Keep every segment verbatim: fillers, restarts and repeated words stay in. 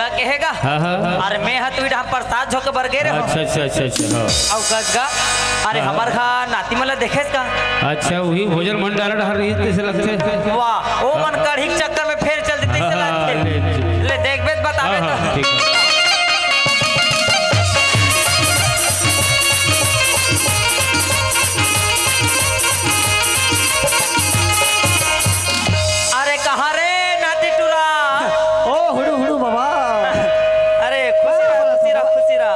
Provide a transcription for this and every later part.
कहेगा। हाँ, हाँ, हाँ। अरे मैं ह तुही डहर प्रसाद झोंके बर गे रहे हँव। अच्छा, अच्छा, अच्छा, अच्छा, हाँ। अउ गजगा, अरे हाँ। हमर घर नाती मन ला देखेस का? अच्छा, वही भोजन भंडारा डहर रहिस तइसे लगथे। वाह, ओ मन कढ़ी के चक्कर में फेर चल देते तइसे हाँ, हाँ, लगथे। ले, ले। ले देखबे त बताबे हाँ, त। हाँ, ठीक है। अरे कहाँ रे नाती टूरा? ओ हुड़ू हुड़ू बाबा। अरे खुशी रह, खुशी रह, खुशी रह।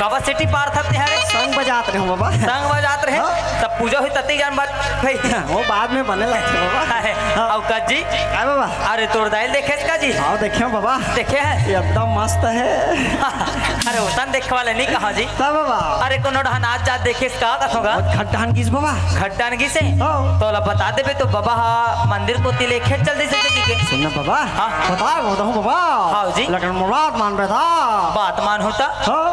काबर सेटी पारथस तें हरे? संग बजात रहे हँव बाबा। संग बजात रहे? हाँ। तब पूजा होही तती जान बात भाई। वो बाद में बने लगथे बाबा। अरे, हाँ। अउ कस जी? काय बाबा? अरे तोर दाई ल देखेस का जी? हाँ देखे हँव बाबा। देखे हे? एकदम मस्त हे। अरे ओतन देखे वाले नइ कहा जी। तब बाबा। अरे कोनो डहन आत जात देखेस का कथों गा? वो घर डहन गिस बाबा। घर डहन गिस हे? हाँ। तोला बता देबे त बाबा ह मंदिर कोती ले खेत चल दिस हे जी के। सुन ना बाबा। हाँ। बता, वो तो हूँ बाबा। हाँ जी। लेकिन मोर बात मानबे त। बात मानहूँ त? हाँ।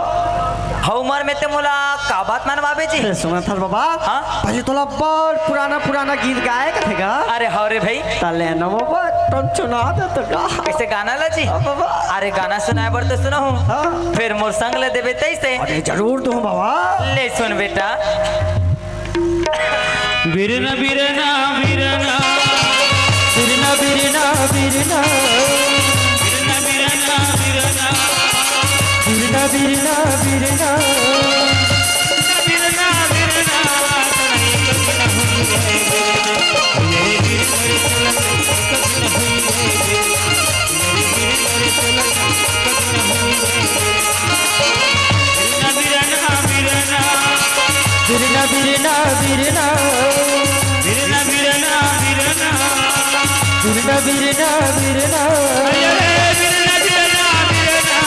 हव उमर में तें मोला का बात मनवाबे जी? ए, सुनत हस बाबा? हाँ? पहली तोला बड़ पुराना पुराना गीत गाए कथे गा। अरे हव रे भाई। त ले ना बाबा, टोन सुना दे तो गा। कइसे गाना ला जी? हाँ बाबा। अरे गाना सुनाए बर तो सुनाहूँ। हाँ। फेर मोर संग ले देबे तइसे। अरे जरूर दूँ बाबा। ले सुन बेटा। बिरना बिरना बिरना। बिरना बिरना बिरना। बिरना बिरना बिरना। बिरना बिरना बिरना। बिरना बिरना बिरना। बिरना बिरना बिरना। बिरना बिरना बिरना। बिरना बिरना बिरना। अरे बिरना बिरना बिरना।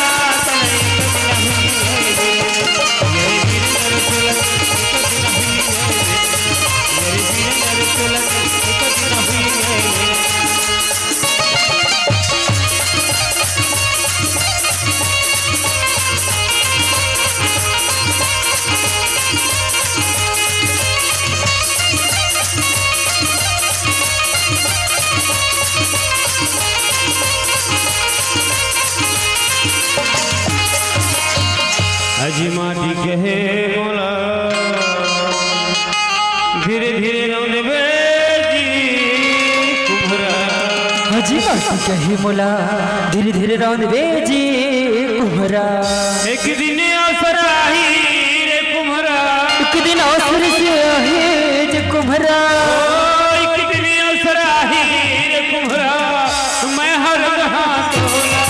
अजी माटी कहे मोला, धीरे धीरे रौंदबे जी कुम्हरा। अजी माटी कहे मोला, धीरे धीरे रौंदबे जी कुम्हरा। एक दिन अवसर आही रे कुम्हरा। एक दिन अवसर से आही जे कुम्हरा। ओ, एक दिन अवसर आही रे कुम्हरा। मैं हर रहा तोला।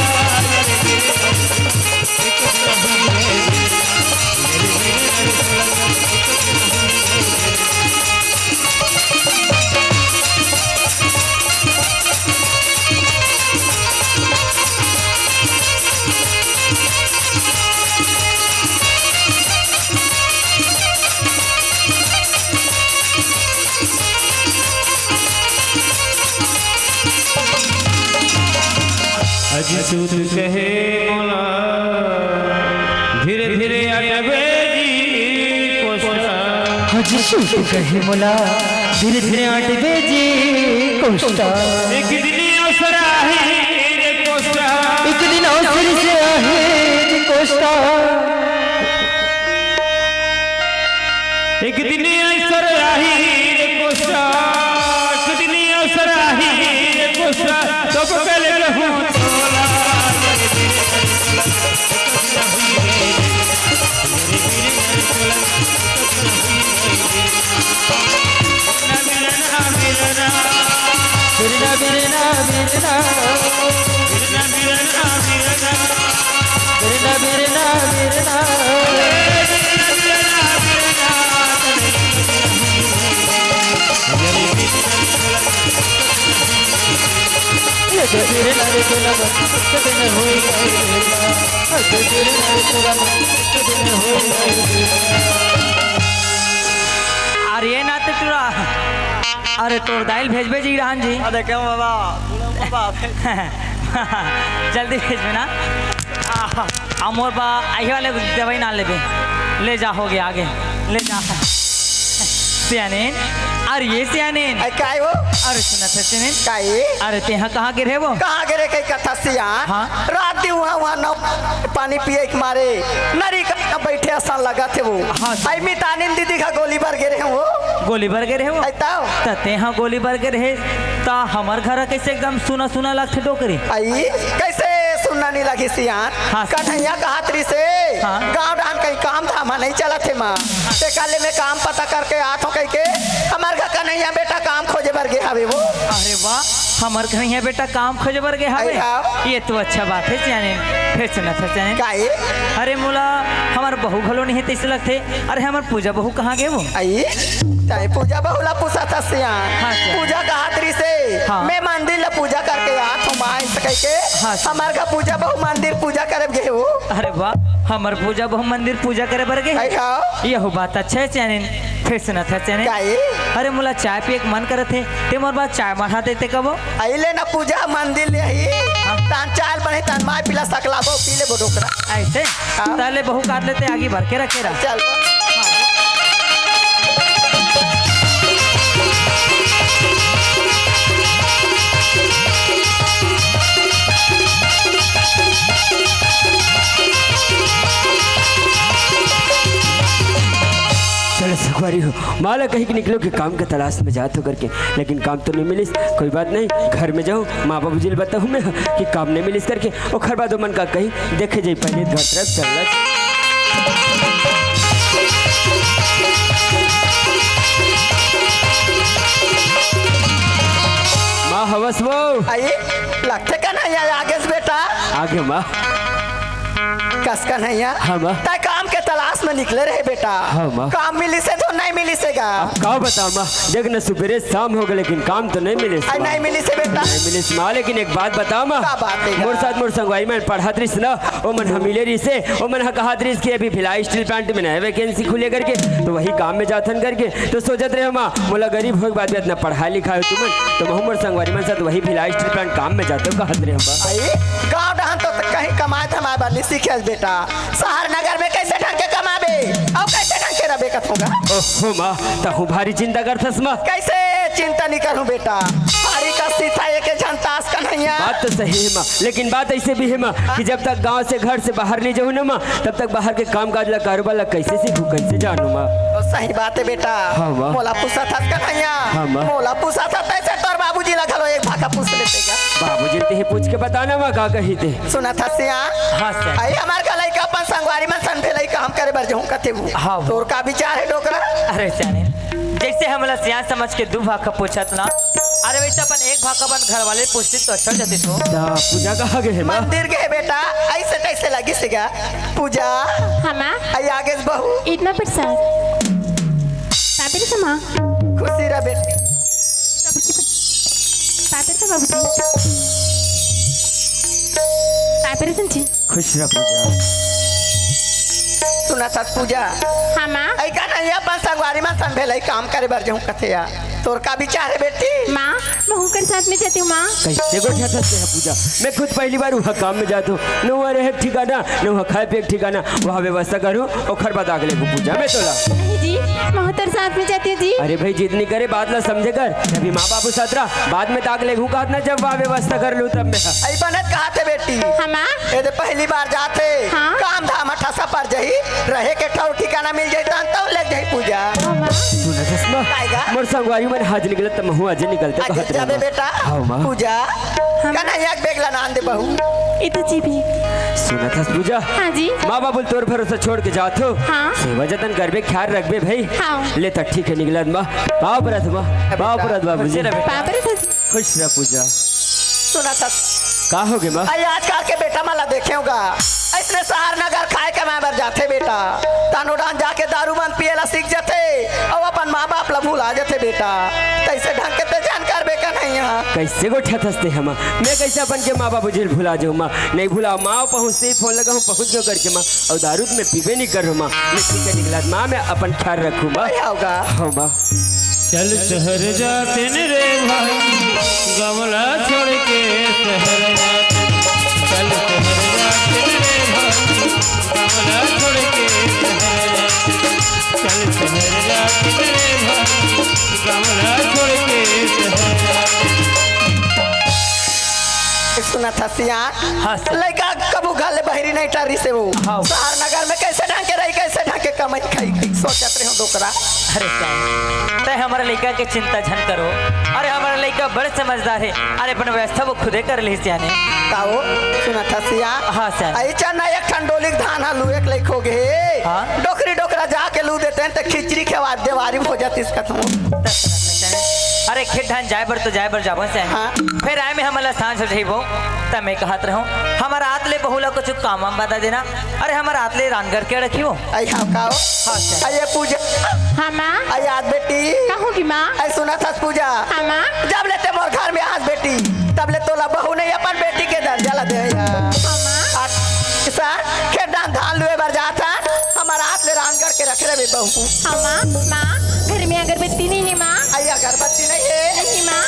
अजी सूत कहे मोला, धीरे धीरे अटबे जी कोष्टा। अजी सूत कहे मोला, धीरे धीरे अटबे जी कोष्टा। एक दिन अवसर आही रे कोष्टा। एक दिन अवसर से आही जी कोष्टा। एक दिन अवसर आही रे कोष्टा, एक दिन अवसर आही रे कोष्टा, तब कल कहूँ तोला। बिरना, बिरना, बिरना। बिरना, बिरना, बिरना। बिरना, बिरना, बिरना। ये तो बिरना रे तोला बस दिन होई गए। ये तो बिरना रे तोला बस दिन होई गए। अरे ये नाते टूरा, अरे तोर दाई ल भेजबे जी रहन जी। अरे क्यों बाबा? बाबा। जल्दी भेजबे ना। आहा, आ मोर बा, आही वाले दवाई ना लेबे। ले जा, हो गया आगे। ले जा। सियाने, अरे ये सियानिन। अरे काय हो? अरे सुनत हस सियानिन। काय? अरे तेहा कहाँ गे रहे वो? कहाँ गे रहे कही कथा सियान? हाँ। रात दिन उहाँ, उहाँ नौ पानी पिए के मारे नरी का बैठे असन लगत हे वो। हाँ। अई मितानिन दीदी का गोली बर गे रहे वो। गोली बर गे रहे वो? अई तब? त तेहा गोली बर गे रहे, त हमर घर कैसे एकदम सुना सुना लगथे डोकरी? अई कैसे सुनना नहीं लगी सियान? हाँ। कन्हैया कहत रहिसे, हाँ। गाँव डहन कहीं काम धाम नहीं चलत हे माँ। ते काले मैं काम पता करके आत हूँ कहिके, हमर घर कन्हैया बेटा काम खोजे बर गे हवे वो। अरे वाह, हमर कन्हैया बेटा काम खोजे बर गे हवे। अरे हाँ। ये तो अच्छा बात हे सियानिन। फिर सुनत हस सियानिन। काहे? अरे मोला हमर बहू घलो नहीं हे तैसे लगथे। अरे हमर पूजा बहू कहाँ गे वो? अई, तैं पूजा बहू ला पूछत हस सियान। हाँ, सियान। पूजा कहत रहिसे, हाँ। मैं मंदिर ला पूजा करके आत हूँ माँ, ऐसे कहिके। हाँ, सियान। हमर घर पूजा बहू मंदिर पूजा करे गे वो। अरे वाह, हमर पूजा बहू मंदिर पूजा करे बर गे हे। अई हाँ। यहू बात अच्छा हे सियानिन। फिर सुनत हस सियानिन। काहे? अरे मोला चाय पिए के मन करत हे, ते मोर बर चाय मढ़ा देते कबो। अई ले ना पूजा मंदिर ले ही। हाँ। तान चाय बने तान माय पीला सकला बो पी ले बो डोकरा। ऐसे? हाँ। ताले बहू काट लेते आगी भर के रखे रहा। चल। चल सुखवारी हो, माँ ला कही के निकलो कि काम के तलाश में जात हो करके, लेकिन काम तो नहीं मिलिस। कोई बात नहीं, घर में जाऊँ, माँ बाबूजी ला बताहूँ मैं कि काम नहीं मिलिस करके। ओखर बाद ओमन का कही, देखे जाई, पहले घर तरफ चलना। माँ हवस वो। अई, लगथे कन्हैया आगेस बेटा। आगे माँ। कस कन्हैया। हाँ, माँ। तैं काम के तलाश में निकले रहे बेटा। हाँ, माँ। काम मिलिसे तो नहीं मिलिसे गा। अब का बताओ माँ, देख ना सुबेरे शाम हो गे लेकिन काम तो नहीं मिलिस अई माँ। नहीं मिलिसे बेटा। नहीं मिलिस माँ, लेकिन एक बात बताओ माँ। का बात हे गा? मोर साथ मोर संगवारी मन पढ़त रहिस ना, ओमन ह मिले रहिसे, ओमन ह कहत रहिस कि अभी भिलाई steel plant में नया vacancy खुले करके, तो वही काम में जाथन करके। तो सोचत रहे माँ, मोला गरीब होए के बाद भी इतना पढ़ाई लिखाई हो तुमन, तो महू मोर संगवारी मन साथ वही भिलाई steel plant काम में जाथों कहत रहे माँ। अई, गाँव डहन तो कहीं कमाए धमाए बर नहीं सीखे हस बेटा। शहर नगर में कैसे ढंग के कमाबे अउ कैसे ढंग के रबे कथों गा। ओहो माँ, तहूँ भारी चिंता करथस माँ। कैसे चिंता नहीं करूँ बेटा, भारी कस्ती था एक झन तास कन्हैया। बात तो सही हे माँ, लेकिन बात ऐसे भी हे माँ कि जब तक गाँव से, घर से बाहर नहीं जाहूँ ना माँ, तब तक बाहर के काम काज ला, कारोबार ला कैसे सीखूँ, कैसे जानूँ माँ? तो सही बात हे बेटा। हाँ माँ। मोला पूछत हस कन्हैया। हाँ माँ। मोला पूछत हस तैसे तोर बाबूजी ला घलो एक भाखा पूछ लेते गा। बाबूजी तेही पूछ के बताना माँ का कही ते। सुनत हस सियान? हाँ सियान। अई हमर घर लइका अपन संगवारी मन सन भेलई काम करे बर जाहूँ कथे वो। हाँ। तोर का विचार हे डोकरा? अरे सियान, जैसे हमला सियान समझ के दू भाखा पूछत ना, अरे वैसे अपन एक भाखा अपन घर वाले पूछती तो अच्छा हो जाती तो। त पूजा कहाँ गे हे माँ? मंदिर गे हे बेटा, ऐसे कैसे लगिस गा? पूजा। हाँ माँ। अई आगेस बहू। इतना प्रसाद। पापिर से माँ। खुशी रह बेटी। पापिर से बाबूजी। पापिर से जी। खुश रह पूजा। सुनत हस पूजा। हाँ माँ। अई कन्हैया अपन संगवारी मन सन भेलई काम करे बर जाहूँ कथे या। तोर का विचार हे बेटी? माँ, महूँ कर साथ में जाती हूँ माँ। कैसे गोठियाथस तेहा पूजा? मैं खुद पहली बार उहाँ काम में जात हूँ। न उहाँ रहे के ठिकाना, न उहाँ खाए पिए के ठिकाना। वहाँ व्यवस्था करूँ, ओखर बाद आग लेगहूँ पूजा मैं तोला। नहीं जी, महूँ तोर साथ में जाती हूँ जी। अरे भाई, जिद नहीं करे, बात ला समझे कर। अभी माँ बाबू साथ रह, बाद में ताक लेगहूँ कहत ना, जब वहाँ व्यवस्था कर लूँ तब मैं। अई बनत कहत हे बेटी। हाँ माँ। ए दे पहली बार जात हे। हाँ। काम धाम ठसा पर जही, रहे के ठौर ठिकाना मिल जाही तहन तब लेग जाही पूजा। हाँ माँ। सुनत हस माँ, काय गा? मोर संगवारी मन आज निकलत त महूँ आज निकलते आज कहत रहे जाबे माँ। बेटा। हाँ माँ। पूजा। हाँ। कन्हैया के बेग ला नान दे बहू। ई तो जी भी। सुनत हस पूजा? हाँ जी। माँ बाबू तोर भरोसा छोड़ के जात हो। हाँ। सेवा जतन करबे, ख्याल रखबे भाई। हाँ। ले त ठीक हे निकलत माँ। पाँव परत माँ। पाँव परत बाबूजी। खुश रह बेटा। पाँव परत हस। खुश रह पूजा। सुनत हस। का होगे माँ? अई आजकल के बेटा मन ला देखे होगा, अइसने शहर नगर खाए कमाए बर जाथे बेटा, तहन ओ डहन जाके दारू मन पिए ला सीख जाथे अउ अपन माँ बाप ला भुला जाथे बेटा। तइसे ढंग के ते झन करबे कन्हैया। कइसे गोठियाथस तेहा माँ? मैं कइसे अपन के माँ बाबूजी ला भुला जाहूँ माँ? नहीं भुलाव माँ, पहुँचते ही फोन लगाहूँ, पहुँच गेंव करके माँ। अउ दारू त मैं पीबे नहीं करहूँ माँ। मैं ठीक हे निकलत माँ, मैं अपन ख्याल रखहूँ माँ। अई होगा। हाँ माँ। चल शहर जातेन रे भाई, गाँव ला छोड़ के शहर जातेन। चल शहर जातेन रे भाई, गाँव ला छोड़ के शहर जातेन। चल शहर जातेन रे भाई, कमरा छोड़ के शहर। सुनत हस सियान, हाँ, सर। लइका कभू घर ले बहिरी नहीं टरिस हे वो। हाँ। शहर नगर में कैसे ढंग के रही, कैसे ढंग के कमाई खाई, सोचत रहे हो डोकरा। अरे सर, तय हमर लइका के चिंता झन करो। अरे हमर लइका बड़े समझदार हे। अरे अपन व्यवस्था वो खुदे कर लिही सियाने। का वो? सुनत हस सियान? हाँ, सर। अई चना एक ठन डोली के धान हा लुए के लइक हो गे। हाँ। डोकरी डोकरा जाके लू देते हैं त खिचड़ी खेवा देवारी हो जातिस कथमो। अरे खेत धान जाए बर तो जाए बर जाबो से। हाँ। फिर आए में हमला सांझ हो जाइबो। त मैं कहत रहूं, हमर आत ले बहू ला कुछ काम वाम बता देना। अरे हमर आत ले रांधगर के रखियो। आई हाँ का हो? हाँ, सर। आई ये पूजा। हाँ, माँ। आई आज बेटी। कहूँ की माँ। आई सुनत हस पूजा। हाँ, माँ। जब ले ते मोर घर में आज बेटी, तब ले तोला बहू नहीं अपन बेटी के दर्जा ला दे यार। हाँ, माँ। आज सर, खेत धान धान लुए बर जात हन, हमर आत ले रांधगर के रखे रहे बहू। हाँ, माँ, माँ, घर में अगरबत्ती नहीं है, माँ। आई अगरबत्ती नहीं है? नहीं, माँ।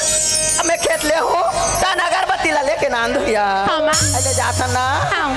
अब मैं खेत ले हूँ, तन अगरबत्ती ला लेके नांद हुआ। हाँ, माँ। ले जात हन ना। हाँ।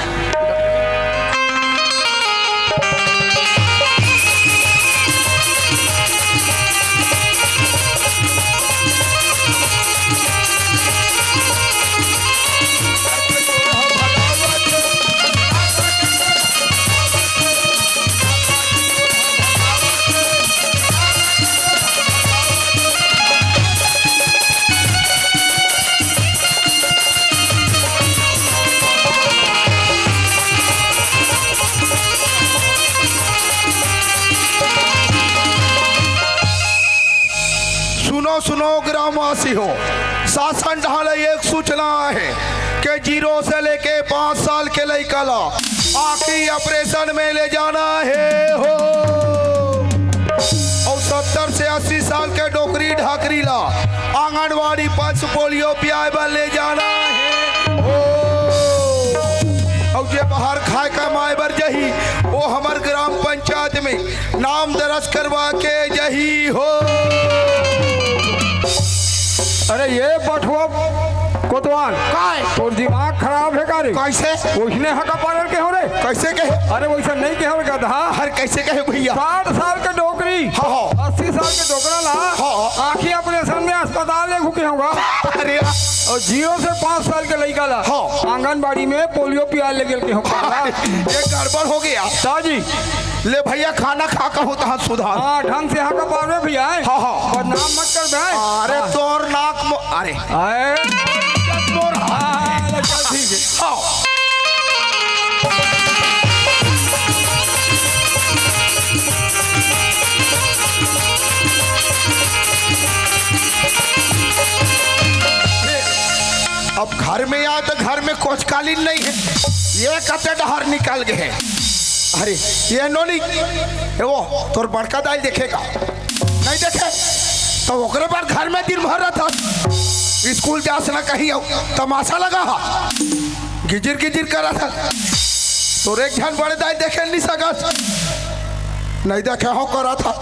सुनो, सुनो ग्रामवासी हो, शासन ढाले एक सूचना है कि जीरो से लेके पाँच साल के लइका ला आँखी ऑपरेशन में ले जाना है हो। और सत्तर से अस्सी साल के डोकरी ढाकरी ला आंगनवाड़ी पल्स पोलियो पियाए बर ले जाना है हो। और जे बाहर खाए कमाए बर जही, वो हमर ग्राम पंचायत में नाम दर्ज करवा के जही हो। अरे ये बठुआ कोतवाल, काय? तोर दिमाग खराब है का रे? कैसे? ओइसने हका पागल के हो रे? कैसे कहे? अरे वैसा नहीं कहे हो गधा। हर कैसे कहे भैया? साठ साल के डोकरी, हाँ, हाँ। अस्सी साल के डोकरा ला, हाँ। आँखी ऑपरेशन में अस्पताल ले घुके होगा। अरे। और जीरो से पाँच साल के लइका ला, हाँ। आंगनबाड़ी में पोलियो पियाए ले गेल के होगा। ये गड़बड़ हो गया। ताजी। ले भैया, खाना खा के होता है सुधार। हाँ, ढंग से हाँ का पावे भैया, हैं? हाँ, हाँ। बदनाम मत कर बे। अरे हाँ। तोर नाक मो-, अरे। आए। मोर हाँ, चल ठीक है। हाँ। अब घर में आए तो घर में कोचकालीन नहीं है, ये कते डहर निकल गए हैं। अरे ये नोनी, ए वो तोर बड़का दाई देखेगा, नहीं देखे तो ओकरे बाद घर में दिन भर रहता। स्कूल जास ना कहीं आओ, तमाशा लगा हा, गिजिर गिजिर करा था। तोर एक झन बड़े दाई देखे नहीं सकत, नहीं देखे हो करा था।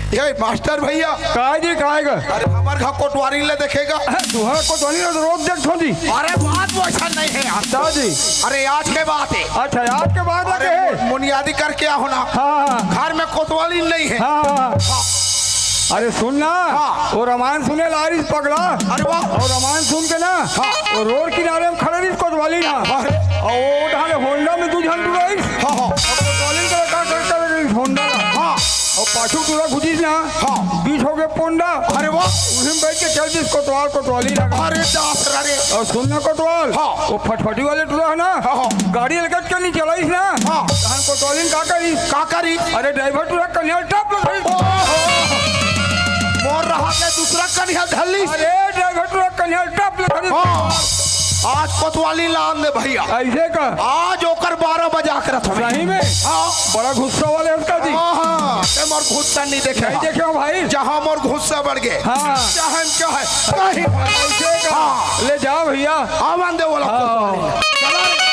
ये मास्टर भैया। काय जी, काय गा? अरे, हमर घर कोटवारी ले देखेगा। तुहर कोटवारी ले तो रोज देखथों जी। अरे, बात वैसा नहीं है यार। अच्छा जी। अरे, आज के बात है। अच्छा, आज के बात अरे, है। मु-, मुनियादी करके आओ ना। हाँ, हाँ। घर में कोतवाली नहीं है। हाँ, हाँ, हाँ। हाँ। अरे, सुन ना। हाँ। वो रामायण सुने ला रही पगला। अरे वाह। और रामायण सुन के ना, हाँ। वो रोड किनारे में खड़े रही कोतवाली ना। हाँ। और वो उठा ले होंडा में दू झन टुराइस। हाँ, हाँ। और कोतवाली का का कर कर रही होंडा ना। हाँ। और पाछू टुरा घुसिस ना। हाँ। बीच हो गए पोंडा। अरे वाह। उही में बैठ के चल दिस कोतवाल कोतवाली ना। अरे दास रे। और सुन ना कोतवाल। हाँ। वो फटफटी वाले टुरा है ना। हाँ, हाँ। गाड़ी लगत के नहीं चलाइस ना। हाँ। तहन कोतवाली का करी? का करी? अरे ड्राइवर टुरा कन्हैया टप ले धरी। ओहो। मोर रहा के दूसरा कन्हैया धली। अरे ड्राइवर टुरा कन्हैया टप ले धरी। हाँ। आज कोतवाली लान दे भैया। ऐसे का? आज ओकर बारह बजा के रथ में। सही में? हाँ। बड़ा गुस्सा वाले उसका जी। हाँ, हाँ। ते मोर गुस्सा नहीं देखे नहीं हा। देखे हो भाई। जहाँ मोर गुस्सा बढ़ गए। हाँ। चाहे हम क्या है? कहीं। ऐसे का? हाँ। ले जाओ भैया। आवन दे वाला हाँ। कोतवाली। चलो रे।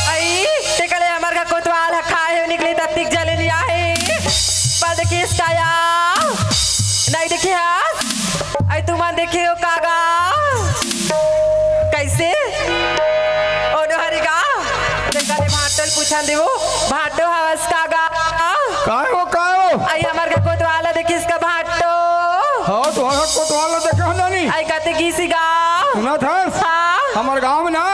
आई, तेकले हमर का कोतवाल ह खाए हे, निकली तत्तिक जले लिया हे। पर देखिस काया, नहीं देखिस। पूछन देवो, भाटो हवस का गा? काय हो, काय हो? आई हमर का कोतवाल देखिस का भाटो? हाँ, तोहर कोतवाल देखे हो नानी? आई कते गिस गा? सुनत हस? हाँ। हमर गांव में ना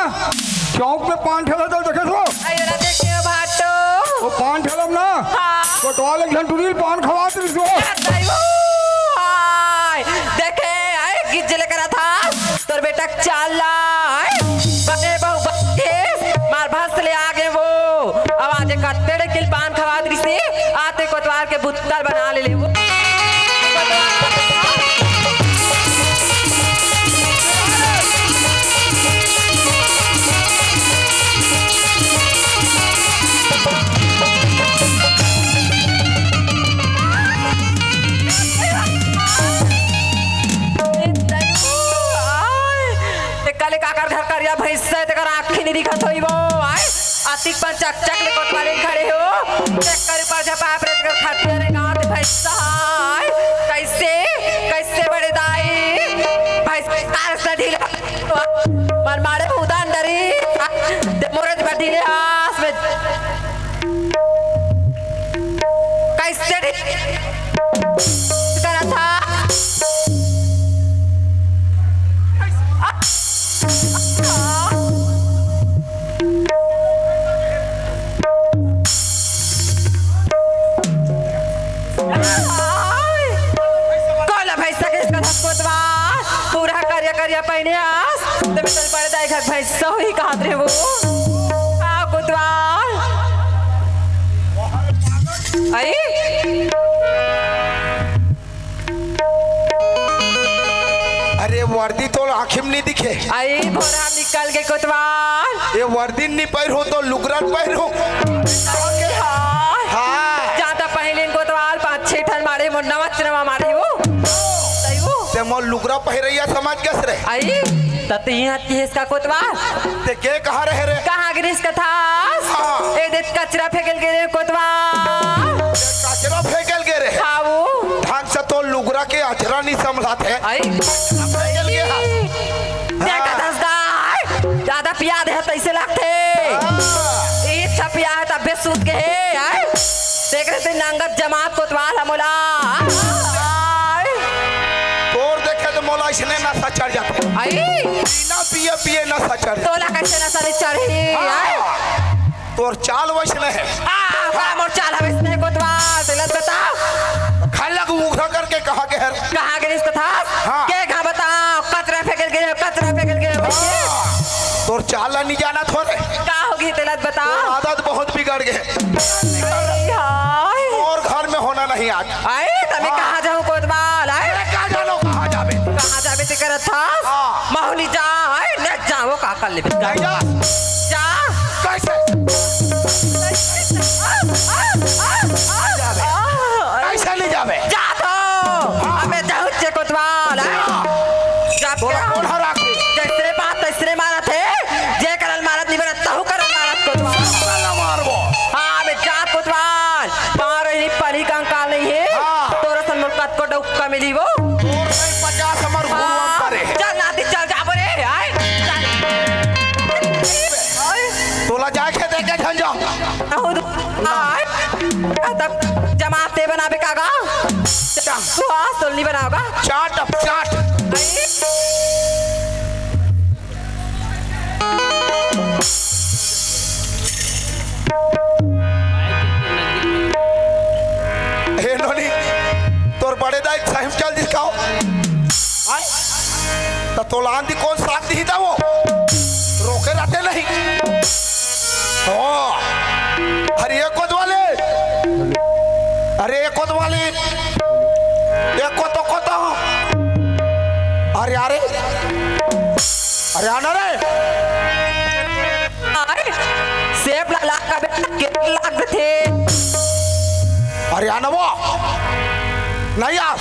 चौक में पान ठेला तो देखे हो? आई ओला देखे हो भाटो? वो पान ठेला में ना हाँ। कोतवाल एक झन टुरी ल पान खवात रहिस हो। आई वो, आई देखे, आई गिज्जे ले करत हस। तोर बेटा के चाल ला, आय? बने बहू बच्चे, मार भस ले आगे वो। अब आज एक अत्तेड़े किल पान खवात रिसे, आते कोतवाल के बुत्तल बना ले ले वो। तेकर ले काकर घर करिया भैंस हे, तेकर आँखी नइ दिखत होई वो, आय? अतिक पन चकचक ले कोतवाल खड़े हो, तेकर ऊपर झपा परे तेकर खटिया रे गाँव के भैंस हे, आय? कैसे, कैसे बड़े दाई, भैंस तार से ढीला, मन मारे भूदान डरी, दे मोरे ढीले हास में। कैसे रे? करा था। कोला भैंसा के इसका धक्कोतवा, पूरा करिया करिया पहने आस, ते में चल पड़े दाई घर भैंसा हुई कहात रहे वो। आ कोतवा। आई? अरे वर्दी तो आँखी में नइ दिखे। आई भोरा निकल के कोतवाल। ये वर्दी नइ पहिरहूँ तो लुगरा पहिरहूँ। हाँ। हाँ। जाता पहले कोतवाल पाँच छह ठन मारे, मोर नवा चनवा मारे वो। सही वो। ते मोर लुगरा पहिरैया समझ गस रे। आई? त तू इहाँ किहिस का कोतवाल? ते के कहाँ रहे रे? कहाँ गिरिस कथास? हाँ। ए देख कचरा फेंकल गे रे कोतवाल। ते कचरा फेंकल गे रे? हाँ वो। ढंग से तो लुगरा के अचरा नइ संभलात हे। आई। कचरा फेंकल गे हा। देख हाँ। कथास दाई, ज्यादा पिया दे तैसे लागथे। हाँ। इच्छा पिया हे तबे सूत गे हे, आई। देख रहे थे नंगत जमात कोतवाल ह मोला। आई। तोर देखे तो मोला इसने नशा चढ़ जाथे। आई। बिना पिए पिए नशा चढ़ जाथे। तोला कैसे नशा नइ चढ़ी? हाँ। आई। तोर चाल वैसने हे। आ, बा मोर चाल ह वैसने कोतवाल, तेला बताओ। खलक उघरा करके कहाँ गे हर? कहाँ गिरिस कथास? हाँ। के कहाँ बताओ? कचरा फेंकल गे, कचरा फेंकल गे। हाँ। तोर चाल ला नइ जानत हो रे। का होगे तेला बताओ। तोर आदत बहुत बिगड़ गे। हाय। मोर घर में होना नहीं आज। आए, तमे हाँ। कहाँ जाहूँ कोतवाल, आए? मैं का जानो कहाँ जाबे? कहाँ जाबे ते करत हस? हाँ। महू नइ जा, आए, नइ जावो का कर लेबे? नहीं जा। जा। कैसे? आ, आ, आ, आ, आ, कैसे नइ जाबे? जा तो। हाँ। अबे जाहूँ चे कोतवाल, आए? हाँ। जा तोला के कौन हरा के? जैसने बात तैसने मारत हे, जे करल मारत नइ बनत, तहू करल मारत कोतवाल। साला मारबो। हाँ, अबे जा कोतवाल। पाँव रही, पढ़ी कंकाल नइ हे। हाँ। तोर असन मोर कतको डौका मिली वो। तोर नहीं पचास हमर गुरुआ हाँ, करे हे। चल नाती, चल जाबो रे, आए, चल। आए। तोला जाए के देखे झन जा। आहू दु-, आए। तब जमात ते बनाबे का गा? तू आज तोल नहीं बनाओगा? चाट अब चाट। आए। हे नोनी, तोर बड़े दाई सही में चल दिस का हो? आय? त तोला आंधी कौन साथ दिही था वो? रोके रहते नहीं। ओ, अरे ये कोतवाले, अरे ये कोतवाले, ये कोतो कोतो, अरे, अरे, अरे आना रे। अरे, सेब ला लाग के लाग थे। अरे आना वो। नहीं यार।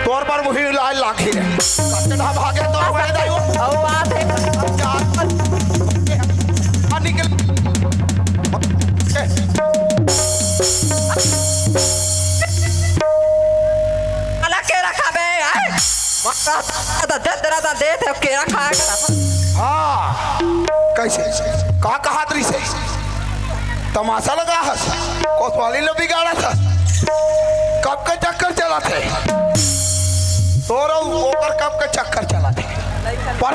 तोर पर मुही लाल लाग ही रे। कतना भागे तो बड़े दाई वो। ओ बात है। जा। आ निकल। ए। अला के रखा बे, आय? मक्का त दे तेरा त दे थे, केरा खाया करा था। हाँ, कैसे? का कहात रहिसे? तमाशा लगा हस, कोतवाली ल बिगाड़त हस। कब के चक्कर चलत हे तोर अउ ओकर, कब के चक्कर चलत हे। पर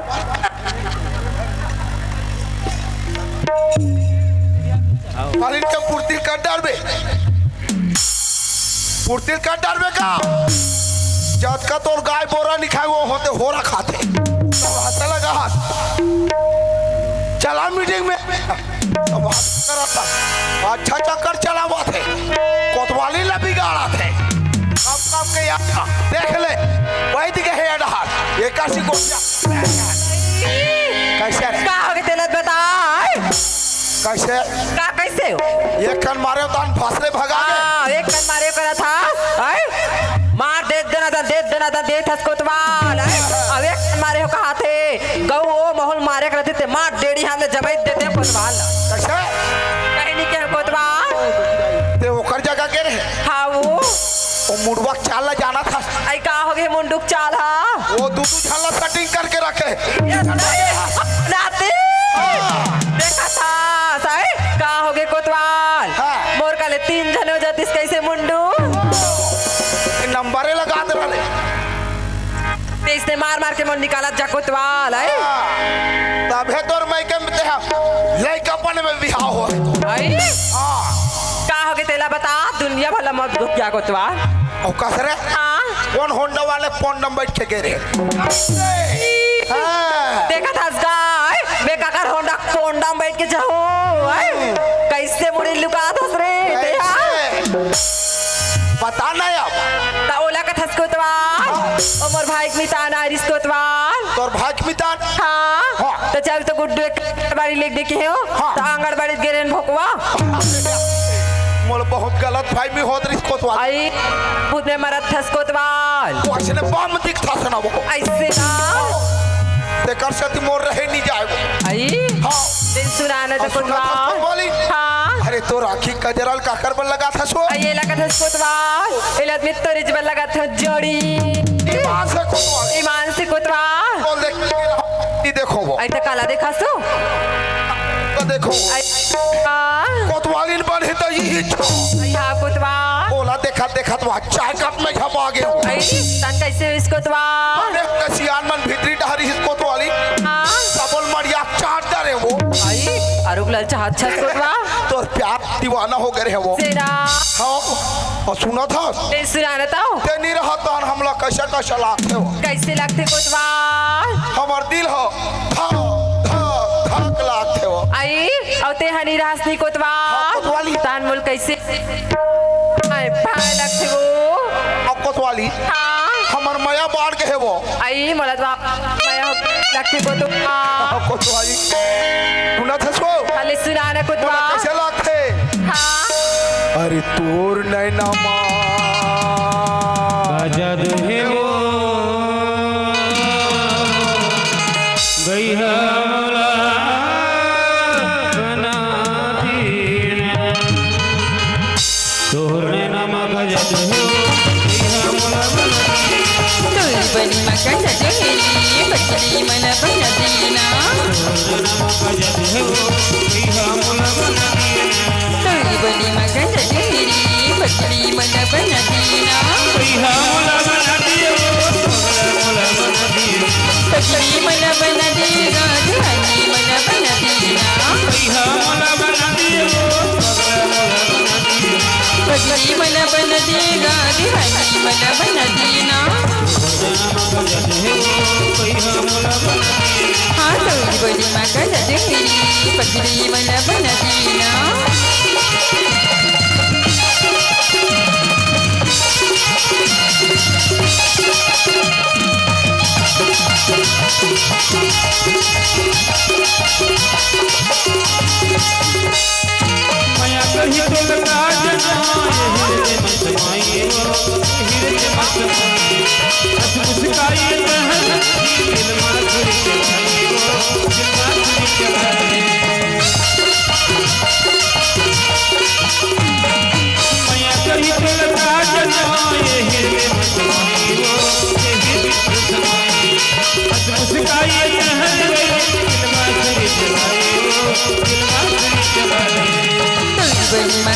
मालिक के पूर्ति कर डारबे, पूर्ति कर डारबे का? जतका तोर गाय बोरा नइ खाय, वो होते होरा खाथे। तब हंसे लगा हाथ। चला मीटिंग में। अब बात करत हे। अच्छा चक्कर चलावत हे। कोतवाली ल बिगाड़त हे। कब कब के यार देख ले। वही दिखे हे डहार। एकासी गोटिया। कैसे रे? का होगे तेला बता? कैसे? का कैसे हो? एक कन मारे तहान फसले भगा दे। हाँ, एक कन मारे करत हस, हैं? मार दे देना था, दे देना था, दे थस कोतवाल, हैं? अब एक कन मारे हो कहाथे, गऊ ओ माहौल मारे करत हे, मार डेढ़ी हाथ में जमाई देते कोतवाल। कैसे? कहीं नहीं कहे कोतवाल। ते ओकर जगह के रहे? हाँ, वो। ओ मुड़वा के चाल ला जानत हस। आई का होगे मुंडू के चाल हा? वो दू दू झन ला setting करके रखे। ये नाती। हाँ। देखा था, साई, का होगे कोतवाल? हाँ। मोर काले तीन झन हो जातिस कैसे मुंडू? नंबरे लगा दे रहे। तेइस ने मार मार के मोर निकालत जा कोतवाल, हैं? हाँ। तभे तोर मइके में तेहा लइकापन में बिहाव हो। आई? हाँ। का होगे तेला बता, दुनिया भला मत घुस जा कोतवाल। अउ कस रे? हाँ। कोन होंडा वाले पोंडा म बइठ के गे रहे? हाँ। देखत हस गा, हैं? मैं काकर होंडा पोंडा म बइठ के जाहूँ, हैं? कैसे मुड़ी लुकात हस रे, तेहा? कैसे? बता ना अब। त ओला कथस कोतवाल? हाँ। ओ मोर भाई के मितान आरिस कोतवाल। तोर भाई के मितान? हाँ। हाँ। त चल तो गुड्डू एक बारी लेके देखे हो। हाँ। त आंगनबाड़ी गे रहेन भोकवा। मोला बहुत गलत फहमी होत रहिस कोतवाल। आई, खुद में मरत थस कोतवाल। वो अइसने बम दिखत हस ना वो। अइसे ना। तेकर सेती मोर रहे नइ जाय वो। आई। हाँ। तेन सुना ना तो अउ सुना कोतवाल। तो बोली। हाँ। अरे तोर आँखी कजरा ल काकर बर लगाथस वो? आई, एला कथस कोतवाल। एला त मैं तोरे बर लगाथों जोड़ी। ईमान से कोतवाल। ईमान से कोतवाल। बोल देख, ई देखो वो। आई त काला देखासो? त देखो। आई, हाँ। कोतवालिन बन हे त इही छो। आई हाँ कोतवाल। ओला देखत देखत वो चाय कप में झपा गे। आई, तहान कैसे होइस कोतवाल? अरे, सियान मन भीतरी डहर रहिस कोतवाली। हाँ। सबो ल मड़िया चाट डरे वो। आई, अरुग ललचाहत हस कोतवाल। तोर प्यार दीवाना हो गे रहे वो। सेरा। हाँ, अउ सुनत हस? ए, सुना न ताऊ। ते नइ रहत तहान हमला कइसे कइसे लागथे वो। कइसे लागथे कोतवाल? हमर दिल ह धक धक धक लागथे वो। आई, अउ ते ह नइ रहस नी कोतवाल। हाँ, कोतवाली। तहान मोला कइसे हाय, भाय लागथे वो। अब कोतवाली, हाँ। हमर मया बाढ़ गे हे वो। आई, मोला तो मया लागथे कोतवाल। अब कोतवाली, सुनत हस वो? अले सुना ना मोला कोतवाल। कइसे लागथे? हाँ। अरे तोर नैना मा का जादू हे वो, गइहा मोला बना दीन। तोर नैना मा का जादू हे वो, गइहा मोला बना दीन। तोर बनी मा का जादू हे रे, पतली मन बना दीना। तोर नैना मा का जादू हे वो, गइहा मोला बना दीन। तोर बनी मा का जादू हे रे, पतली मन बना दीना। गइहा मोला बना दे वो, पगला मोला बना दे। पगली मन बना दे, राजधानी मन बना दीना। गइहा मोला बना दे वो, पगला मोला बना दे। पगली मन बना दे, राजधानी मन बना दीना। गइहा मोला बना दे। हाँ, तोर बनी मा का जादू हे रे, पगली मन बना दीना। मया कही तोला का जना, ये हिरदे मत माई वो, ये हिरदे मत माई। बस मुस्काई तहन, दिल मा छुरी के भाई वो, दिल मा छुरी के भाई।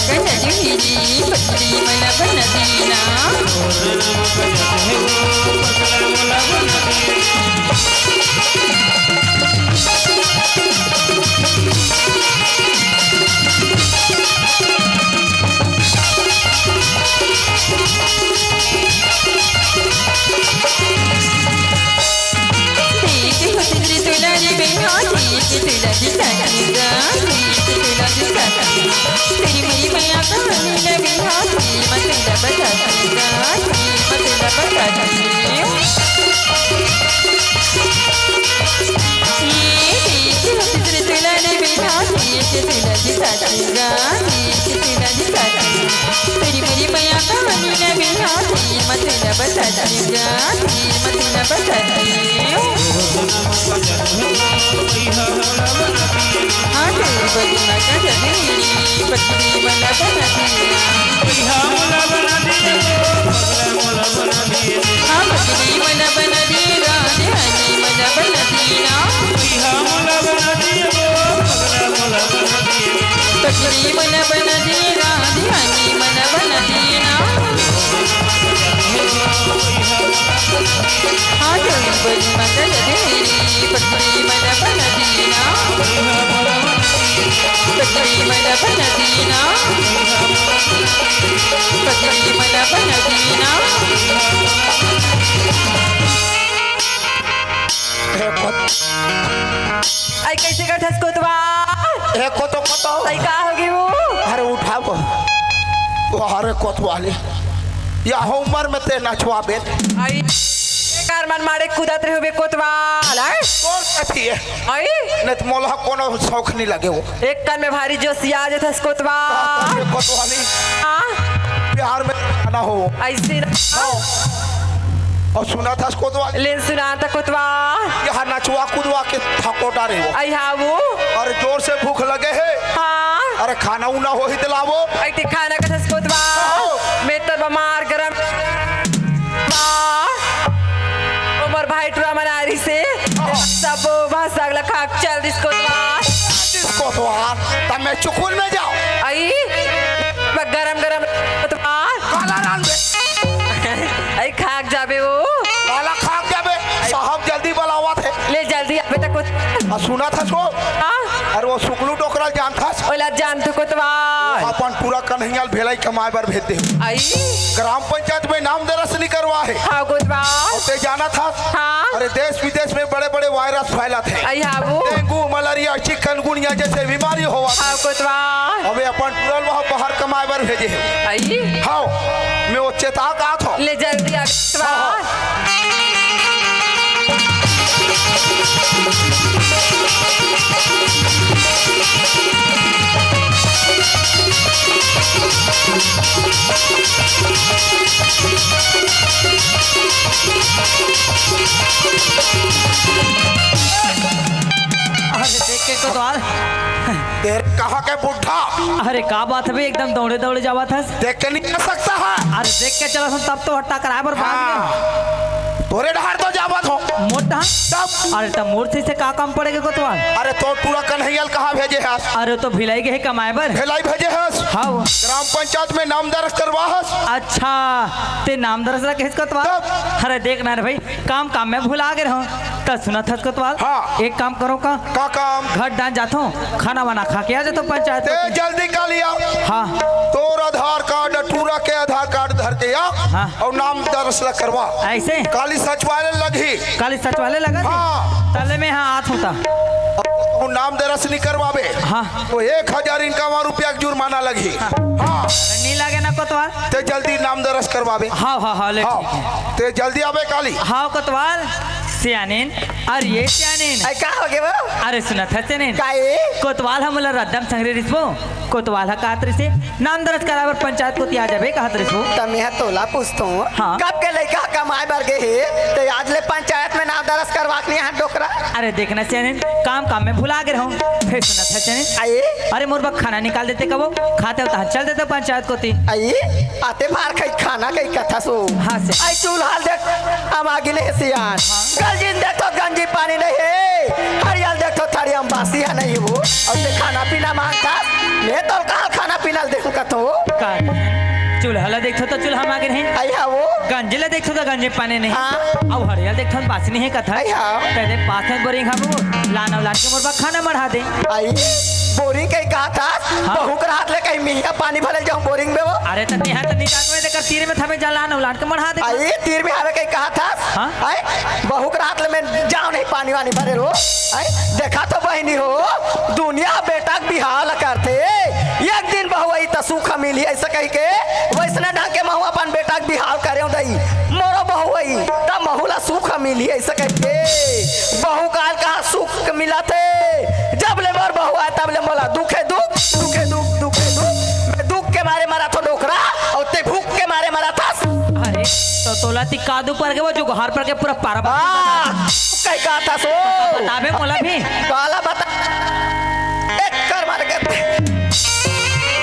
कन जुहिरी पतली मला बना दीना। देख हो तितली तुला रे बेहा, देख तुला दिसत गा, देख तुला दिसत। तेरी मेरी मैया कहानी रे बेहा, दिल में तुला बता गा, दिल में तुला बता। ये देख हो तितली तुला रे बेहा, देख तुला दिसत गा, देख तुला दिसत। तेरी मेरी मैया कहानी रे बेहा, दिल में तुला बता गा, दिल में तुला बता। हाँ, तेरी बड़ी माता जगेरी, पतली मला बना दिया। हाँ, पतली मला बना दिया, रानी हनी मला बना दिया। पतली मला बना दिया, रानी हनी मला बना दिया। हाँ, तेरी बड़ी माता जगेरी, पतली मला बना दिया। पतली मला बना दिया। पतली मला बना दिया। हे कोत-, आई कैसे कथस कोतवाल? हे कोतो कोतो। आई का होगे वो? अरे उठाबो। अरे कोतवाली, या उमर में ते नचवाबे। आई बेकार मन मारे कूदत रहे बे कोतवाल, आय? तोर कथी है? आई? नहीं तो मोला कोनो शौक नहीं लगे वो। एक कन में भारी जोशिया जथस कोतवाल। कोतवाली। हाँ? प्यार में ना हो। ऐसे ना। हाँ। अउ सुनथस कोतवाल? लेन सुना त कोतवाल। यहाँ नचवा कुदवा के थकोटा रे वो। आई हाँ वो। अरे जोर से भूख लगे हे। हाँ। अरे खाना उना होही त लाबो। आई ते खाना कथस कोतवाल। हाँ। मैं तो बीमार गरम। वाह। उमर भाई टुरा मनारी से। हाँ। सब भाषा अगला खाक चल दिस कोतवाल। दिस कोतवाल। तब मैं चुकुल में जाओ। आई। गरम गरम कोतवाल। काला रांध दे। अरे खाक जाबे वो। काला खाक जाबे, साहब जल्दी बलावत हे। ले जल्दी आबे त कुछ। आ, सुनथस वो? हाँ? अरे वो सुकलू डोकरा ल जानथस? ओला जानथों कोतवाल। अपन टूरा कन्हैया ल भेलई कमाए बर भेज दे। आई? ग्राम पंचायत में नाम दरस नहीं करवा हे। हाँ कोतवाल। अउ ते जानथस? हाँ। अरे देश विदेश में बड़े-बड़े वायरस फैलत हे। आई हाँ वो। डेंगू, मलेरिया, चिकनगुनिया जैसे बीमारी होवत हे। हाँ कोतवाल। अबे अपन टूरा ल वहाँ बाहर कमाए बर भेजे हे। आई? हाँ, मैं वो चेता का आत हों। ले जल्दी आ हाँ, हाँ। कोतवाल। अरे देख के कोतवाल। तेरे कहाँ के बुढ़ा? अरे का बात हे बे, एकदम दौड़े दौड़े जावत हस। देख के नहीं आ सकता है। अरे देख के चलत हों तब तो टकराए बर बांध हाँ। तोरे डहार तो जावत हों। मोर डहार? तब? अरे तब मोर से, से का काम पड़ेगे कोतवाल? अरे तो टूरा कन्हैया ल कहाँ भेजे हस? अरे तो भिलाई गे हे कमाए बर। भिलाई भेजे हस? हाँ। ग्राम पंचायत में नाम दर्ज करवा हस? अच्छा, ते नाम दर्ज ला कहेस कोतवाल? तब? अरे देख ना रे भाई, काम काम में भुला गे रहों। त सुनथस कोतवाल? हाँ। एक काम करों का? का काम? घर डाहन जाथों, खाना वाना खा के आ जाथों पंचायत ते कोती। जल्दी काली आ। हाँ। तोर आधार कार्ड, टूरा के आधार कार्ड धर के आ हाँ। अउ नाम दर्ज ला करवा। ऐसे? काली सचिवालय लगही। काली सचिवालय लगत हे? हाँ। तले में हाँ आत हों त। अउ नाम दर्ज नहीं करवाबे। हाँ। त एक हजार इक्यावन रुपया के जुर्माना लगही। हाँ। हाँ। अरे नहीं लागे ना कोतवाल। ते जल्दी नाम दर्ज करवाबे। हाँ, हाँ, हाँ, ले हाँ। ठीक हे। ते जल्दी आबे काली। हाँ कोतवाल। सियानिन, अरे ये सियानिन। अरे का होगे वो? अरे सुनथस सियानिन। का ए? कोतवाल ह मोला रद्दा म संघरे रिहिस वो। कोतवाल ह काहत रिहिसे, नाम दरज कराए बर पंचायत कोती आ जाबे काहत रिहिस वो। त मेंह तोला पूछथों, हाँ। कब के लइका कमाए बर गे हे, ते आज ले पंचायत में नाम दरज करवा के नइ आए डोकरा? अरे देख ना सियानिन, काम काम में भुला गे रहों। फेर सुनथस सियानिन। अरे? अरे मोर बर खाना निकाल देते कभू, खातेंव तहाँ चल देतेंव पंचायत कोती। अरे? आते भार खाई खाना कही कथस वो। हाँ से। अरे चूल्हा ल देख, अमा गे हे सियान। गंजी ल देखथों गंजी पानी नइ हे। थरिया ल देखथों थरिया म बासी ह नइ हे वो। अउ ते खाना पीना मांगथस, मैं तोला काल खाना पीना ल देहूं कथों। देखथों त चूल्हा म आगी नहीं। अइहा वो। गंजी ल देखथों त गंजी पानी नहीं। हाँ। अउ हड़िया ल देखथों त बासी नहीं हे कथा। अइहा। तेरे पास में बोरिंग हवय वो। लान अउ लान के मोर बर खाना मढ़ा दे। अई, बोरिंग कहीं कहा था? हाँ। बहू कर हाथ ले कहीं मिहिया पानी भरे जाऊं बोरिंग में वो। अरे त तेहा त नहीं जानवे, देकर तीर में थमे जा, लान अउ लान के मढ़ा दे। अई, तीर में हवे कहीं कहा था? हाँ। अई, बहू कर हाथ ले मैं जाऊं नहीं पानी वानी भरे रो। अई, देखा तो बहिनी हो, दुनिया बेटा के बिहाव ल करथे। एक दिन बहू आई त सुख मिली, ऐसा कही के वैसने ढंग के महू अपन बेटा के बिहाव करेंव दई। मोरो बहू आई त महू ला सुख मिली, ऐसा कही के। बहू काल कहाँ सुख मिलथे? जब ले मोर बहू आय, तब ले मोला दुखे दुख, दुखे दुख, दुखे दुख। मैं दुख के मारे मरथों डोकरा, अउ ते भूख के मारे मरथस। अरे, त तोला ती का दुख पर के वो जो घर पर के पूरा पारा आ, कहीं कहा था सो? बताबे मोला भी। काला बता। एक कर मार के।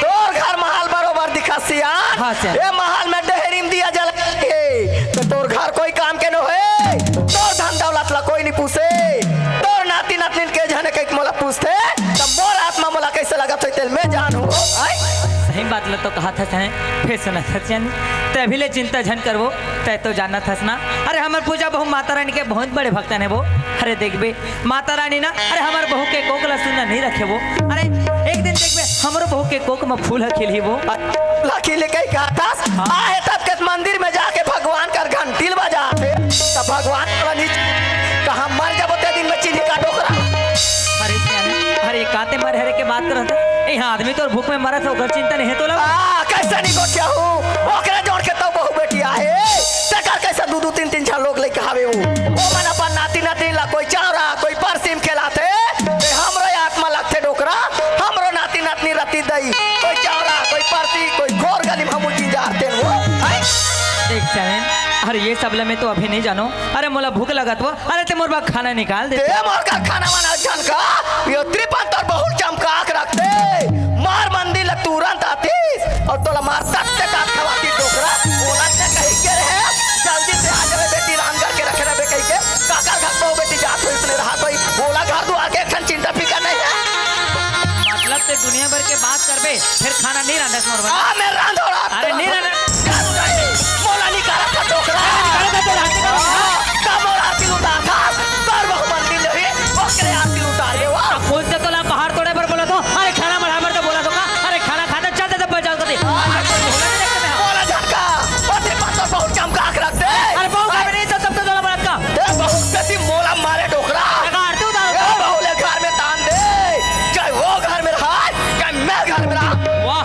तोर घर महल बरोबर दिखा सियान। हाँ, सियान। ए महल में डेहरी म दिया जला हे। त तोर घर कोई काम के नो हे। तोर धन दौलत ला कोई नहीं पूछे। तोर नाती नातनीन के झने कहीं मोला पूछथे, त मोर आत्मा मोला कैसे लगत होही तेल मैं जानहूं। आय? सही बात ल तो कहा था सही। फिर सुना था सियान। ते अभी ले चिंता झन करबो। तै तो जानत हस ना, अरे हमर पूजा बहू माता रानी के बहुत बड़े भक्तन हे वो। अरे देखबे, माता रानी ना, अरे हमर बहू के कोख ला सुन्ना नहीं रखे वो। अरे एक दिन देखबे, हमरो बहू के कोख म फूल ह खिलही वो। फूल ह खिले कहीं कहा था? हाँ। आहे तब के मंदिर में जाके भगवान कर घंटी ल बजाथे, तब भगवान वाला नीच कहाँ मर जाबो ते दिन में चिन्ही का डोकरा। अरे सियान, अरे काते मर हरे के बात करत हे? यहाँ आदमी तो भूख में मरत हे, ओकर चिंता नहीं हे तोला? आ, कैसे नहीं गोठिया हूँ? ओकरे जोड़ के तो बहू बेटी आहे। तेकर कैसे दू दू तीन तीन झन लोग लेके हावे वो? ओमन अपन नाती नातनी ला कोई चावरा, कोई परसी म खेलाथे। ते हमरो आत्मा लगथे डोकरा, हमरो नाती नातनी रति दई। कोई चावरा, कोई परसी, कोई घोर गली में हमू जी जाते वो। हैं? देख सियान, अरे ये सब ला मैं तो अभी नहीं जानों। अरे मोला भूख लगत वो, अरे ते मोर बर खाना निकाल दे। ते मोर का खाना वाना झन का, यो त्रिपंतर बहुत चमका के रखथे। मार मंदिर ल तुरंत आतिस अउ तोला मार तत्ते तात खवाती डोकरा। बोलत ते कही के रहे, जल्दी से आ जावे बेटी, रामगढ़ के रखे रहे कही के। काकर घर बहू बेटी जात होइस ने रहा कोई। बोला घर दुआर के एक ठन चिंता फिकर नहीं हे। मतलब ते दुनिया भर के बात करबे, फिर खाना नहीं रांधस मोर बर? आ, मैं रांधो रात अरे नहीं रांधस। मोला निकाला था डोकरा। निकाला था तो रांधे का। हाँ, का मोर आरती उतार था। कर बहु मंदिर नहीं, ओकरे आरती उतार दे वो। अब कौन से तोला पहाड़ तोड़े बर बोला तो? अरे खाना मढ़ा बर तो बोला तो का? अरे खाना खाते चलते तो बजाओ कभी। अरे बोला नहीं देखते मैं। बोला झटका। ओते पत्थर बहुत चमका के रखथे। अरे बहुत खावे नहीं तो तब तो तोला बरत का। ते बहुत से ती मोला मारे डोकरा। लगा आरती उतारो। ए, बहु ले घर में तान दे। चाहे वो घर में रहा, चाहे मैं घर में रहा। वाह।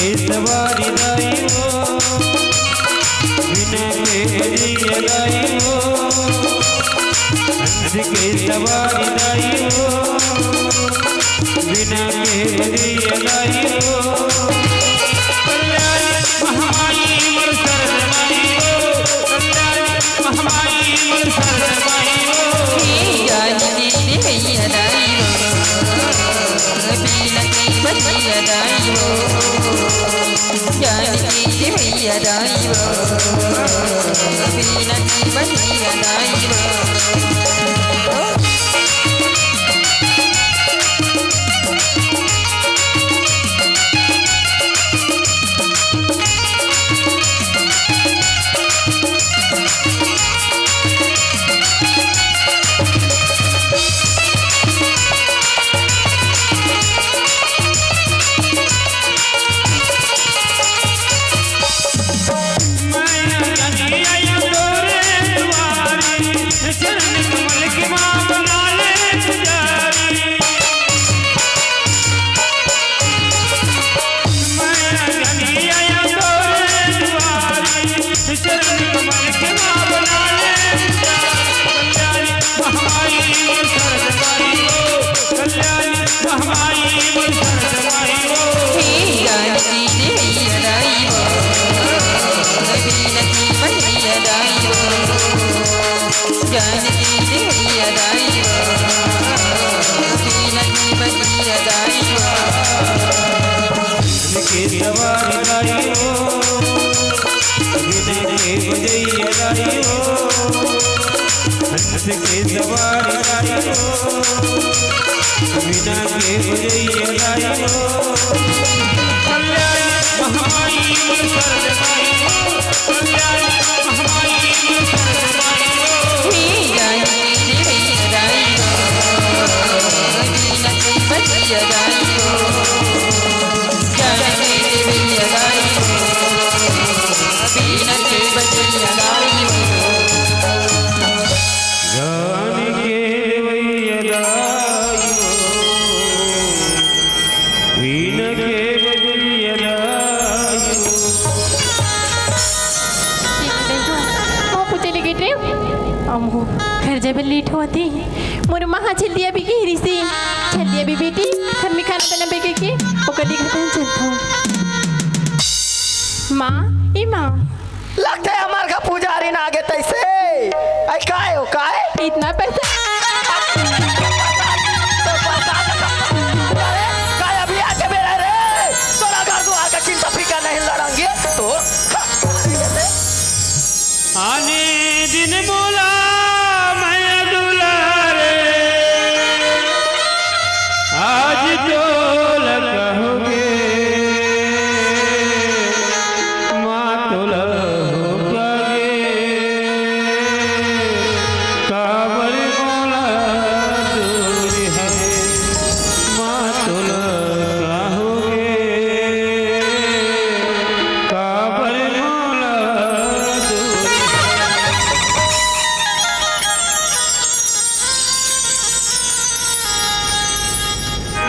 के सवारी दाई हो, बिना तेरी अदाई हो। हंस के सवारी दाई हो, बिना तेरी अदाई हो। कल्याणी महामाई मोर शरण माई हो, कल्याणी महामाई मोर शरण माई हो। हे जानकी देवी अदाई हो, बिनती बतिया दाई हो। जानकी देवी अदाई हो, बिनती बतिया दाई हो। के सवारी दाई हो, वीणा के बजैया दाई हो, हंस के सवारी दाई हो, वीणा के बजैया दाई हो। कल्याण महामाई मोर शरण दाई हो, कल्याण महामाई मोर शरण दाई हो। हे जानकी देवैया दाई हो, वीणा के बजैया दाई हो। जानकी देवैया दाई हो, वीणा के बजैया दाई हो। जानकी देवैया दाई हो, वीणा के बजैया दाई हो। वो पूछे लगे रे, अम्मू, घर जाबे लेट होती। मोर माँ ह जल्दी अभी कह रही से, जल्दी अभी बेटी, घर में खाना बनाबे के, ओकर लिए घर में चलता हूँ। माँ, ए माँ। लगथे हमर घर पुजारी ना आगे तैसे। आई काय हो, काय? इतना पैसा। तो बता, अरे, काय अभी आके बेरा रे? तोरा घर दुआर का चिंता फिकर नहीं लड़ांगे। तो आने दिन बोला मैं दुलारे, आज तो लगोगे माँ तो लगोगे, काबर बोला दूर है माँ तो लगोगे। काबर मोला दूर।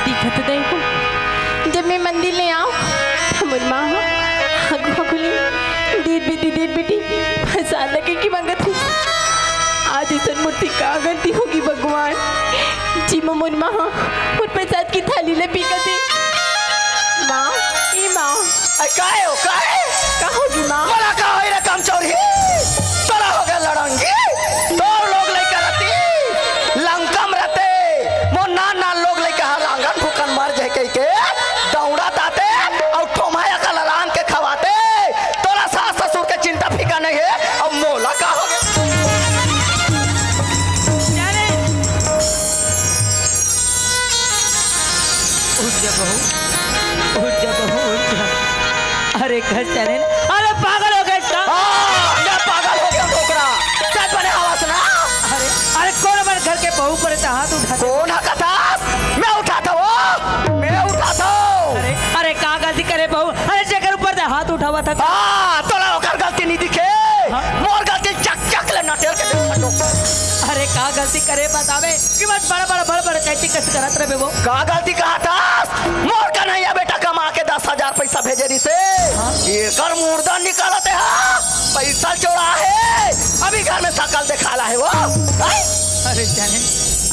दिखत नहीं हो, जब मैं मंदिर ले आऊं, हमर माँ हो, हगु हगु ले, देर बेटी, देर बेटी, प्रसाद लगे की मंगत थी। आज ऐसन मूर्ति का गलती होगी भगवान, जी मोर माँ हो, मोर प्रसाद की थाली ले पी कर दे। माँ, ई माँ, अरे काहे हो, काहे? का होगी माँ? मोला का होई रे कमचोरही? तोला होगे लड़ंगी? तोर लोग लइका रती लंका म रते। मोर नान नान लोग लइका ह लांगन फूकन मर जाए कहिके दौड़त आते अउ ठोम्हा अकन ल लान के खवाते। तोला सास ससुर के चिंता फिकर नइ हे, अब मोला का होगे? जाने उठ जा बहू, उठ जा बहू, उठ जा। अरे कस जाने, अरे पागल हो गए का? हाँ, मैं पागल हो गया डोकरा। सच बने हवस ना? अरे, अरे कौन हमारे घर के बहू पर इतना हाथ उठाते? कौन ह कथस? मैं उठाता हूँ, मैं उठाता हूँ। अरे, अरे का गलती करे बहू? अरे जेकर ऊपर ते हाथ उठावा था। हाँ, तोला ओकर गलती नहीं दिखे। हाँ? मोर गलती चक चक ले नटेर के देखा डोकरा। अरे का गलती करे बतावे? कि बस बड़ा बड़ा बड़ बड़ कैसी कस करत रहे वो। का गलती कहा था? मोर कन्हैया बेटा कमा के दस हजार पैसा भेजे रिसे। हाँ? एकर मुर्दा निकालते हा। पैसा चोरा है। अभी घर में सकल दिखाला है वो। हैं? अरे जाने,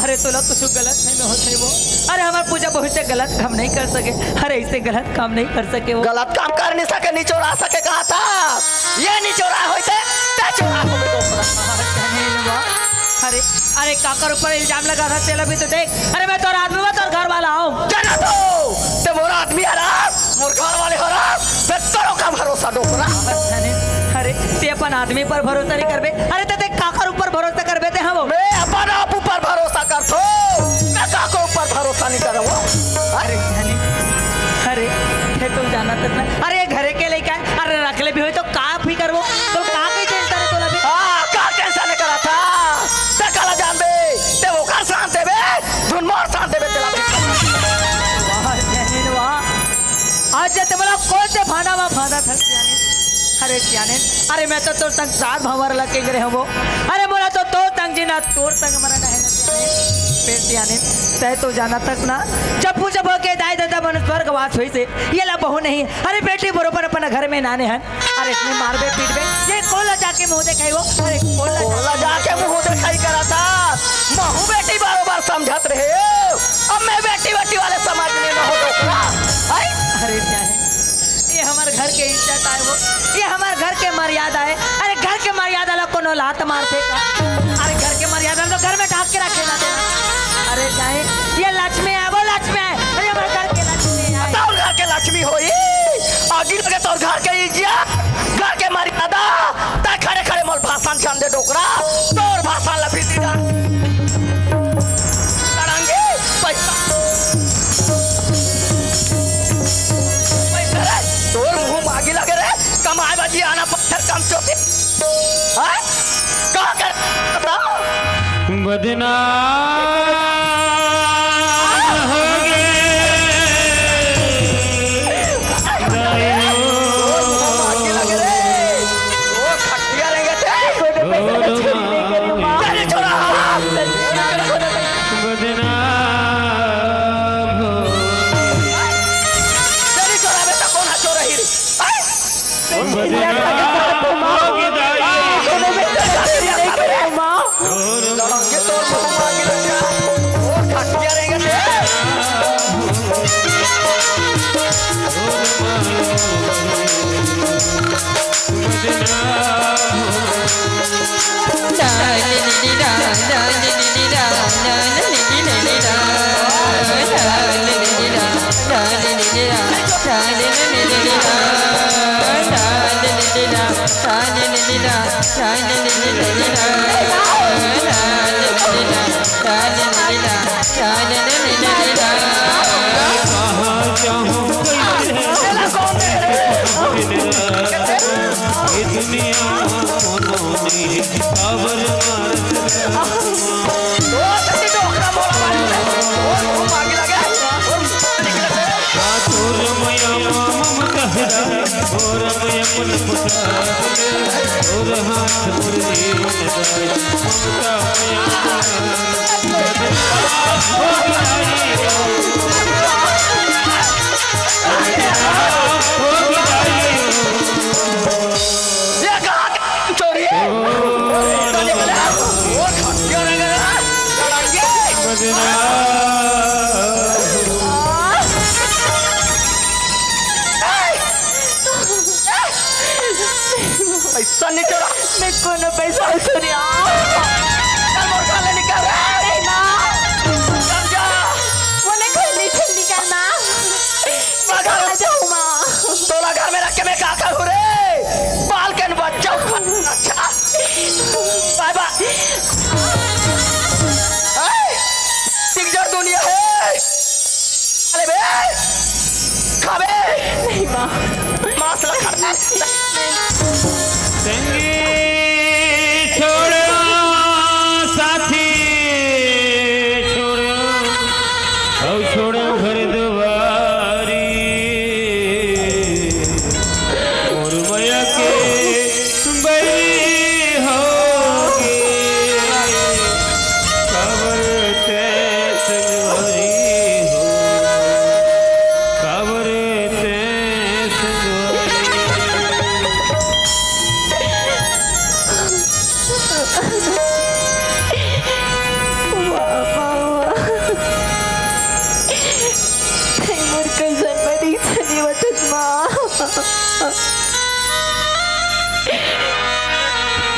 अरे तोला कुछ गलत नहीं में होते वो। अरे हमार पूजा बहुत से गलत काम नहीं कर सके। अरे ऐसे गलत काम नहीं कर सके वो। गलत काम कर नहीं सके, नहीं चोरा सके कहा था। ये नहीं चोरा होते, ते चोरा होबे डोकरा। अरे, अरे, काकर ऊपर इल्जाम लगा था, तेला भी तो देख। अरे, मैं तोर आदमी, मैं तोर घर वाला हूँ। जाना तो, ते मोर आदमी हरस, मोर घर वाले हरस, ते तोरो का भरोसा डोकरा। अरे, ते अपन आदमी पर भरोसा नहीं करबे। अरे, ते, ते काकर ऊपर भरोसा करबे ते, हाँ वो। मैं अपन आप ऊपर भरोसा करथो, मैं काकर ऊपर भरोसा नहीं करव। अरे, अरे, अरे, ते तो जाना तक ना। अरे, घरे के लेके अरे रख ले भी होई तो का फिकर वो? तो का के टेंशन है तोला भी? हाँ, का टेंशन है करा था? ते काला जानबे, ते ओकर साथ देबे, धुन मोर साथ देबे, तेला फिकर। वाह, जय हिंद, वाह। आज जे ते मोला कौन से भांडा में भांडा था, सियाने? अरे सियाने, अरे मैं तो तोर संग सात भंवर लगे रहे हूँ वो। अरे मोला तो तोर संग जीना, तोर संग मरना है ना सियाने। फिर सियाने, तय तो जाना तक ना, जब पूछबो के दाई ददा मन स्वर्गवास होई से, ये ला बहू नहीं। अरे बेटी बरोबर अपन घर में नाने हन। अरे इसने मारबे पीटबे। ये कोला जाके मुंह देखाई वो। अरे कोला कोला जाके मुंह देखाई करा था। महू बेटी बरोबर समझत रहे। अब मैं बेटी बेटी वाले समाज में न हो डोकरा। हैं? अरे क्या है? ये हमारे घर के इज्जत आए वो। ये हमारे घर के मर्यादा है। अरे घर के मर्यादा ला कोनो लात मार दे का? अरे घर के मर्यादा तो घर में ढाक के रखे ना देना। अरे जाए, ये लक्ष्मी है, वो लक्ष्मी है। अरे हमारे घर के लक्ष्मी है। बताओ घर के लक्ष्मी होई। घर के इज्जत, घर के मर्यादा, तैं खड़े खड़े मोर भाषण झन दे डोकरा, तोर भाषण ला फिर दीदा। लड़ांगे, पैसा, पैसा रे, तोर मुंह मागी लगे रे, कमाए बाजी आना पत्थर कम चोटी। हाँ? का कर, बता? बदनाम हो गए। पैसा नहीं चोरा। मैं कोनो पैसा नहीं चोरी। चल मोर घर ले निकल रे। नहीं माँ। चल जा। वो नहीं घर नहीं चल निकल माँ। पागल। आ जाओ माँ। तोला घर में रख के मैं का करूँ रे? बाल के न बच्चा। अच्छा। बाय बाय। ए, पिक्चर दुनिया है। अरे बे, खाबे। नहीं माँ। मांस ला खा। संगी छोड़ो, साथी छोड़ो, अउ छोड़ो घर दुआरी। मोर मया के बई होगे, काबर तैं संगवारी हो, काबर तैं संगवारी। वाह, वाह, वाह। तैं मोर कइसन बड़ी चली वतन माँ।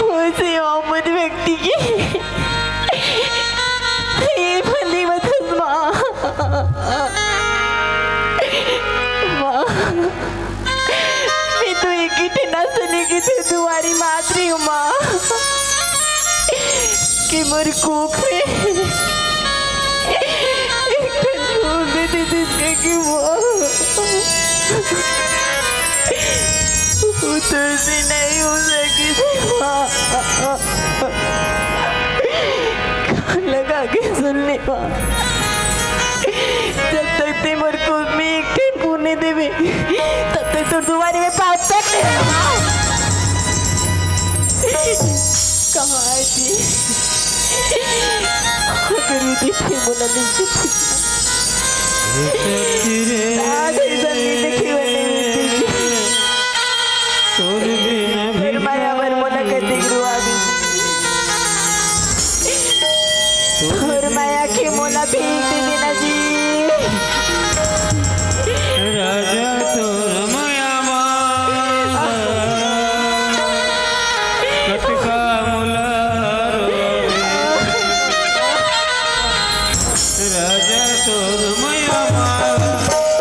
मोर से अमर व्यक्ति के ये भली वतन माँ। माँ। मैं तो एक ही ठे नस लेके तो दुआरी मात रही हूँ माँ। कि मोर कोख में एक ठन फूल दे दे जिसका कि वो, वो तुलसी नहीं हो सकी थी माँ। कान लगा के सुन ले माँ। जब तक तैं मोर कोख में एक ठन फूल नहीं देबे, तब तक तोर दुआरी में पाँव तक नहीं रखबो। कहाँ है जी? अगर ये देखे मोला नहीं देखे। आज ऐसा नहीं देखे वाली मिलती। तोर माया बर मोला कतेक रुआ दे। तोर माया के मोला भीख दे देना जी। राजा तोर माया मा कतका मोला रोवे। राजा तोर माया मा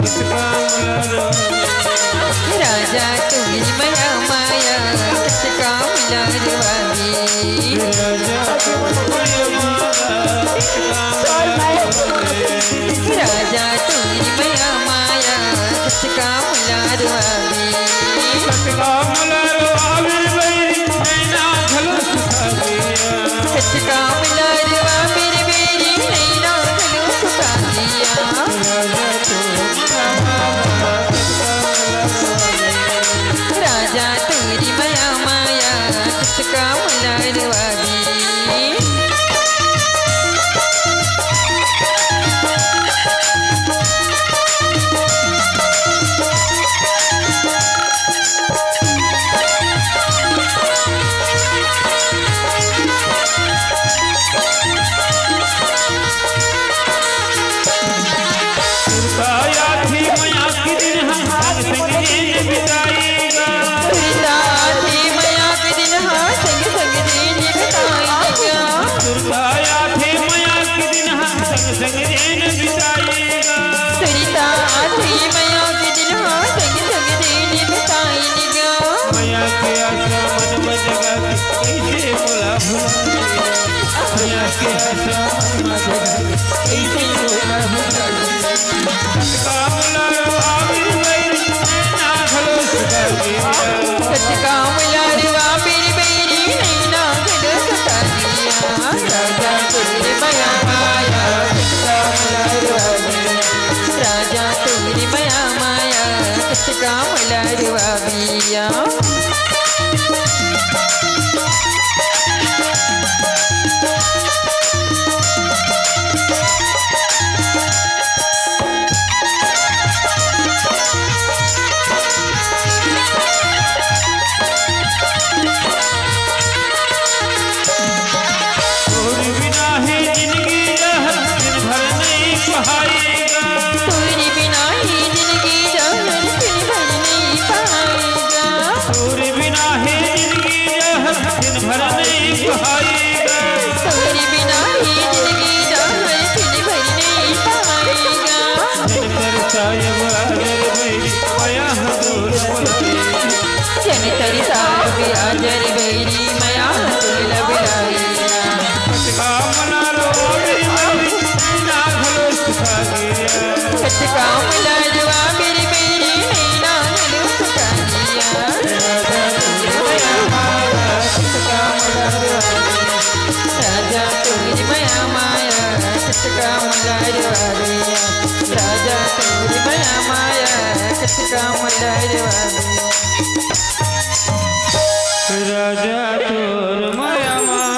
कतका मोला रोवे। राजा तोरी मया माया, कतका मोला रोवाबे। राजा तोरी मया माया, कतका मोला रोवाबे। राजा तोरी मया माया, कतका मोला रोवाबे। कतका मोला रोवाबे, बैरी नैना घलो सुखा दिया। कतका मोला रोवाबे रे बैरी, नैना घलो सुखा दिया। राजा तोरी मया माया, राजा तोरी मया माया, कतका मोला रोवाबे। सुरता आथे मया के दिन ह, संग संग जेन बिताएगा। सुरता आथे मया के दिन ह, संग संग जेन बिताएगा। सुरता आथे मया के दिन ह, संग संग जेन बिताएगा। सुरता आथे मया के दिन ह, संग संग जेन बिताएगा। मया के आसा मन म जगा के, कइसे मोला भुला दिया। मया के आसा मन म जगा के, कइसे मोला भुला दिया। कतका मोला रोवाबे रे बैरी, नैना घलो सुखा दिया। कतका मोला रोवाबे रे बैरी, नैना घलो सुखा दिया। राजा तोरी मया माया, कतका मोला रोवाबे। राजा तोरी मया माया, कतका मोला रोवाबे। तोर बिना हे जिनगी जहर, दिन भर नइ पहाएगा। तोर बिना हे जिनगी जहर, दिन भर नइ पहाएगा। तोर बिना हे जिनगी जहर, दिन भर नइ पहाएगा। तोर बिना हे जिनगी जहर, दिन भर नइ पहाएगा। जन तरसाय बर बैरी, मया ह दूर बुलाए। जन तरसाय बर बैरी, मया ह दूर बुलाए। कतका मोला रोवाबे रे बैरी, नैना घलो सुखा दिया। कतका मोला रोवाबे रे बैरी, नैना घलो सुखा दिया। राजा तोरी मया माया, कतका मोला रोवाबे। राजा तोरी मया माया, कतका मोला रोवाबे। राजा तोरी मया माया, कतका मोला रोवाबे। राजा तोर मया माया,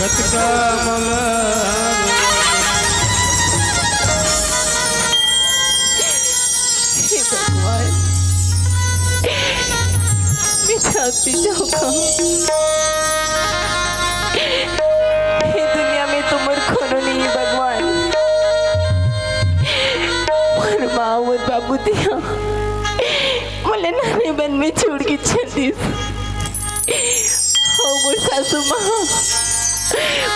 कतका मोला रोवाबे। हे भगवान, मैं जानती जाऊँ कहाँ। ये दुनिया में तो मोर कोनो नहीं हे भगवान। मोर माँ, मोर बाबू तेहा मोला नानेपन में छोड़ के चल दिस। अउ मोर सासू माँ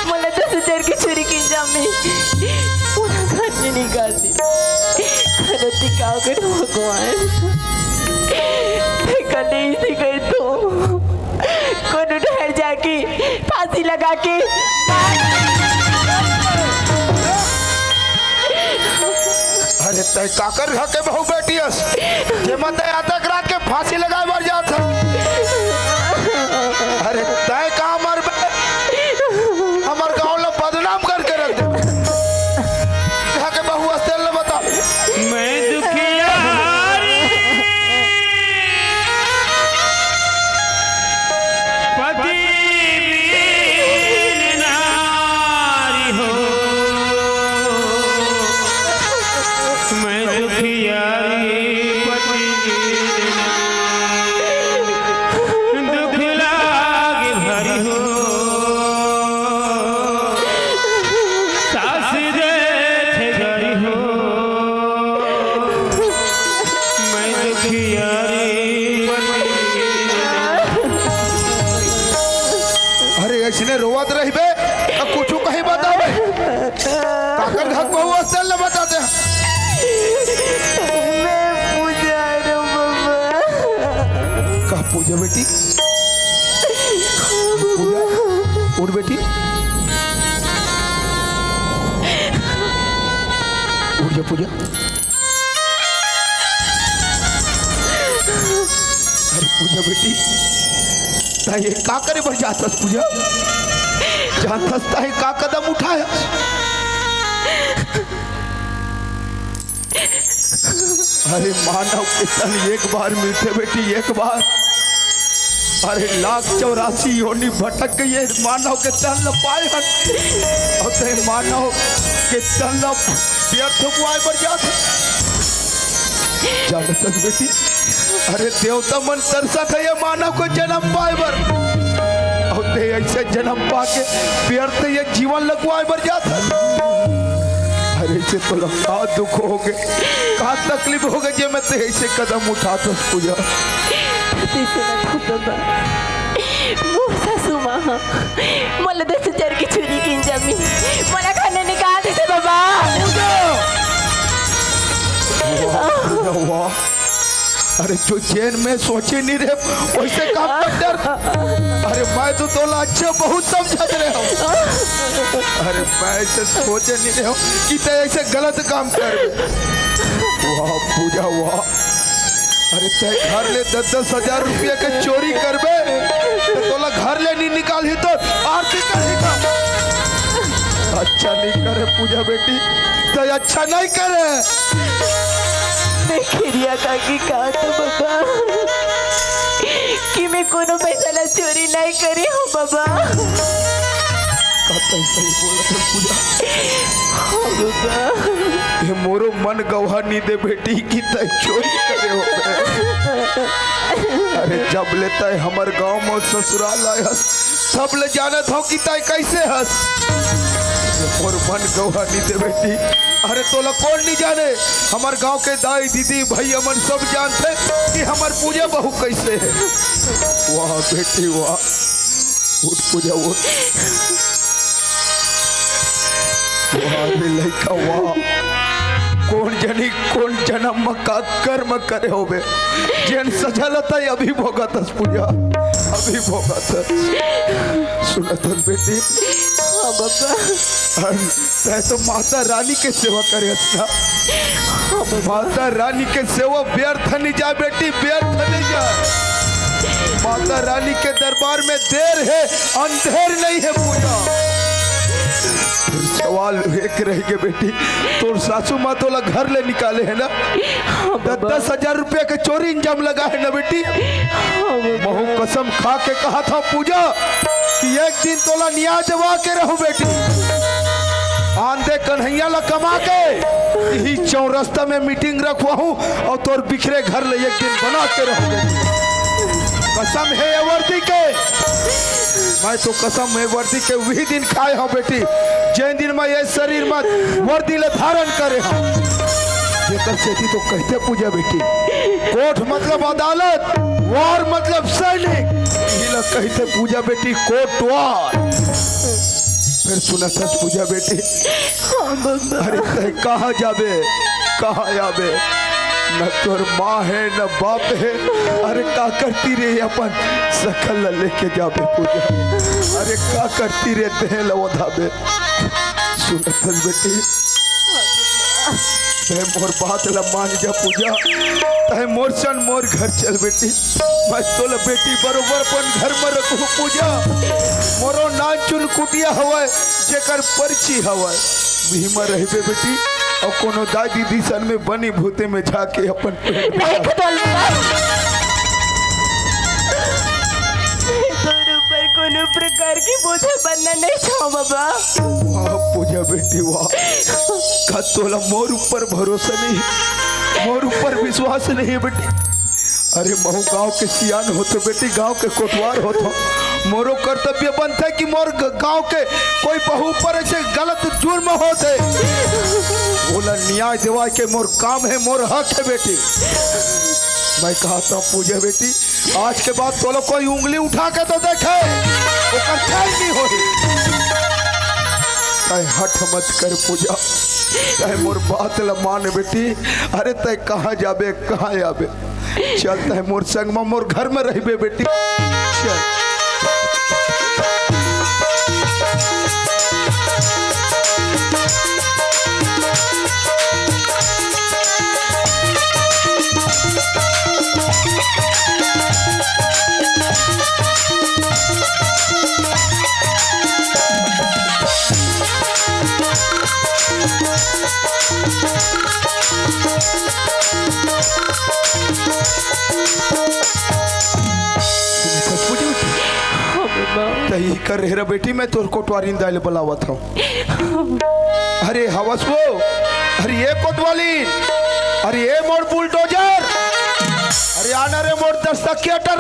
मोला दस हजार के चूरी किंजा में पूरा घर में निकाल दे। करती का करूँ भगवान, ते कले इसे कर दो। कोनो डहर जाके फांसी लगा के। अरे तैं काकर घर के बहू बेटी अस, जेमा तैं अतक रात के फांसी लगाए बर जात हस। अरे तैं का मरबे, हमर गांव ला बदनाम करके रख दे। घर के बहू अस तेला बता। मैं दुखियारी पतिहीन नारी हो, मैं दुखियारी पतिहीन नारी, दुख लागे भारी हो, सास देथे गारी हो, मैं दुखियारी पतिहीन। अरे, अइसने रोवत रहिबे, त कुछु कहीं बताबे। काकर घर बहू अस तेला बता दे। मैं पूछ पूजा बेटी, पूजा, उठ बेटी, उठ जा पूजा। अरे पूजा बेटी, तैं ये का करे बर जात हस पूजा? जानत हस तैं का कदम उठाय हस? अरे मानव के तन एक बार मिलथे बेटी, एक बार। अरे लाख चौरासी योनि भटक गे ये मानव के तन ल पाय हन, अउ तैं मानव के तन ल व्यर्थ गवाय बर जात हस। जानत हस बेटी, अरे देवता मन तरसत हे ये मानव के जनम पाय बर, अउ तैं अइसे जनम पाके व्यर्थ ये जीवन ल गवाय बर जात हस। अरे अइसे तोला का दुख होगे, का तकलीफ होगे जे में तैं अइसे कदम उठात हस पूजा? तैं सुनत हस बाबा, मोर सासू माँ ह मोला दस हजार के चूरी किन जमी, मोला घर ले निकाल दिस हे बाबा। पूजा! वाह, पूजा, वाह। अरे जो जेन में सोचे नइ रहेंव, वइसे काम कर डर। अरे मैं तो तोला अच्छा बहुत समझत रहेंव। अरे मैं अइसे सोचे नइ रहेंव कि तैं अइसे गलत काम करबे। वाह पूजा वाह। अरे तैं घर ले दस दस हजार रुपया के चोरी करबे, त तोला घर ले नइ निकालही त आरती करही का? अच्छा नइ करे पूजा बेटी, तैं अच्छा नइ करे। मैं खिरिया खा के कहत हँव बाबा कि मैं कोनो पैसा ला चोरी नइ करे हँव बाबा। का तैं सही बोलत हस पूजा? हाँ बाबा। ये मोरो मन गवाह नइ दे बेटी कि तैं चोरी करे होबे। अरे जब ले तैं हमर गाँव में ससुराल आय हस, तब ले जानत हँव कि तैं कइसे हस। ये मोर मन गवाह नइ दे बेटी। अरे तोला कोन नइ जाने, हमर गाँव के दाई दीदी भइया मन सब जानथे कि हमर पूजा बहू कइसे हे। वाह बेटी वाह, उठ पूजा उठ। वाह रे लइका वाह, कोन जनी कोन जनम म का कर्म करे होबे, जेन सजा ल तैं अभी भोगत हस पूजा, अभी भोगत हस। सुनत हस बेटी? हाँ बाबा। अरे, तैं तो माता रानी के सेवा करे हस ना? हाँ बाबा। माता रानी के सेवा व्यर्थ नइ जाय बेटी, व्यर्थ नइ जाय। माता रानी के दरबार में देर हे, अंधेर नइ हे पूजा। फिर सवाल एक रहिगे बेटी, तोर सासू माँ तोला घर ले निकाले हे ना? हाँ त बाबा। दस हजार रुपया के चोरी इल्जाम लगा हे ना बेटी? हाँ बाबा। महूँ कसम खा के कहत हँव पूजा कि एक दिन तोला न्याय देवा के रहूँ बेटी। आंधी कन्हैया ला कमा के इही चौरस्ता में मीटिंग रखवाहूँ अउ तोर बिखरे घर ले एक दिन बना के रहूँ बेटी। कसम हे ये वर्दी के, मैं तो कसम हे वर्दी के उही दिन खाय हँव बेटी, जेन दिन मैं ये शरीर में वर्दी ले धारण करे हँव। जेकर सेती तो कहिथे पूजा बेटी, कोर्ट मतलब अदालत, वार मतलब सैनिक, इही ला कहिथे पूजा बेटी कोटवार। फिर सुनत हस पूजा बेटी, हाँ बाबा। अरे तैं कहाँ जाबे, कहाँ आबे? न तोर माँ हे, न बाप हे। अरे का करती रे अपन सकल ला लेके जाबे पूजा? अरे का करती रे देह ला ओधाबे? सुनत हस बेटी, तैं मोर बात ला मान जा पूजा, तैं मोर सन मोर घर चल बेटी। मैं तोला बेटी बरोबर अपन घर में रखहूँ पूजा। मोरो नानचुन कुटिया हवय, जेकर पर्ची हवय, उही में रहिबे बेटी। अउ कोनो दाई दीदी सन में बनी भूते में जाके अपन पेट नहीं भर। खतल बाबा। तोर ऊपर कोनो प्रकार के बोझा बनना नहीं चाहँव बाबा। वाह पूजा बेटी वाह, का तोला मोर ऊपर भरोसा नहीं, मोर ऊपर विश्वास नहीं बेटी? अरे महूँ गाँव के सियान होथँव बेटी, गाँव के कोटवार होथँव, मोरो कर्तव्य बनथे कि मोर ग-, गाँव के कोई बहू पर अइसे गलत जुर्म होथे, ओला न्याय देवाय के मोर काम हे, मोर हक हे बेटी। मैं कहत हँव पूजा बेटी, आज के बाद तोला कोई उंगली उठा के तो देखे, ओकर न्याय नहीं होही। तैं हठ मत कर पूजा, तैं मोर बात ला मान बेटी। अरे तैं कहाँ जाबे, कहाँ आबे? चल, तैं मोर संग म मोर घर म रहिबे बेटी। चल। खुशबू जी, हाँ, माँ। तही कर रहे बेटी, मैं तोर कोटवारिन दाई ल बलावत हूँ। अरे हवस वो, अरे ये कोतवाली, अरे ये मोर बुलडोजर, अरे आना रे मोर दस चकिया ट्रक।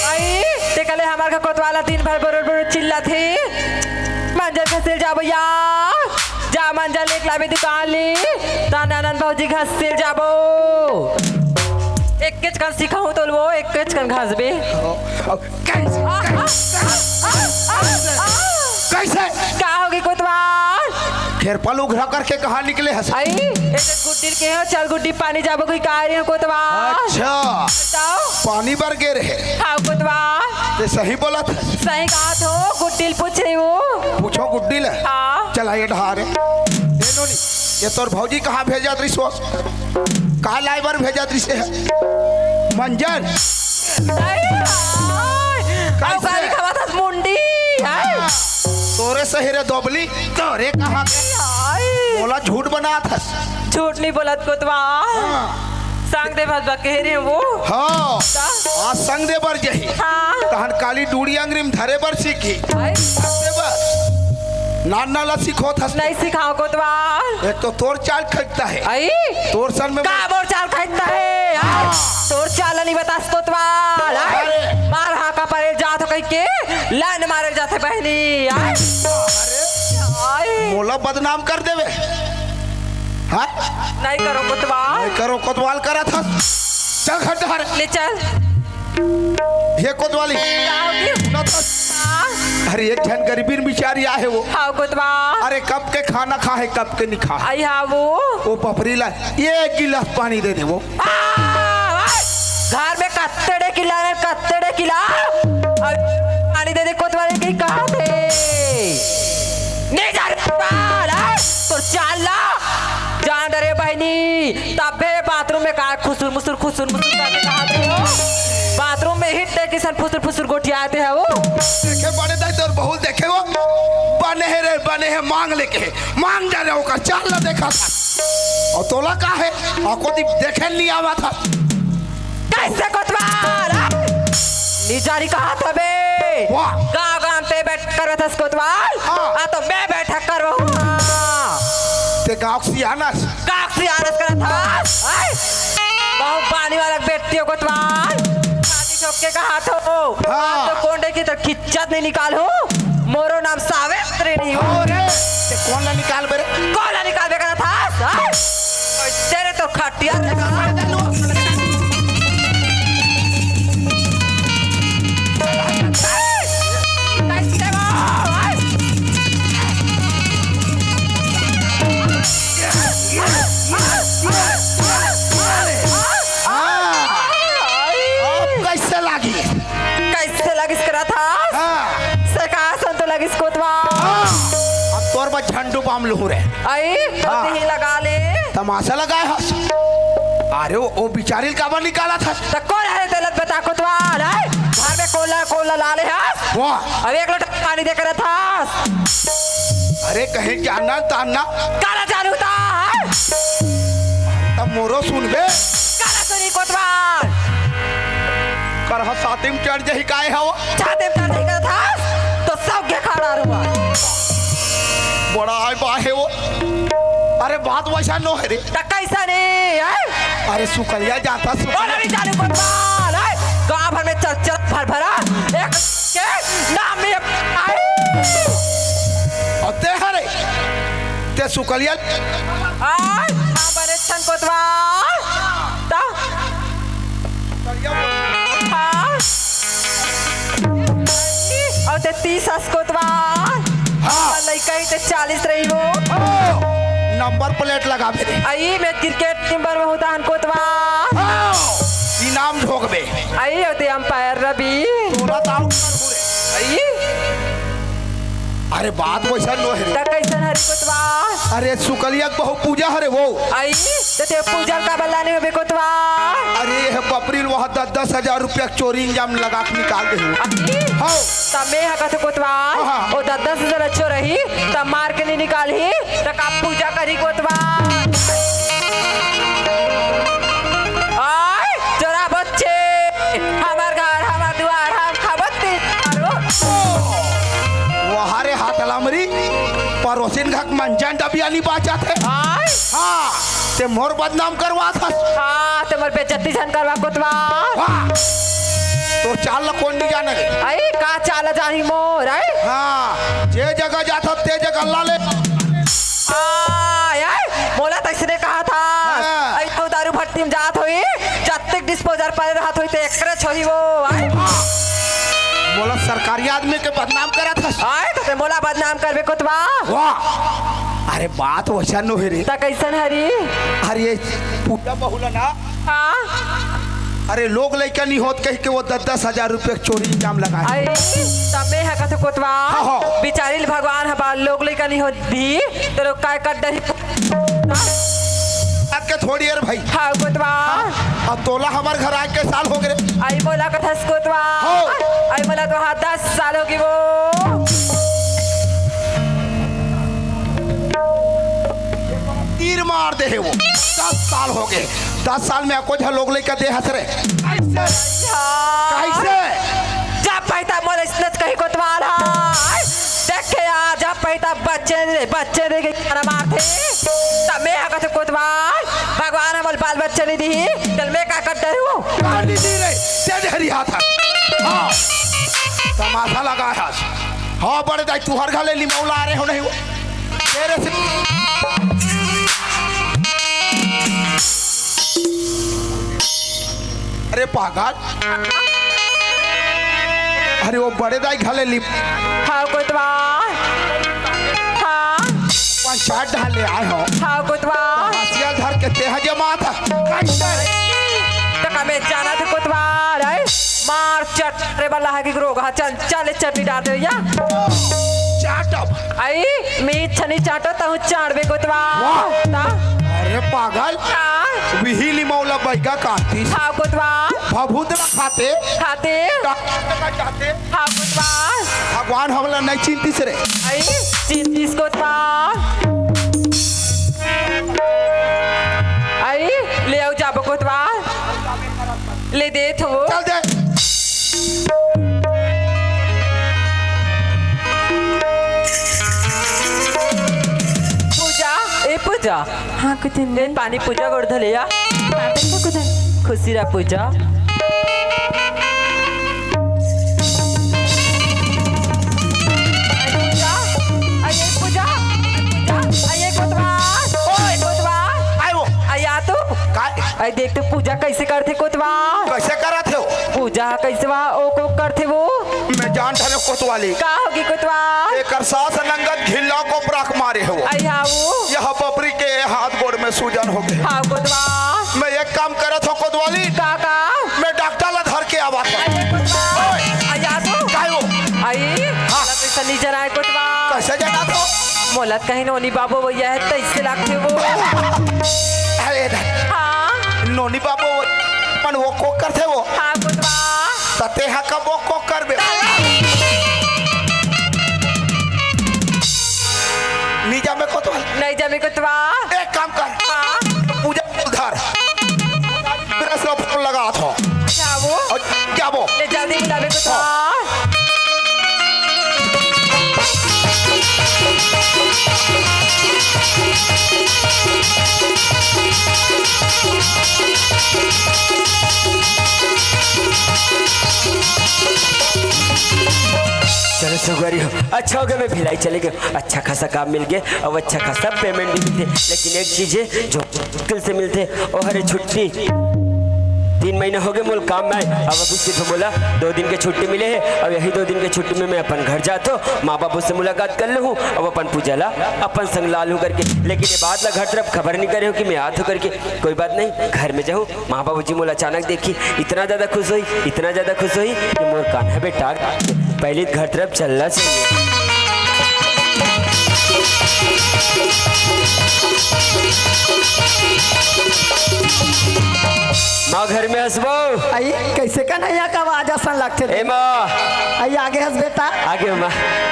आई, ते कले हमार का कोतवाला दिन भर बरोर बरोर चिल्लाथे। मंजर घसेल जाबो या, जा मंजर लेक लाबे दुकान ले, ता ननन भौजी घसेल जाबो। एक केच कन सिखाहूँ तोल वो, एक केच कन घसबे। अब कैसे? आ, आ, आ, आ, आ, आ। कैसे? का होगे कोतवाल? खेरपा ल उघरा करके कहाँ निकले हस? आई, एक गुड्डी के हो, चल गुड्डी पानी जाबो कोई का रहे हो कोतवाल? अच्छा। बताओ। पानी बर गे रहे। हाँ कोतवाल। ते सही बोलत हस। सही कहा तो, गुड्डी ल पूछ रही हूँ। पूछो गुड्डी ल। हाँ। चल आइए ढारे। ए नोनी, ये तोर भौजी कहाँ भेजत रहिस हो? का लाए बर भेजत रहिस हे? मंजन। आई, आई। कैसे? अउ गाली खवात हस मुंडी, आई। तोरे सही रे दोबली, तोरे कहाँ के? आई। मोला झूठ बनात हस। झूठ नहीं बोलत कोतवाल। हाँ। संग दे भस बकेरे वो। हाँ। का? आज संग दे बर जही। हाँ। तहन काली डूड़ी अंगरी म धरे बर सीखी। आई। संग दे बर। नान नाला सिखोत हस। नहीं सिखाओ कोतवाल। एक तो तोर चाल खटता है। आई। तोर सन में का मोर चाल खटता है? आई। हाँ। तोर चाल नहीं बतास कोतवाल। आई। अरे। मार हाका परे जात हो कहि के लाइन मारे जाथे बहनी। आई। अरे। आई। मोला बदनाम कर देवे। हाँ? नहीं करो कोतवाल। नहीं करो कोतवाल करत हस। चल घर डहर। ले चल। हे कोतवाली। का होगी? सुनत हस? हाँ। अरे एक झन गरीबी बिचारी आहे वो। हाँ कोतवाल। अरे कब के खाना खा है, कब के नहीं खा है। आई हाँ वो। वो बपरी ला एक गिलास पानी दे दे वो। आ, आ, घर में कत्तड़े किला है, कत्तड़े किला। अब पानी दे दे कोतवाली की कहा थे। नहीं जा रे बाल, आ, तो चाल ला। जान डरे बहनी, तबे बाथरूम में का खुसुर मुसुर, खुसुर मुसुर करके कहा थे हो? बाथरूम में ही टेक किसन फुसुर फुसुर गोठियाते हैं वो। देखे बड़े दाई तोर बहू ल देखे वो। बने है रे, बने है, मांग लेके है। मांग जा रे ओकर, चाल ला देखा था। अउ तोला का है? अउ कोती देखे नहीं आवा था। कैसे कोतवाल? हाँ? निजारी कहा था बे? वाह। गाँव गाँव ते बैठ करत हस कोतवाल? हाँ। आ तो मैं बैठक करवाहूँ। ते गाँव के सियानस। गाँव के सियानस करत हस? आय? बहुत पानी वाला बेटी हो कोतवाल। शादी छोड़ के कहा थो? हाँ। तो कोंडे की तो खिच्चत नहीं निकाल हो। मोरो नाम सावित्री नहीं हो। अरे, ते कोन ला निकाल बे रे? कोन ला निकाल बे करत हस? हाँ? ओए, तेरे तो खटिया निकाल। कैसे वो? हाँ। अब कैसे लागी? कैसे लागिस करत हस? हाँ। सकासन तो लागिस कोतवाल। हाँ। अब तोर बर झंडू बाम लुहूँ रे। आई, हाँ। नहीं लगा ले। तमाशा लगाए हस। अरे वो, वो बिचारी ल काबर निकालत हस? त कोन हरे तेला बता कोतवाल, हैं? घर में कोला, कोला ला ले हस? वाह। अब एक लोटा पानी दे करत हस। अरे कहीं जानना तानना। काला जानू ता, हैं? तब मोरो सुनबे। काला सुनी कोतवाल। करहा छाती म चढ़ जही काय हव? छाती म चढ़ जही करत हस, तो सब के खड़ा रुआ। बड़ा आय बाहे वो। अरे बात वैसा नो है रे। त कैसा ने, हैं? अरे सुकलिया जाता सुकलिया। बोला नहीं जानू कोतवाल, हैं? गाँव भर में चर्चा भर भरा। एक के नाम में आई। अते हरे। ते सुकलिया। आय, हाँ, बने छन कोतवाल। ता? हाँ। अउ तीस हस कोतवाल। हाँ। लइका ही ते चालीस रही वो। ओ, नंबर प्लेट लगाबे रे। अई मैं क्रिकेट टीम बर में होता हन कोतवाल। हाँ, इनाम ठोकबे। अई होते अंपायर रवि। तोला तो आउट कर पूरे। अई। अरे बात वैसा नो हे रे। त कैसन हरी कोतवाल? अरे सुकलिया के बहु पूजा हरे वो। अई, त ते पूजा का बल्ला नहीं होबे कोतवाल? अरे ये बपरी ल वहाँ दस दस हजार रुपया के चोरी इंजाम लगा के निकाल दे हो। अई? हाँ। त मैं ह कथे कोतवाल, हाँ, हाँ। ओ दस दस हजार अच्छो रही, त मार के नहीं निकालही, त का पूजा करी कोतवाल? आय, चोरा बच्चे, हमर घर, हमर दुआर, हम खाबो तीन चारो। वहाँ रे हाथ लामरी, परोसिन घक मंजन डबिया नहीं बाचत हे। आय। हाँ, ते मोर बदनाम करवात हस। हाँ, ते मोर बेइज्जती झन करवा कोतवाल। वाह! तोर चाल ला कोन नहीं जाने रे? अई, का चाल जानी मोर, अई? हाँ, जे जगह जात हस, ते जगह ला ले। आय, आय, मोला तइसने कहा था। हाँ। अई, तो दारू भट्टी में जात होई, जत्तिक डिस्पोजल परे रहत होई, ते एकरे छोही वो, अई? मोला सरकारी आदमी के बदनाम करत हस। अई, तो ते मोला बदनाम करबे कोतवाल। वाह! अरे बात वैसा नो हे रे। त कैसन हरी? अरे ये पूजा बहुला ना। हाँ। अरे लोग लइका नहीं होत कहि के वो दस दस हजार रुपया के चोरी इंजाम लगाए। अई, त मैं ह कथे कोतवाल। हाँ, हाँ। बिचारी ल भगवान ह बा लोग लइका नहीं होत दी, त लोग काय कर डरी? अत के थोड़ी यार भाई। हाँ, कोतवाल। अब तोला हमर घर आए के साल हो गए रे। अई मोला कथस कोतवाल। हाँ। अई मोला तो हाँ दस साल होगी वो। तीर मार दे हे वो। दस साल हो गए। दस साल में एको झन लोग लइका दे हस रे। कैसे? हाँ। कैसे? जब पैसा मोला इसने कही कोतवाल हा। देखे आ, जब पैसा बच्चे रे, बच्चे रे के खाना मारथे। त मैं ह कथे कोतवाल, भगवान हमल बाल बच्चे नहीं दी, त मैं का कर डरू? गाली दी रे, तेज हरी हाथ है। हाँ। तमाशा लगा है आज। हाँ, बड़े दाई, तुहर घले लिमौला आ रहे हो नहीं हो? तेरे से अरे पागल। अरे वो बड़े दाई घले लिप। हाँ, कोतवाल। हाँ। पंचायत ढाले आए हो। हाँ, कोतवाल। हसिया धर के तेह जमात। त का मैं जाना थे कोतवाल, अई? मार चट रे बल्ला है कि रोग हा चल चल चटनी डाल दे या। चाटब। अई, मीठ छनी चाटो तहु चाड़बे कोतवाल। वाह। ता? अरे पागल। हाँ। विही लिमौला बैगा काटतीस। हाँ, कोतवाल। भभूत ला खाते। खाते। डॉक्टर का जाते। हाँ, कोतवाल। भगवान हमला नहीं चिंतिस रे। अई, चिंतिस कोतवाल। अई, ले आओ जाबो कोतवाल। ले दे थो। चल दे। पूजा, ए पूजा। हाँ, कुछ ले नहीं। पानी पूजा गोड़ धले या। हाँ, देखो कुछ नहीं। खुशी रह पूजा। पूजा, अरे पूजा, पूजा, अरे कोतवाल, ओए कोतवाल, आए वो। अरे आ तू। काय? अरे देख तो पूजा कैसे करथे कोतवाल। कैसे करत हे वो? पूजा कैसे वा ओ को करथे वो? मैं जानत हँव कोतवाली। का होगी कोतवाल? एकर सास नंगत घिल्ला को प्राक मारे हे वो। अरे हाँ वो। यह बपरी के हाथ गोड़ में सूजन हो गए। हाँ कोतवाल। मैं एक काम करत हँव कोतवाली। का का? मैं डॉक्टर ला धर के आवत हँव। अरे कोतवाल। ओए। अरे आ तू। काय वो? अरे। हाँ। ला तो सनी जनाए कोतवाल। कैसे जना तो? मोला कहीं नोनी बाबू भैया है तैसे लागथे वो। अरे दा-, हाँ। नोनी बाबू मन वो को करथे वो। हाँ, कोतवाल। त तेहा कब वो को करबे? नहीं जामे कोतवाल। नहीं जामे कोतवाल। एक काम कर। हाँ। पूजा धर। तेरा सब फोन लगा था। क्या वो? और क्या वो? ले जल्दी बुलावे कोतवाल। चलो सुगवारी हो, अच्छा हो गया, मैं भिलाई चले गए, अच्छा खासा काम मिल गया, अब अच्छा खासा पेमेंट भी मिलते, लेकिन एक चीज है जो मुश्किल से मिलते, वो हरे छुट्टी। तीन महीना हो गए मोला काम में, अब अभी सिर्फ मोला दो दिन के छुट्टी मिले हे। अब यही दो दिन के छुट्टी में मैं अपन घर जात हो, माँ बाबू से मुलाकात कर लूँ, अब अपन पूजा ला अपन संग ला लूँ करके। लेकिन ये बात ला घर तरफ खबर नहीं करे हो कि मैं आत हो करके। कोई बात नहीं, घर में जाऊँ, माँ बाबू जी मोला अचानक देखी, इतना ज्यादा खुश होई, इतना ज्यादा खुश होई कि मोर कान्हा बेटा पहली घर तरफ चलना चाहिए। माँ घर में हंसबो। आई, कैसे कन्हैया का आवाज असन लगथे? ए माँ। आई, आगे हंस बेटा। आगे माँ।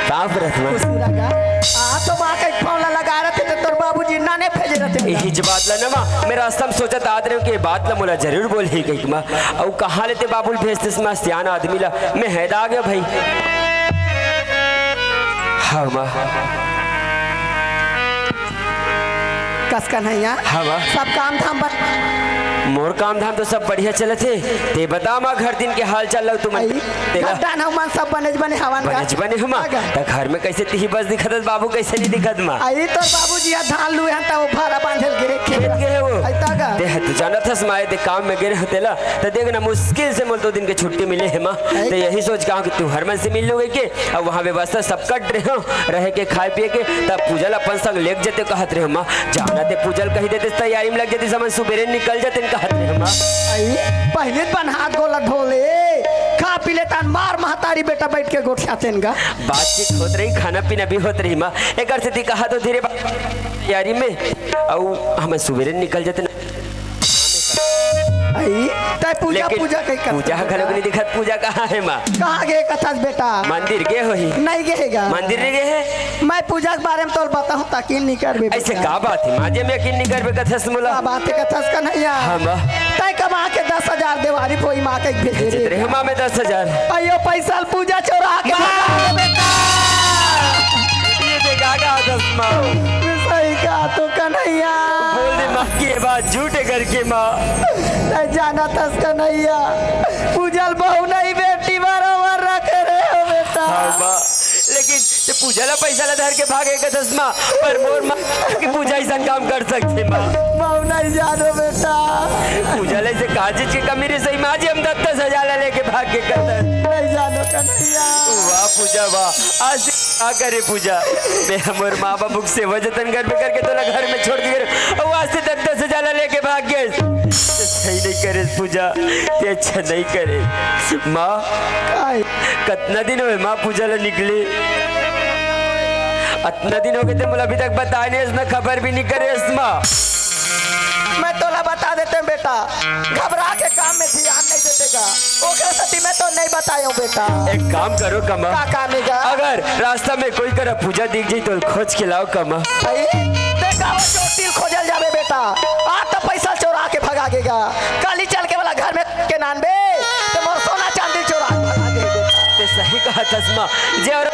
पाँव परत माँ। खुशी लगा। आ तो माँ का एक फोन ला लगा रहे थे तो तोर बाबूजी नाने भेजे रहते। यही जो बात ला ना माँ, मैं रास्ता में सोचत आत रहे हूँ कि ये बात ला मोला जरूर बोल ही गई माँ। अउ कहाँ लेते बाबू भेजते माँ, सियान आदमी ला। मैं हैदा आ गया भाई। हाँ माँ। कस कन्हैया। हाँ माँ। सब काम धाम बन मोर काम धाम तो सब बढ़िया चलत हे। ते बता माँ, घर दिन के हाल चाल ला तुमन। आई, तेला घर डान हमन सब बनेच बने हवन का। बनेच बने हमा। का गा? त घर में कैसे तिही बस दिखत हस, बाबू कैसे नहीं दिखत माँ? आई तोर बाबूजी ह धान लुए हन त वो भारा बांधे ल गे हे खेत। खेत गे हे वो। आई त गा? ते ह तू जानत हस माँ, ते काम में गे रहे तेला। त देख ना, मुश्किल से मोल दो दिन के छुट्टी मिले हे माँ। आई। त यही सोच के आऊँ कि तू हर मन से मिल लूँगे के। अब वहाँ व्यवस्था सब कर रहे हो, रहे के, खाए पिए के, तब पूजा ला अपन संग लेके जाते कहत रहे हो माँ। जाना ते पूजा ला कही देते, तैयारी में लग जाती, समझ सुबेरे निकल जाते कहत रहे हो माँ। आई, पहले तो अपन हाथ गोला धो ले, खा पी ले, तान मार महतारी बेटा बैठ के गोठियाते गा। बातचीत होत रही, खाना पीना भी होत रही माँ। एक से ती कहा तो धीरे बा-, तैयारी में, अउ हम सुबेरे निकल जाते ना। आई, तै पूजा, लेकिन पूजा कहीं कर पूजा घलो नहीं दिखत, पूजा कहाँ हे माँ? कहाँ गे कथस बेटा? मंदिर गे होही। नहीं गे हे गा। मंदिर नहीं गे हे? मैं पूजा के बारे में तोर बताऊँ, ताकि नहीं करबे ऐसे बेटा। का बात हे माँ, जे मैं यकीन नहीं करबे कथस मोला? का बात हे कथस कन्हैया? हाँ माँ। तै कमा के दस हजार देवारी भोई माँ के भेजे भेजे रे। रहे माँ मैं दस हजार। अयो पैसा ल पूजा चोरा के माँ! भगा बेटा। ये देखा का दस माँ। सही कहा तो कन्हैया। बोल दे माँ कि ये बात झूठ हे करके माँ। तै जानत हस कन्हैया, पूजा ल बहू नहीं बेटी बराबर रखे रहे हो बेटा। हाँ माँ, लेकिन ते पूजा ला पैसा ला धर के भागे कथस माँ, पर मोर माँ कि पूजा ऐसा काम कर सकथे माँ। बहू नहीं जानो बेटा। पूजा ला ऐसे का चीज की कमी रे सही माँ जी, हम दस दस हजार ला लेके भाग गे कथस। नहीं जानो कन्हैया। वाह पूजा वाह, आज का करे पूजा, मैं हमर माँ बाबू के सेवा जतन करबे करके तोला घर में छोड़ के गे रहे, अउ आज ते दस दस हजार ला लेके भाग गे। ते सही नहीं करे पूजा, ते अच्छा नहीं करे। माँ, काय? कतना दिन होए माँ पूजा ला निकले? अतना दिन हो गे ते मोला अभी तक बताए नहीं हस ना, खबर भी नहीं करे हस माँ। मैं तोला बता देते हूँ बेटा, घबरा के काम में ध्यान नहीं देते गा, ओकर सेती मैं तो नहीं बतायो बेटा। एक काम करो कमा। का काम हे गा? अगर रास्ता में कोई करा पूजा दिख जाई तो खोज के लाओ कमा। भाई, ते गाँव चोटिल खोजल जाबे बेटा, आज तो पैसा चोरा के भगा गेगा, काली चल के वाला घर में के नानबे, ते मोर सोना चांदी चोरा के भगा गेगा। ते सही कहा थस माँ, जे और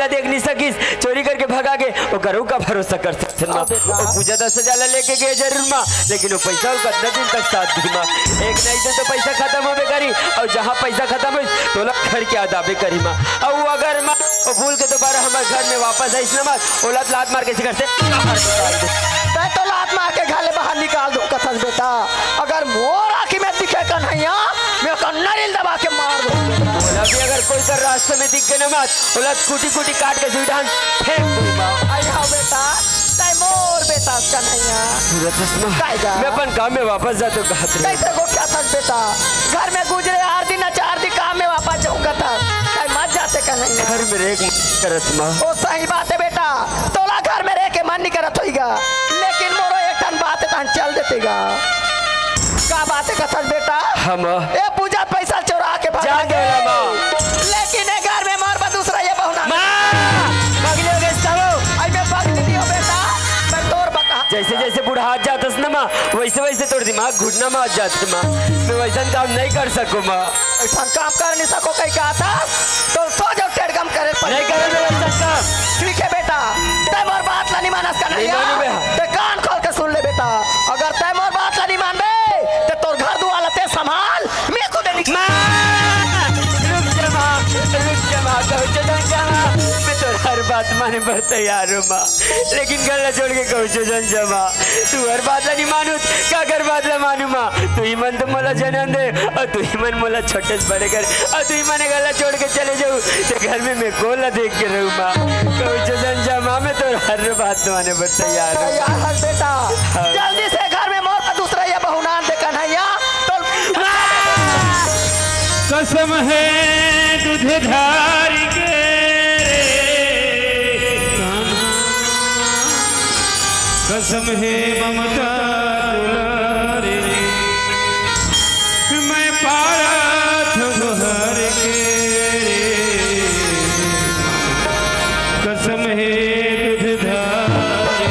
देख नहीं सकिस, चोरी करके भगा गे, ओकर का भरोसा कर सकत हन माँ। हाँ बेटा। वो पूजा दस हजार ला लेके गे जरूर माँ, लेकिन वो पैसा वो कतना दिन तक साथ दी माँ। एक नहीं दिन तो पैसा खत्म होबे करी, अउ जहाँ पैसा खत्म होइस, तोला घर के याद आबे करी माँ। अउ अगर माँ वो भूल के दोबारा हमर घर में वापस आइस ना माँ, ओला लात मार के घर से बाहर निकाल दे। तै तो लात मार के घर ले बाहर निकाल दूँ कथस बेटा। अगर मोर आँखी में दिखे कन्हैया, मैं ओकर नरिल दबा के मार दूँ। ओला भी अगर कोई कर रास्ते में दिख गे ना माँ, ओला कूटी कूटी काट के सुई डाल फेंक दूँ माँ। अरे हाँ बेटा, तै मोर बेटा कन्हैया। सूरत चश्मा, काय गा? मैं अपन काम में वापस जाते हूँ, कहा तेरे। कैसे गोठियाथस बेटा? घर में गुजरे आठ दिन, चार दिन काम में वापस जाऊँ कथस। तै मत जाते कन्हैया। घर में रेख मत करत माँ। ओ सही बात हे बेटा, तोला घर में रह के मन नहीं करत होइगा, लेकिन मोरो एक ठन बात हे, तहन चल देते गा। का बात हे कथस बेटा? हम ए पूजा पैसा चोरा के भगा जान दे गे। वाला माँ। लेकिन ए घर में मोर बर दूसरा ये बहू ना। माँ! पगली हो गे सब। आई मैं पगली नहीं हो बेटा, मैं तोर बका। जैसे जैसे बुढ़ात जाथस ना माँ, वैसे वैसे तोर दिमाग घुटना में आ जाथे माँ। मैं वैसन काम नहीं कर सकूँ माँ। ऐसा काम कर नहीं सको कहीं का था, तो सो जाओ टेढ़ काम करे पर। नहीं करे मैं वैसन काम। ठीक है बेटा, तै मोर बात ला नहीं मानस का नहीं नहीं मानू बे। ते कान खोल के सुन ले बेटा, अगर तै मोर बात ला नहीं मानबे, ते तोर घर दुआर ला ते संभाल, मैं खुद नहीं। माँ! रुक जा माँ, रुक जा माँ, कहूँ चल जा माँ, मैं तोर घर बात माने बर तैयार हो माँ, लेकिन घर ला छोड़ के कहूँ झन जा माँ। तू हर बात ला नहीं मानू, का कर बात ला मानू माँ? तू ही मन तो मोला जनम दे अउ तू ही मन मोला छोटे से बड़े कर, अउ तू ही मन घर ला छोड़ के चले जाऊ, ते घर में मैं कोन ला देख के रहूँ माँ? कहूँ झन जा माँ, मैं तोर हर बात माने बर तैयार हो। तैयार हस बेटा, हाँ। जल्दी से घर में मोर का दूसरा ये बहू नान दे कन्हैया। तो कसम हे दूध धारी के रे कान्हा, कसम हे ममता दुलारी, मैं पारत घर के रे, कसम हे दूध धारी।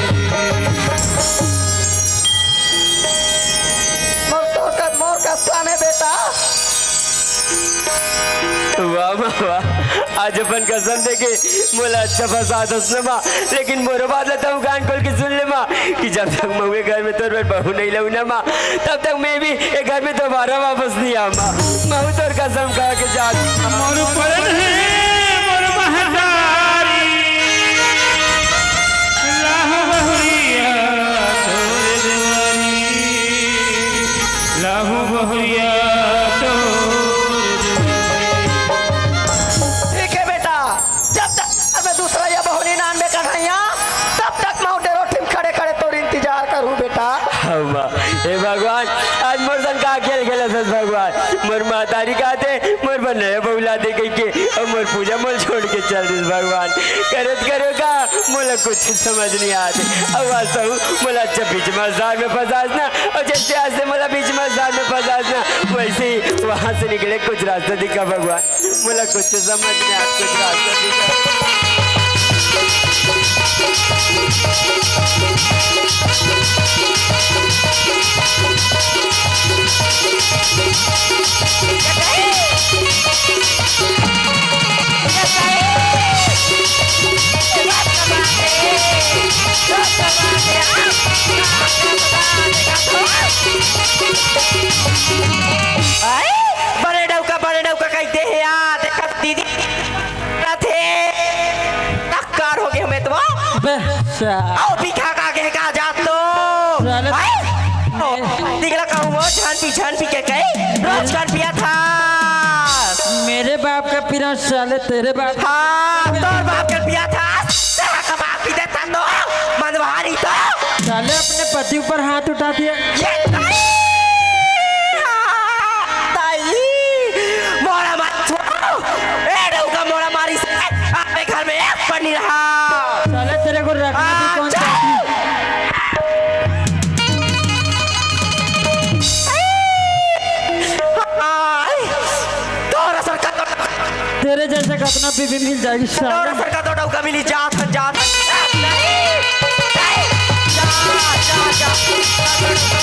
मोर तो कर, मोर का साने बेटा। वाह माँ वाह, आज अपन कसम देके मोला अच्छा फंसा दस न माँ, लेकिन मोरो बात ला तहूँ कान खोल के सुन ले माँ, कि जब तक महूँ ए घर में तोर बर बहू नहीं लाऊँ ना माँ, तब तक मैं भी ए घर में दोबारा वापस नहीं आऊँ माँ। महूँ तोर कसम खा के जात हूँ। मोर परन हे मोर महतारी, लाहू बहुरिया तोर दुआरी, लाहू बहुरिया तोर दुआरी। ठीक है बेटा, जब तक मैं दूसरा या बहू नहीं नान में कन्हैया, तब तक मैं डेरो ठिम खड़े खड़े तोर इंतजार करूँ बेटा। हाँ माँ, हे भगवान, आज मोर संग का खेल खेलत हस भगवान? मोर महतारी कहत हे मोर बर नया बहू ला दे कहिके, अउ मोर पूजा मोला छोड़ के चल दिस भगवान। करत करे का मोला कुछ समझ नहीं आत। अउ वास्तव मोला अच्छा बीच मझधार में फंसास ना, अउ जैसे आज से मोला बीच मझधार में फंसास ना, वैसे ही वहाँ से निकले कुछ रास्ता दिखा भगवान। मोला कुछ समझ नहीं आत, कुछ रास्ता दिखा। अरे, बड़े डउका, बड़े डउका कहिथे यार, देखत दीदी। रथे। टक्कर हो गए हमें तो। बे, सा- आओ, पी खा खा के का जात तो। साले- भाई, दिखला कहूँ वो झन पी, झन पी के कही, रोज झन पिया था। मेरे बाप का पीना साले, तेरे बाप का। हाँ, तोर बाप का पिया था। तेरा का बाप पी देता तो, मनवारी तो। साले अपने पति ऊपर हाथ उठा दिया। ये ताई! ताई! मोरा मत छुआओ! ए डउका मोरा मारी से आपके घर में एक पनी रहा। साले तेरे को रखना भी कौन चाहती? तोरा सरकार तेरे जैसे कतना बीबी मिल जाएगी साला। तोरा सरकार तो डउका मिली जात हन, जात हन। नहीं, नहीं, जा, जा, जा।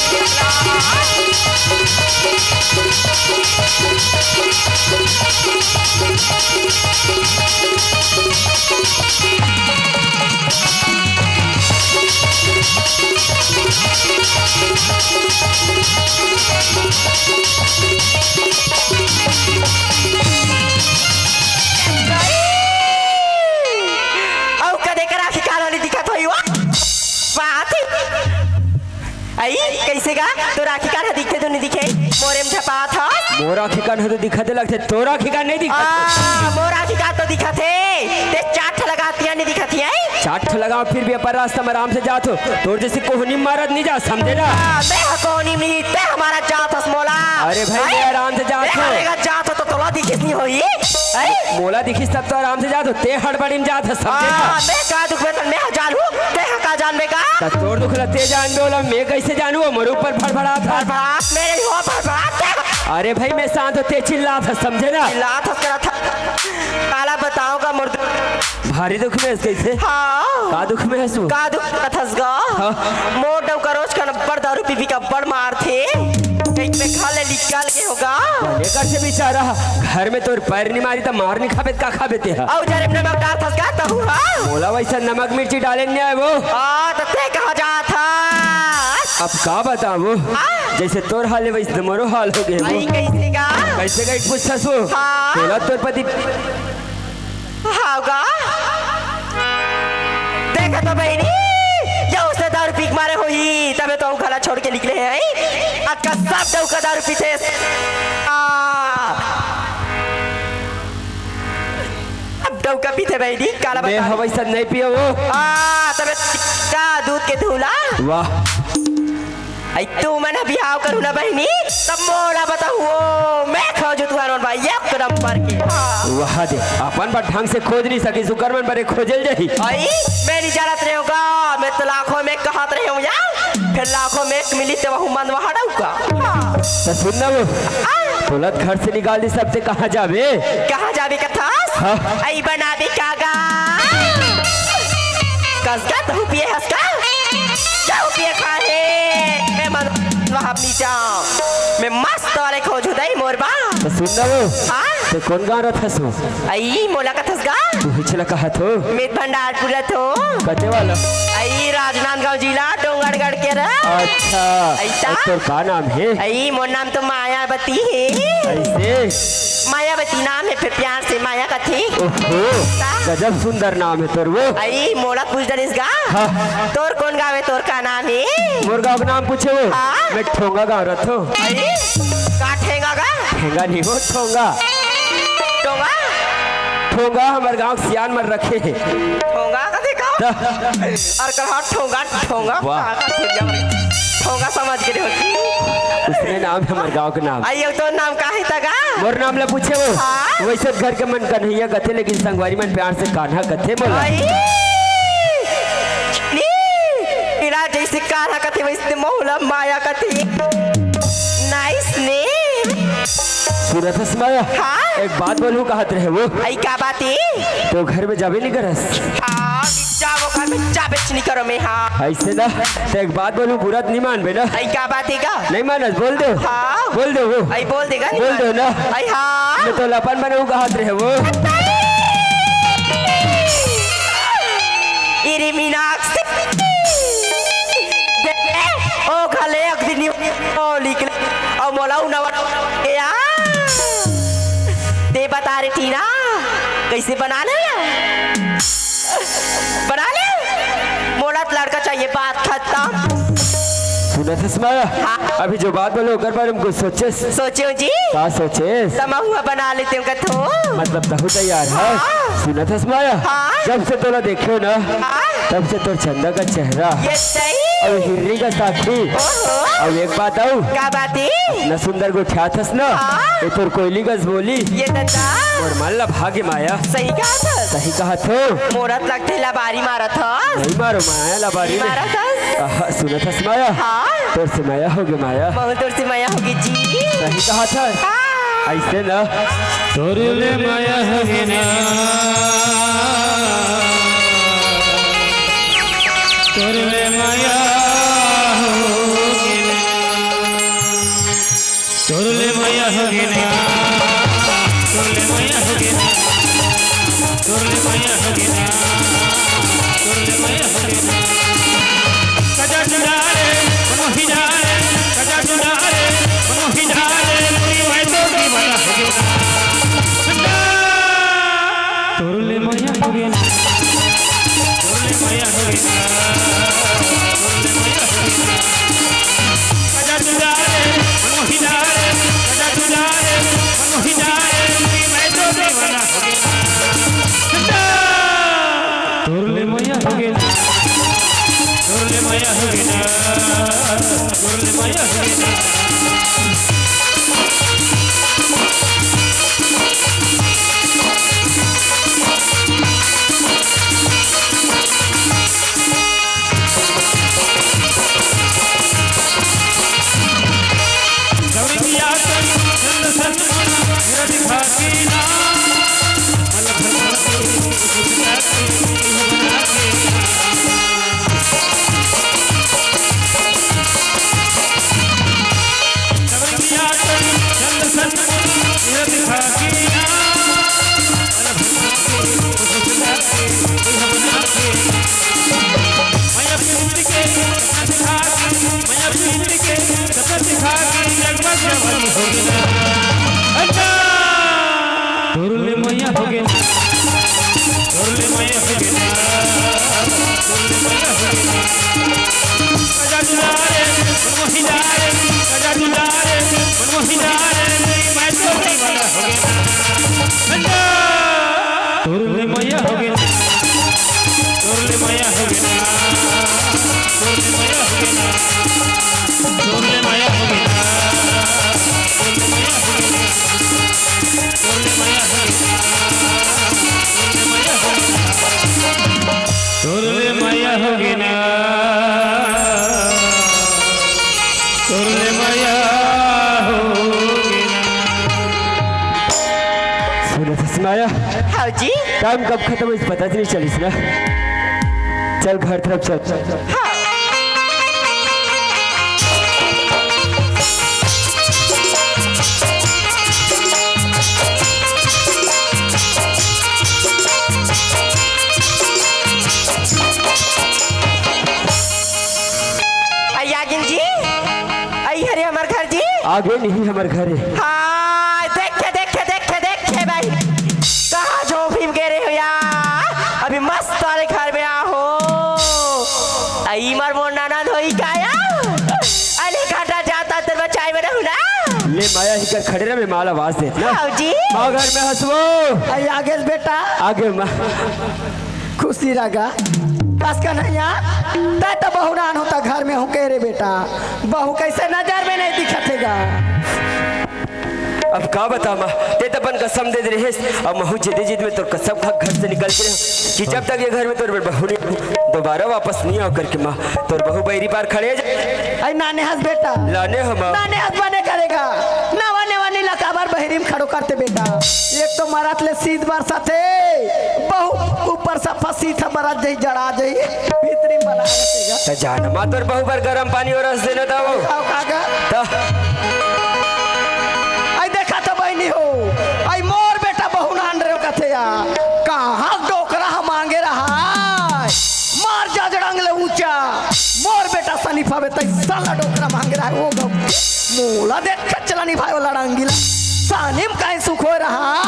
अउ कदे कर आँखी कान ह नइ दिखत होही वो? बात हे। अई, कइसे गा? तोर आँखी कान ह दिखथे तो नइ दिखे? मोरे म झपात हस? मोर आँखी कान ह तो दिखथे लगथे, तोर आँखी कान नइ दिखत? आ, मोर आँखी कान तो दिखथे। ते चार ठा लगा तिहां नइ दिखत हे, अई? चार ठा लगा, फिर भी अपन रास्ता म आराम से जात हों। तोर जइसे कोहनी मारत नइ जा, समझे ना? आ, मैं ह कोहनी नइ, ते ह मारत जात हस मोला। अरे भाई, अई? मैं आराम से जात हों। मैं जात हों तो तोला दिखिस नइ होही? अई? मोला दिखिस तब तो आराम से जात हों, ते हड़बड़ी म जात हस, समझे ना? आ, मैं का दुख में तन मैं ह जानहूं, ते ह का जानबे का? त तोर दुख ल ते जानबे, ओला मैं कइसे जानहूं? मोर ऊपर भड़भड़ात हस। भड़भड़ात मैं नइ हों, भड़भड़ात ते। अरे भाई, मैं शांत हों, ते चिल्लात हस, समझे ना? चिल्लात हस करत हस। काला बतावंव गा मोर दुख। भारी दुख में हस कइसे? हाँ। का दुख में हस वो? का दुख करत हस गा? हाँ। मोर डउका रोज कन अब्बड़ दारू पी पी के अब्बड़ मारथे। एक में घर ले निकल गे होगा। बने कर से बेचारा, घर में तोर पैर नइ मारी त मार नइ खाबे त का खाबे ते ह? अउ जरे नमक डालत हस गा तहूं ह? मोला वइसन नमक मिर्ची डाले नइ आय वो। आ, त ते कहाँ जात हस? अब का बतावंव? हाँ। जइसे तोर हाल हे वइसे मोरो हाल हो गे हे वो। अई, कइसे गा? कइसे गा, पूछत हस वो? हाँ। तोला तोर पति हाँ गा। छोड़ के निकले हे, हैं? आज का सब डउका दारू पीथे। आ, अब डउका पीथे बहिनी, काला मैं बता। हवै सब नहीं पियो वो। आ, तबे का दूध के धूला? वाह। अई तुमन ह बिहाव करहू ना बहिनी, तब मोला बताहू वो, मैं खोजू तुँहर मन बर एक नंबर के। हाँ। वाह दे, अपन बर ढंग से खोज नहीं सकिस, उकर मन बर खोजल जाही। अई, मैं नहीं जानत रहेंव गा, मैं तो लाखों में कहत रहेंव या, फिर लाखों में एक मिली ते वहू मन वहाँ डउका। हाँ। त सुन ना वो, आ? तोला घर से निकाल दिस, अब ते कहाँ जाबे? कहाँ जाबे कथस? हाँ। अई बनाबे का गा? कस गा तहू पिए हस का? जाहू पिए खाए। मैं मन वहाँ अपनी जाँव। मैं मस्त वाले खोजू दई मोर बा। त सुन ना वो। हाँ? ते कोन गाँव रथस वो? अई, मोला कथस गा? उहीच ला कहत हों। मैं भंडारपुर रथों। कते वाला? अई, राजनांदगांव जिला, डोंगरगढ़ के रह। अच्छा। अई ता? अई, तोर का नाम हे? अई, मोर नाम तो मायावती हे। अइसे? मायावती नाम हे, फिर प्यार से माया कथे। ओहो, का? गजब सुंदर नाम हे तोर वो। अई, मोला पूछ डरिस गा? हाँ। तोर कोन गाँव हे, तोर का नाम हे? मोर गाँव के नाम पूछे वो? हाँ। मैं ठोंगा गाँव रथों। अई, का ठेंगा गा? ठेंगा नहीं वो, ठोंगा। ठोंगा? ठोंगा हमर गाँव के सियान मन रखे हे। ठोंगा कथे का? त? अरे कहा ठोंगा, ठोंगा, वाह। का, का ठोंगा, ठोंगा समझ गे होही। उसने नाम हे हमर गाँव के नाम। अई, अउ तोर नाम का हे त गा? मोर नाम ला पूछे वो? हाँ। वइसे घर के मन कन्हैया कथे, लेकिन संगवारी मन प्यार से कान्हा कथे मोला। अई, नी, तेला जइसे कान्हा कथे, वइसे मोला माया कथे। Nice name। सुनत हस माया? हाँ? एक बात बोलहूँ कहत रहेंव वो। अई, का बात हे? तैं घर में जाबे नहीं करस? हाँ, जाबो घर में, जाबेच नहीं करों मैं, हाँ। अइसे ना, त एक बात बोलहूँ, बुरा त नहीं मानबे ना? अई, का बात हे गा? नहीं मानस, बोल दे। हाँ। बोल दे वो। अई, बोल दे गा, नहीं बोल दे मानस। ना। अई, हाँ। मैं तोला अपन बनाहूँ कहत रहेंव वो। इरी मीनाक्षी। देख ले, ओ घले एक दिन ओ निकले, अउ मोला उनावर के आ। ते बता रे टीना, कइसे बना ले? बना ले। मोला त लड़का चाहिए, बात खतम। सुनत हस माया? हाँ। अभी जो बात बोलेंव, ओकर बारे में कुछ सोचेस? सोचेंव जी। का सोचेस? त महूँ बना लेतेंव कथों। मतलब तहूँ तैयार हस? हाँ। सुनत हस माया? हाँ। जब से तोला देखेंव ना, हाँ। तब से तोर चंदा का चेहरा। ये सही। अउ हिरनी का साखी। ओहो। अउ एक बात अउ। का बात हे? अतना सुंदर गोठियाथस ना। हाँ। ये तोर कोयली कस बोली। ये दादा। मोर मन ला भा गे माया। सही कहत हस। सही कहत हों। मोर त लगथे लबारी मारत हस। नहीं मारों माया लबारी नहीं। मारत हस। आहा, सुनत हस माया? हाँ। तोर से मया होगे माया। महूँ तोर से मया होगे जी। सही कहत हस। हाँ। अइसे ना। तोर ले मया होगे ना। तोर ले मया होगे ना। तोर ले मया होगे ना। तोर ले मया होगे ना। तोर ले मया होगे ना। तोर ले मया होगे ना। कजा जुड़ा रे, मनोही जा रे, कजा जुड़ा रे, मनोही जा रे, पूरी मैं तो दीवाना होगे ना। तोर ले मया होगे ना। तोर ले मया होगे ना। तोर ले मया होगे ना। कजा जुड़ा रे, मनोही जा रे, कजा जुड़ा रे, मनोही जा रे, मैं तो दीवाना होगे ना। तोर ले मया होगे ना। तोर ले मया होगे ना। तोर ले मया होगे ना। तोर ले मया होगे ना, तोर ले मया होगे ना, तोर ले मया होगे ना, तोर ले मया होगे ना, तोर ले मया होगे ना, तोर ले मया होगे ना, तोर ले मया होगे ना, तोर ले मया होगे ना। सुनत हस माया, हाँ जी। टाइम कब खत्म होइस पता नहीं चलिस ना। चल घर तरफ चल। हाँ। आई आगिन जी, आई हरे हमर घर जी। आगे नहीं हमर घर है। हाँ, देखे, देखे, देखे, देखे भाई, कहाँ झोंपी में गे रहे हो यार? अभी मस्त वाले घर में आ हो। आई मर मोर ननद होई का यार? अली घाटा जाता तेरे बचाई में रहू ना। ले माया ही कर खड़े रहे, मैं माला आवाज देत ना। हाँ जी। माँ घर में हंसवो। आई आगे बेटा। आगे माँ। खुशी रह गा। कस कन्हैया, तै तो बहुरान होता घर में हूँ के रे बेटा। बहू कैसे नजर में नहीं दिखत हे गा? अब का बता माँ, ते तो अपन कसम दे दे रहे, अब महू जिदे जिद में तोर कसम खा घर से निकल के रहे कि जब तक ये घर में तोर बहू नहीं, दोबारा वापस नहीं आओ करके माँ, तोर बहू बैरी पार खड़े जा। आई नाने हंस बेटा। लाने हम। नाने हंस बने करेगा। नवा नेवा नी लकाबर बहरी में खड़ो करते बेटा। एक तो मरत ले सीत बरसत हे, बहू ऊपर सफा सीत ह बरत जाई, जड़ा जाई, भीतरी में बना रहते गा। त जान माँ तोर बहू बर गरम पानी और रस देना था वो। आओ काका। त आई देखा तो बहनी हो, आई मोर बेटा बहू नान रहे हो कथे या। कहाँ डोकरा हम मांगे रहा? मार जा जड़ंग ले ऊंचा। मोर बेटा सनी फावे तैसा ला डोकरा मांगे रहा है वो गौ। मोला देख के चला नहीं भाई वो लड़ांगी ला। सानी में काहे सुख हो रहा?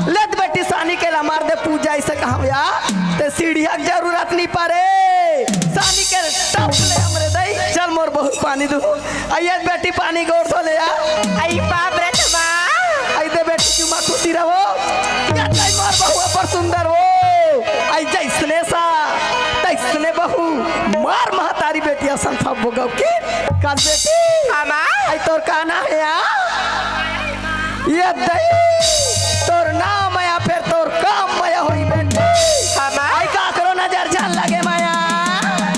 लेत बेटी सानी के ला मार दे पूजा इसे कहा या। ते सीढ़िया के जरूरत नहीं पड़े। सानी के टप ले हमरे दई। चल मोर बहुत पानी दू। आइए बेटी पानी गोर धो ले आ। आई बाप रे तमा। आई दे बेटी चुमा खुशी रहो। या तई मार बहुआ पर सुंदर हो। आई जैसने सा, तैसने बहू। मार महतारी बेटी असन फब्बो गौ की। कस बेटी। हमा। आई तोर का ना है या? ये दई, तोर नाम या फिर तोर काम मया होई बेटी। हमा। आई काकरो नजर झन लगे मया।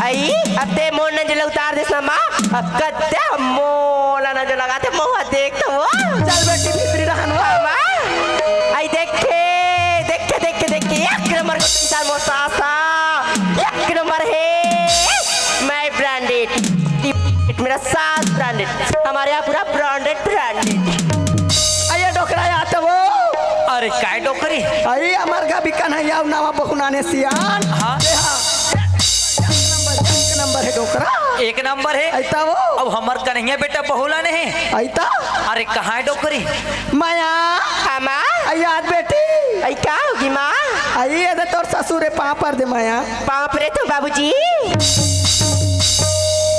आई, अब ते मोर नजर उतार देस ना माँ। अब कद्दे मोला नजर लगाते मोहा देख तो वो। चल बेटी भीतरी रहन वो। हमा। आई देखे, देखे, देखे, देखे, एक नंबर का इंसान मोर सासा, एक नंबर है। मैं ब्रांडेड, मेरा सास ब्रांडेड, हमारे यहाँ पूरा ब्रांडेड, ब्रांडेड। आइए डोकरा या तो वो। अरे काय डोकरी? अरे हमार का बिकन है या नवा बहुनाने सियान। हाँ। ए हाँ। एक नंबर, एक नंबर है डोकरा। एक नंबर है। ऐता वो। अब हमर कन्हैया बेटा बहुला नहीं। ऐता। अरे कहाँ है डोकरी? माया। हाँ माँ। आई याद बेटी। आई का होगी माँ? आई ये दे तोर ससुर है पाँव पर दे माया। पाँव परे तो बाबूजी।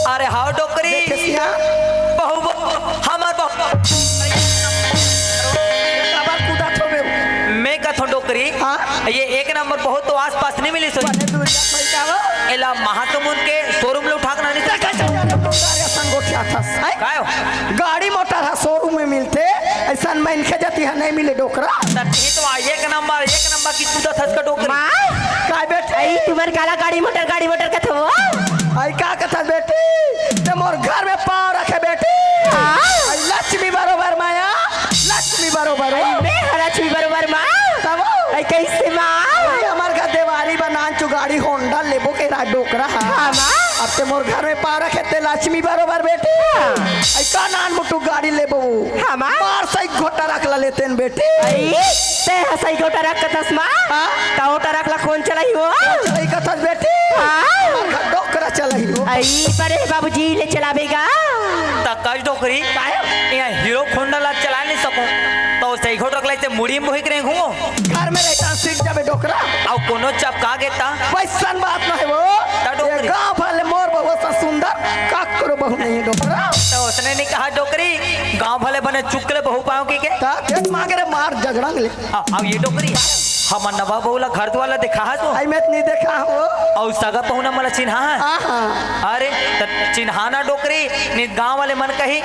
अरे हाव डोकरी। देखे सिया। बहू, बहू, हमर बहू। काबर कूदत होबे? मैं कथों डोकरी। हाँ? ये एक नंबर बहू तो आसपास नहीं मिली सोई। बने दूरिया में जाओ। एला महासमुंद के शोरूम ले उठा के लाने से। देखा जाओ यार, तुम सारे संगोठिया था। हैं? काय हो? गाड़ी मोटर हा शोरूम में मिलथे, ऐसन मनखे जतिहा नहीं मिले डोकरा। सच्ची तो आ, एक नंबर, एक नंबर की कूदत हस का डोकरी। माँ? काय बेटी? आई तुम्हार काला गाड़ी मोटर, गाड़ी मोटर कथो? आई का कथा बेटी? ते मोर घर में पाँव रखे बेटी। हाँ। आई लक्ष्मी बरोबर माया, लक्ष्मी बरोबर। आई मैं हरा लक्ष्मी बरोबर माँ। तब? आई कैसे माँ? आई हमार घर देवारी बनान चु गाड़ी होंडा लेबो के रा डोकरा हा। हाँ माँ। अब ते मोर घर में पाँव रखे ते लक्ष्मी बरोबर बेटी। हाँ। आई का नान मुटु गाड़ी लेबो। हाँ माँ। मार सही घोटा रख ला लेतेन बेटी। आई, ते ह सही गोटा रख कथस माँ। हाँ? त ओटा रख ला कोन चलाही वो? चलाई कथस बेटी। हाँ? हमार घर डोकरा चलाही वो। आई, बड़े बाबूजी ले चलाबे गा। त कस डोकरी? काय? यहाँ हीरो होंडा ला चला नहीं सको। तो सही घोट रख ला ते मुड़ी में बोहिक रहे घूमो। घर में रहता सीख जाबे डोकरा। अउ कोनो चपका गे त? वैसन बात नहीं वो। त डोकरी। ये गाँव भर ले मोर बहू सा सुंदर, काकरो बहू नहीं है डोकरा। त उसने नहीं कहा डोकरी। गांव भले बने चुकले बहू पांव के के। ता देख मांगे रे मार जगड़ंग ले। आ, अब ये डोकरी, हमर नवा बहू ला घर दुआर ला देखा है तो? आई मैं तो नहीं देखा हो। अउ सगा पहुना मला चिन्हा है? हाँ, हाँ। अरे, त चिन्हाना डोकरी, नहीं गांव वाले मन कही,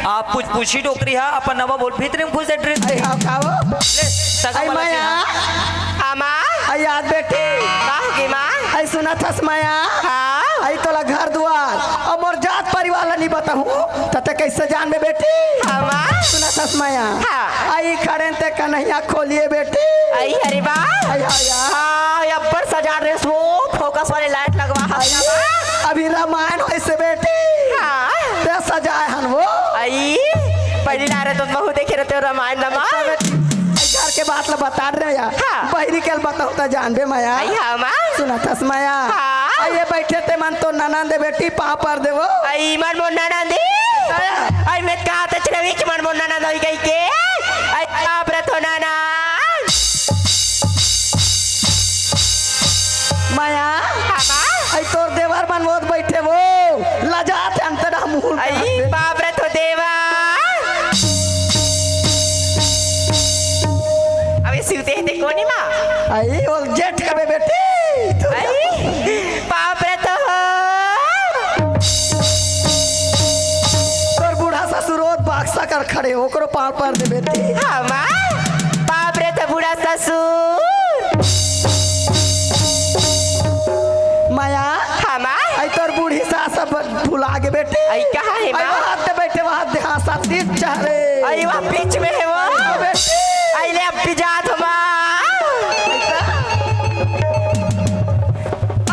आप कुछ पूछी डोकरी हा, अपन नवा बहू भीतरी में घुसे ड्रिल। आई हाँ, का हो? ले, सगा आई मला माया। चिन्हा। हाँ, माँ। आई याद बेटी। का होगे, माँ? आई सुनत हस माया। हाँ। आई तोला घर दुआर, अब मोर जात परिवार ला नहीं बताहूँ, त ते कैसे जानबे बेटी? हाँ, माँ। सुनत हस माया। हाँ। आई खड़े ते कन्हैया खोलिए बेटी। आई अरे बा। आई, आई, आई। हाँ, अब्बड़ सजा ड्रेस वो, फोकस वाले लाइट लगवा है। आई, अभी रामायण होइसे बेटी। हाँ। ते सजाए हन वो। आई, पहली लारे तो महू देखे रहते हो रामायण नमा। अच्छा बेटी, आई घर के बात ला बता रहे यार। हाँ। बहिरी के बताओ त जानबे माया। आई हाँ, माँ। सुनत हस माया। हाँ। आई ये बैठे ते मन तो ननंद बेटी पाँव पर देवो। आई मन मोर ननंद। हाँ। आई मैं कहा ते चलवी कि मन मोर ननंद होई गई के। आई बाप रे तो ननंद। माया। हाँ, माँ। आई तोर देवर मन वो बैठे वो। लजात अंतरा मुहुल आई बाप रे तो देवा। अबे सिवते हे ते कोनी माँ? आई ओल जेठ कबे बेटी। आई बाप रे तो। तोर बूढ़ा ससुर ओत बाक्सा कर खड़े, ओकरो पाँव पर दे बेटी। हाँ, माँ। बाप रे तो बूढ़ा ससुर। माया। हाँ, माँ। आई तोर बूढ़ी सास अब भुला गे बेटी। आई कहाँ है, आई माँ? वहाँ दे बैठे, वहाँ दे, हाँ, साथी चेहरे। आई वहाँ बीच में है वो। हाँ, बेटी। आई ले अब भी जात हो, माँ।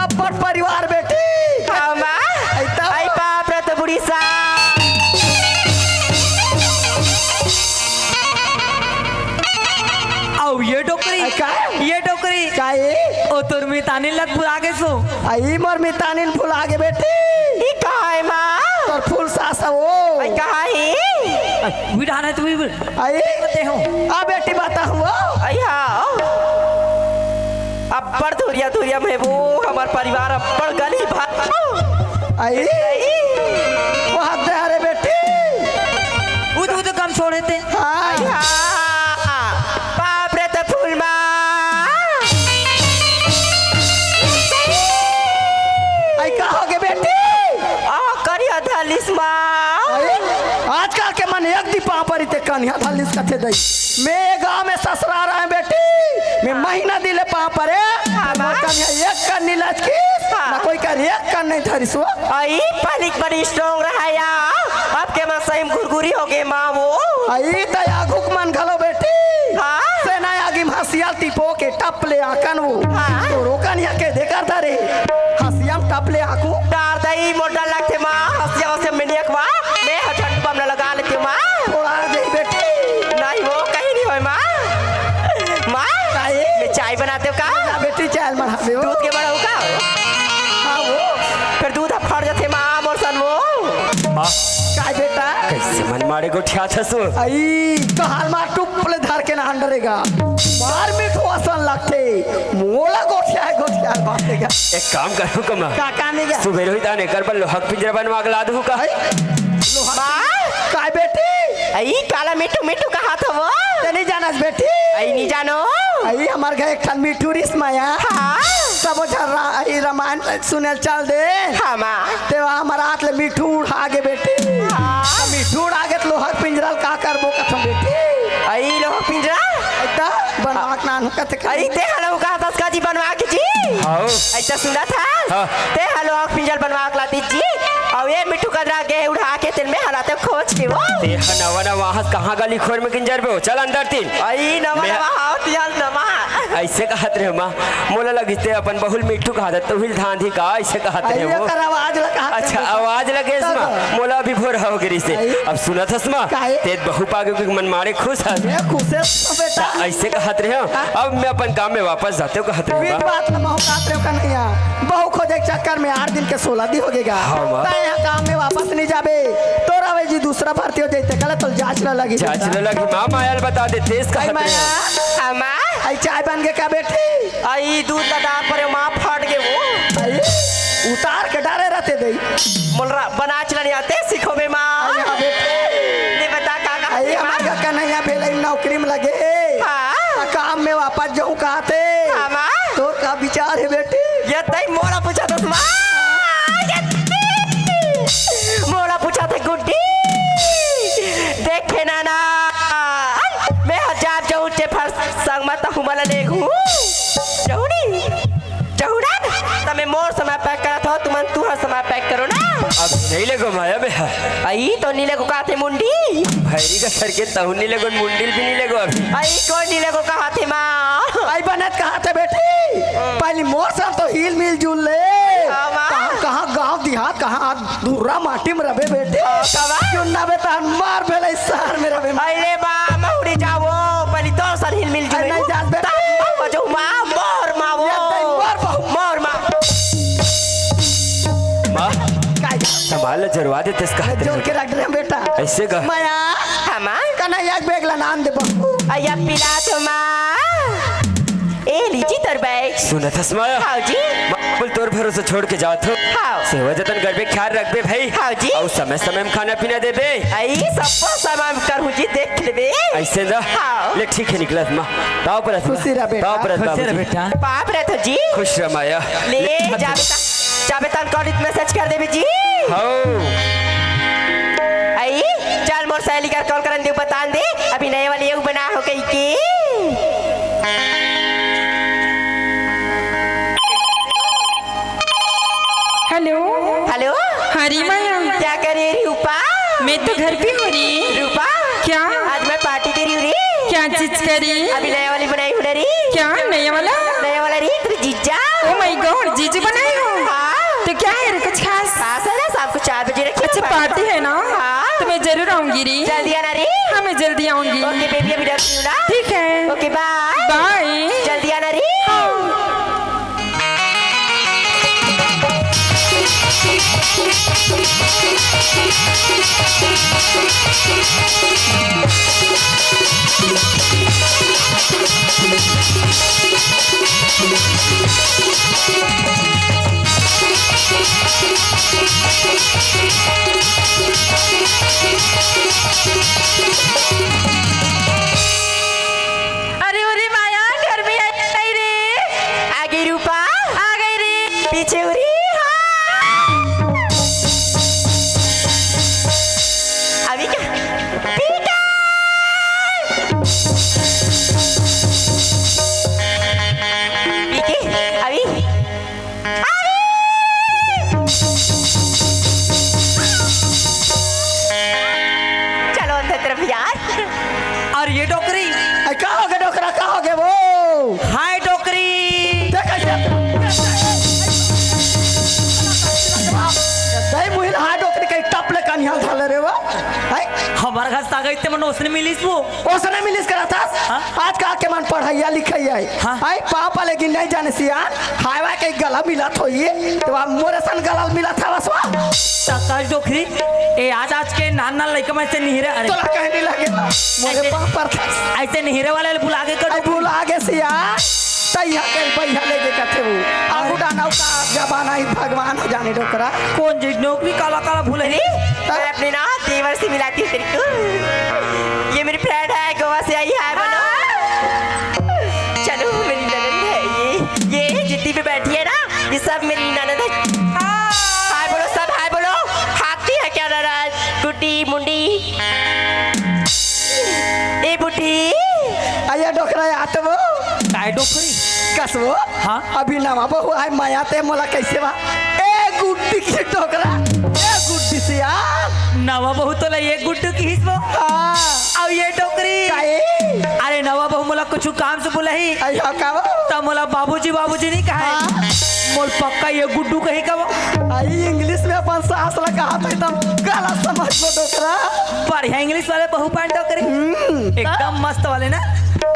अब्बड़ परिवार बेटी। हाँ, माँ। आई तो। आई बाप रे तो बूढ़ी सास। अउ ये डोकरी, अ, का? ये डोकरी। का ये? ओ तोर मितानिन ला भुला गे सो। अ, ई मोर मितानिन भुला गे बेटी। ई का हे माँ? तोर फूल सास ओ। अ, का हे? अ, विधान है तू भी। अ, ई? बते हो। आ बेटी बता हुआ। अ, हाँ। अब्बड़ धुरिया धुरिया में वो हमर परिवार अब्बड़ गली भर। आई? वो हाथ दे हरे बेटी। उद, उद कम छोड़े ते। हाँ। आई हाँ। बाप रे ते फूल माँ। आई का होगे बेटी? आ करिया धलिस माँ। आई? आजकल के मन एक दी पाँव परी ते कनिया धलिस कथे दई। मैं गाँव में ससुरार आए बेटी, मैं महीना दिले पाँव परे, हाँ, मोर माँ। कनिया एक कन नहीं लचकिस, हाँ। ना कोई कर एक कन नहीं धरिस हो। आई, पहली बड़ी स्ट्रॉन्ग रहा या, अब के माँ सही में घुरघुरी होगे माँ वो। आई, त आगू के मन घलो बेटी, हाँ। सेना आगी में हसियाल टिपो के टप ले आकन वो। हाँ। तोरो कनिया के देकर धरे, हसिया में टप ले आकू। डार दई, मोर डर लगथे माँ, हसिया वसिया में नियक माँ, मैं ह झंडू बम ला लगा लेती हूँ माँ। थोड़ा दे बेटी। नहीं, वो कहीं नहीं होय माँ। माँ, काहे? मैं चाय बनाते हो का? ना बेटी, चाय मना दे हो। दूध के बड़ा हो का? हाँ, वो। फिर दूध अब फट जाते माँ, मोर सन वो। माँ। काय बेटा? कैसे मन मारे गोठिया छसु? आई, कहाल मार टुप्पले धर के ना अंडरेगा। मार मीठो असन लगते। मोला गोठिया है, गोठिया है, बातेगा। एक काम करूँ का माँ? का काम है क्या? सुबेरे हुई ताने कर पर लोहक पिंजरा बनवा के ला दूँ का? आई? लोहक माँ? काय बेटी? आई, काला मिठू मिठू कहा था वो? ते नहीं जानस बेटी? आई, नहीं जानो। आई, हमार घर एक ठन मिठू रिस माया। हाँ। सब झर्रा, आई, रामायण सुनेल चल दे। हाँ, माँ। तेवा हमार हाथ ले मिठू उड़ा गे बेटी। हाँ। मिठू उड़ा गे त लोहक पिंजरा ल का करबो कथम बेटी? आई, लोहक पिंजरा? अइता बनवा के नान कथे। आई, ते हलो का तस का जी बनवा के जी? हाँ। अइता सुना था? हाँ। ते हलो हक पिंजरा बनवा के लाती जी। अउ ये मिठू कदरा गे उड़ा के तेन में हलाते खोज के वो। ते ह नवा नवा हस कहाँ गली खोर में किंजर बे हो? चल अंदर तीन। आई, नवा मैं नवा हाथ यार नवा। ऐसे कहत रहे माँ, मोला लगिस ते अपन बहुल मिठू कहत, तू हिल धांधी का, ऐसे कहत रहे आई, वो। एकर आवाज ला कहत अच्छा, रहे। आवाज लगे इस तब। माँ, मोला अभी भोर हो गिरी से। आई। अब सुनत हस माँ, काहे? ते बहु पागे के मन मारे खुश हस। ये खुश है तो बेटा। ऐसे कहत रहे हो, हाँ। अब मैं अपन काम में वापस जाते हो कहत रहे बीच माँ। बात में महू कहत रहे हो कन्हैया, बहु खोजे के चक्कर में आठ दिन के सोलह दिन हो गएगा। हाँ, माँ। तै यहाँ काम में वापस नहीं जाबे, तो रवे जी दूसरा भर्ती हो जाते, गलत तो जांच न लगी जांच बेटा। न लगी, माँ, माया ल बता दे, तेज आई कहत रहे माया। हो। हाँ, माँ। आई चाय बन के का बेटी? आई दूध ला डार परे माँ, फट गे वो। आई उतार के डारे रहते दई। मोला बनाच ला नहीं आते, सीखो बे माँ। आई हाँ बेटी। नहीं बता विचार हे बेटी? ये तई मोला पूछा तस माँ, ये मोला पूछा थे गुड्डी। देखे नाना, मैं हजार जाऊँ चे फर संग मत हूँ मला ले हूँ। जाऊँ नी, जाऊँ ना, तमे मोर सामान pack करत हो, तुमन तुहर सामान pack करो ना। अब नहीं लेगो माया में है। आई तो नी लेगो काथे मुंडी। भैरी का सर के तहु नी लेगो, मुंडी भी नी लेगो अभी। आई कोई नी लेगो कहा थे माँ। आई बनत कहा थे बेटी। पहली मोर साथ तो हिल मिल जुल ले। हाँ, माँ। कहाँ, कहाँ गाँव देहात, कहाँ धुर्रा माटी में रबे बेटी। हाँ, कहाँ? क्यों ना बेटा मार भेले शहर में रबे। अरे बा, मौरी जाओ, पहली तो सर हिल मिल जुल। नहीं जात बेटी। तब बजो माँ, मोर माँ वो। ये तई मोर बहू। मोर माँ। माँ, काय? संभाल जरवा देते इसका। जोर के रख दे बेटा। ऐसे का? माया। हाँ, माँ। कन्हैया के bag ला नाम दे बहू। अया पिला तो माँ। ए लीजी तोर bag। सुनत हस माया? हाँ जी। माँ, बोल तोर भरोसे छोड़ के जात हो। हाँ। सेवा जतन करबे, ख्याल रखबे भाई। हाँ जी। अउ समय समय में खाना पीना देबे। आई सबको समय में करहूँ जी, देख लेबे। ऐसे ना? हाँ। ले ठीक है निकलत माँ। ताव पर खुशी रह बेटा। ताव पर खुशी रह बाबूजी। बेटा। बाप रे तो जी। खुश रह माया। ले जाबे ता, जाबे ता कॉलेज message कर देबे जी। हाँ। आई चल मोर सहेली कर call करन दे, बतान दे अभी नए वाली ये बना हो गई की। हेलो। हेलो। हाँ री माया। क्या कर रही रूपा? मैं तो घर पे हूँ री। रूपा। क्या? आज मैं party दे रही हूँ री। क्या चीज करी? अभी नया वाली बनाई हूँ ना री। क्या नया वाला? नया वाला री, तेरे जीजा। Oh my God, जीजू बनाए हो? हाँ। तो क्या है रे कुछ खास? खास है ना, शाम को चार बजे रखी अच्छा, party है ना? हाँ। तो मैं जरूर आऊंगी री। जल्दी आना री। हाँ, मैं जल्दी आऊंगी। OK baby, अभी रख रही हूँ ना। ठीक है। OK bye। Bye। जल्दी आना री। अरे, अरे माया, घर में आई नहीं रे। आ गई रूपा। आ गई रे। पीछे उरी। हाँ। अभी क्या? पीका। पीके, अभी। अरे! चलो अंदर तरफ यार। और ये डोकरी? अरे का हो गया डोकरा, का हो गया वो? हाय डोकरी। देख कैसे दही मुहिल हाय डोकरी कहीं टपले का निहाल ढाले रे वो। हाय। हमारे घर से आ गई ते मन उसने मिलीस वो। ओसने मिलिस करत हस? हाँ? आज का के मन पढ़ैया लिखैया है। हाँ। आई पापा लेकिन नहीं जाने सियान, हाईवा के गला मिलत होई, तो आप मोरे सन गला मिलत हवस वा। सकाश डोकरी, ए आज आज के नान नान लइका में से निहरे, अरे। तोला कहे नहीं लगे, मोरे ऐसे पाप पर था। ऐसे निहरे वाले बुला के कर आई बुला के सियान, तैया के भैया लेके कथे वो। आगू डाना का जमाना ही भगवान जाने डोकरा। कौन जी नौकरी काला काला भूले? अरे, मैं अपने ना देवर से मिलाती हूँ तेरे को। ये मेरी friend है, गोवा से आई है, बोलो। चलो, मेरी ननद है ये। ये जितनी भी बैठी है ना, ये सब मेरी ननद है। हाय बोलो, सब हाय बोलो। हाथी है क्या ननद? गुड्डी, मुंडी। ए बुड्ढी। अरे डोकरा, आ तो वो। काय डोकरी? कस वो? हाँ? अभी नवा बहू आए माया ते मोला कैसे बा? ए गुड्डी की डोकरा, ए गुड्डी से यार। नवा बहू तो ला ये गुड्डू की हिस वो। हाँ। अब ये डोकरी। काहे? अरे नवा बहू मोला कुछ काम से बुलाही। आई हाँ का वो? तब मोला बाबूजी, बाबूजी नहीं कहा है। हाँ। मोल पक्का ये गुड्डू कही का वो। आई English में अपन सास ला कहा था एकदम गलत समझ लो डोकरा। बढ़िया English वाले बहू पान डोकरी। हम्म। एकदम मस्त वाले ना।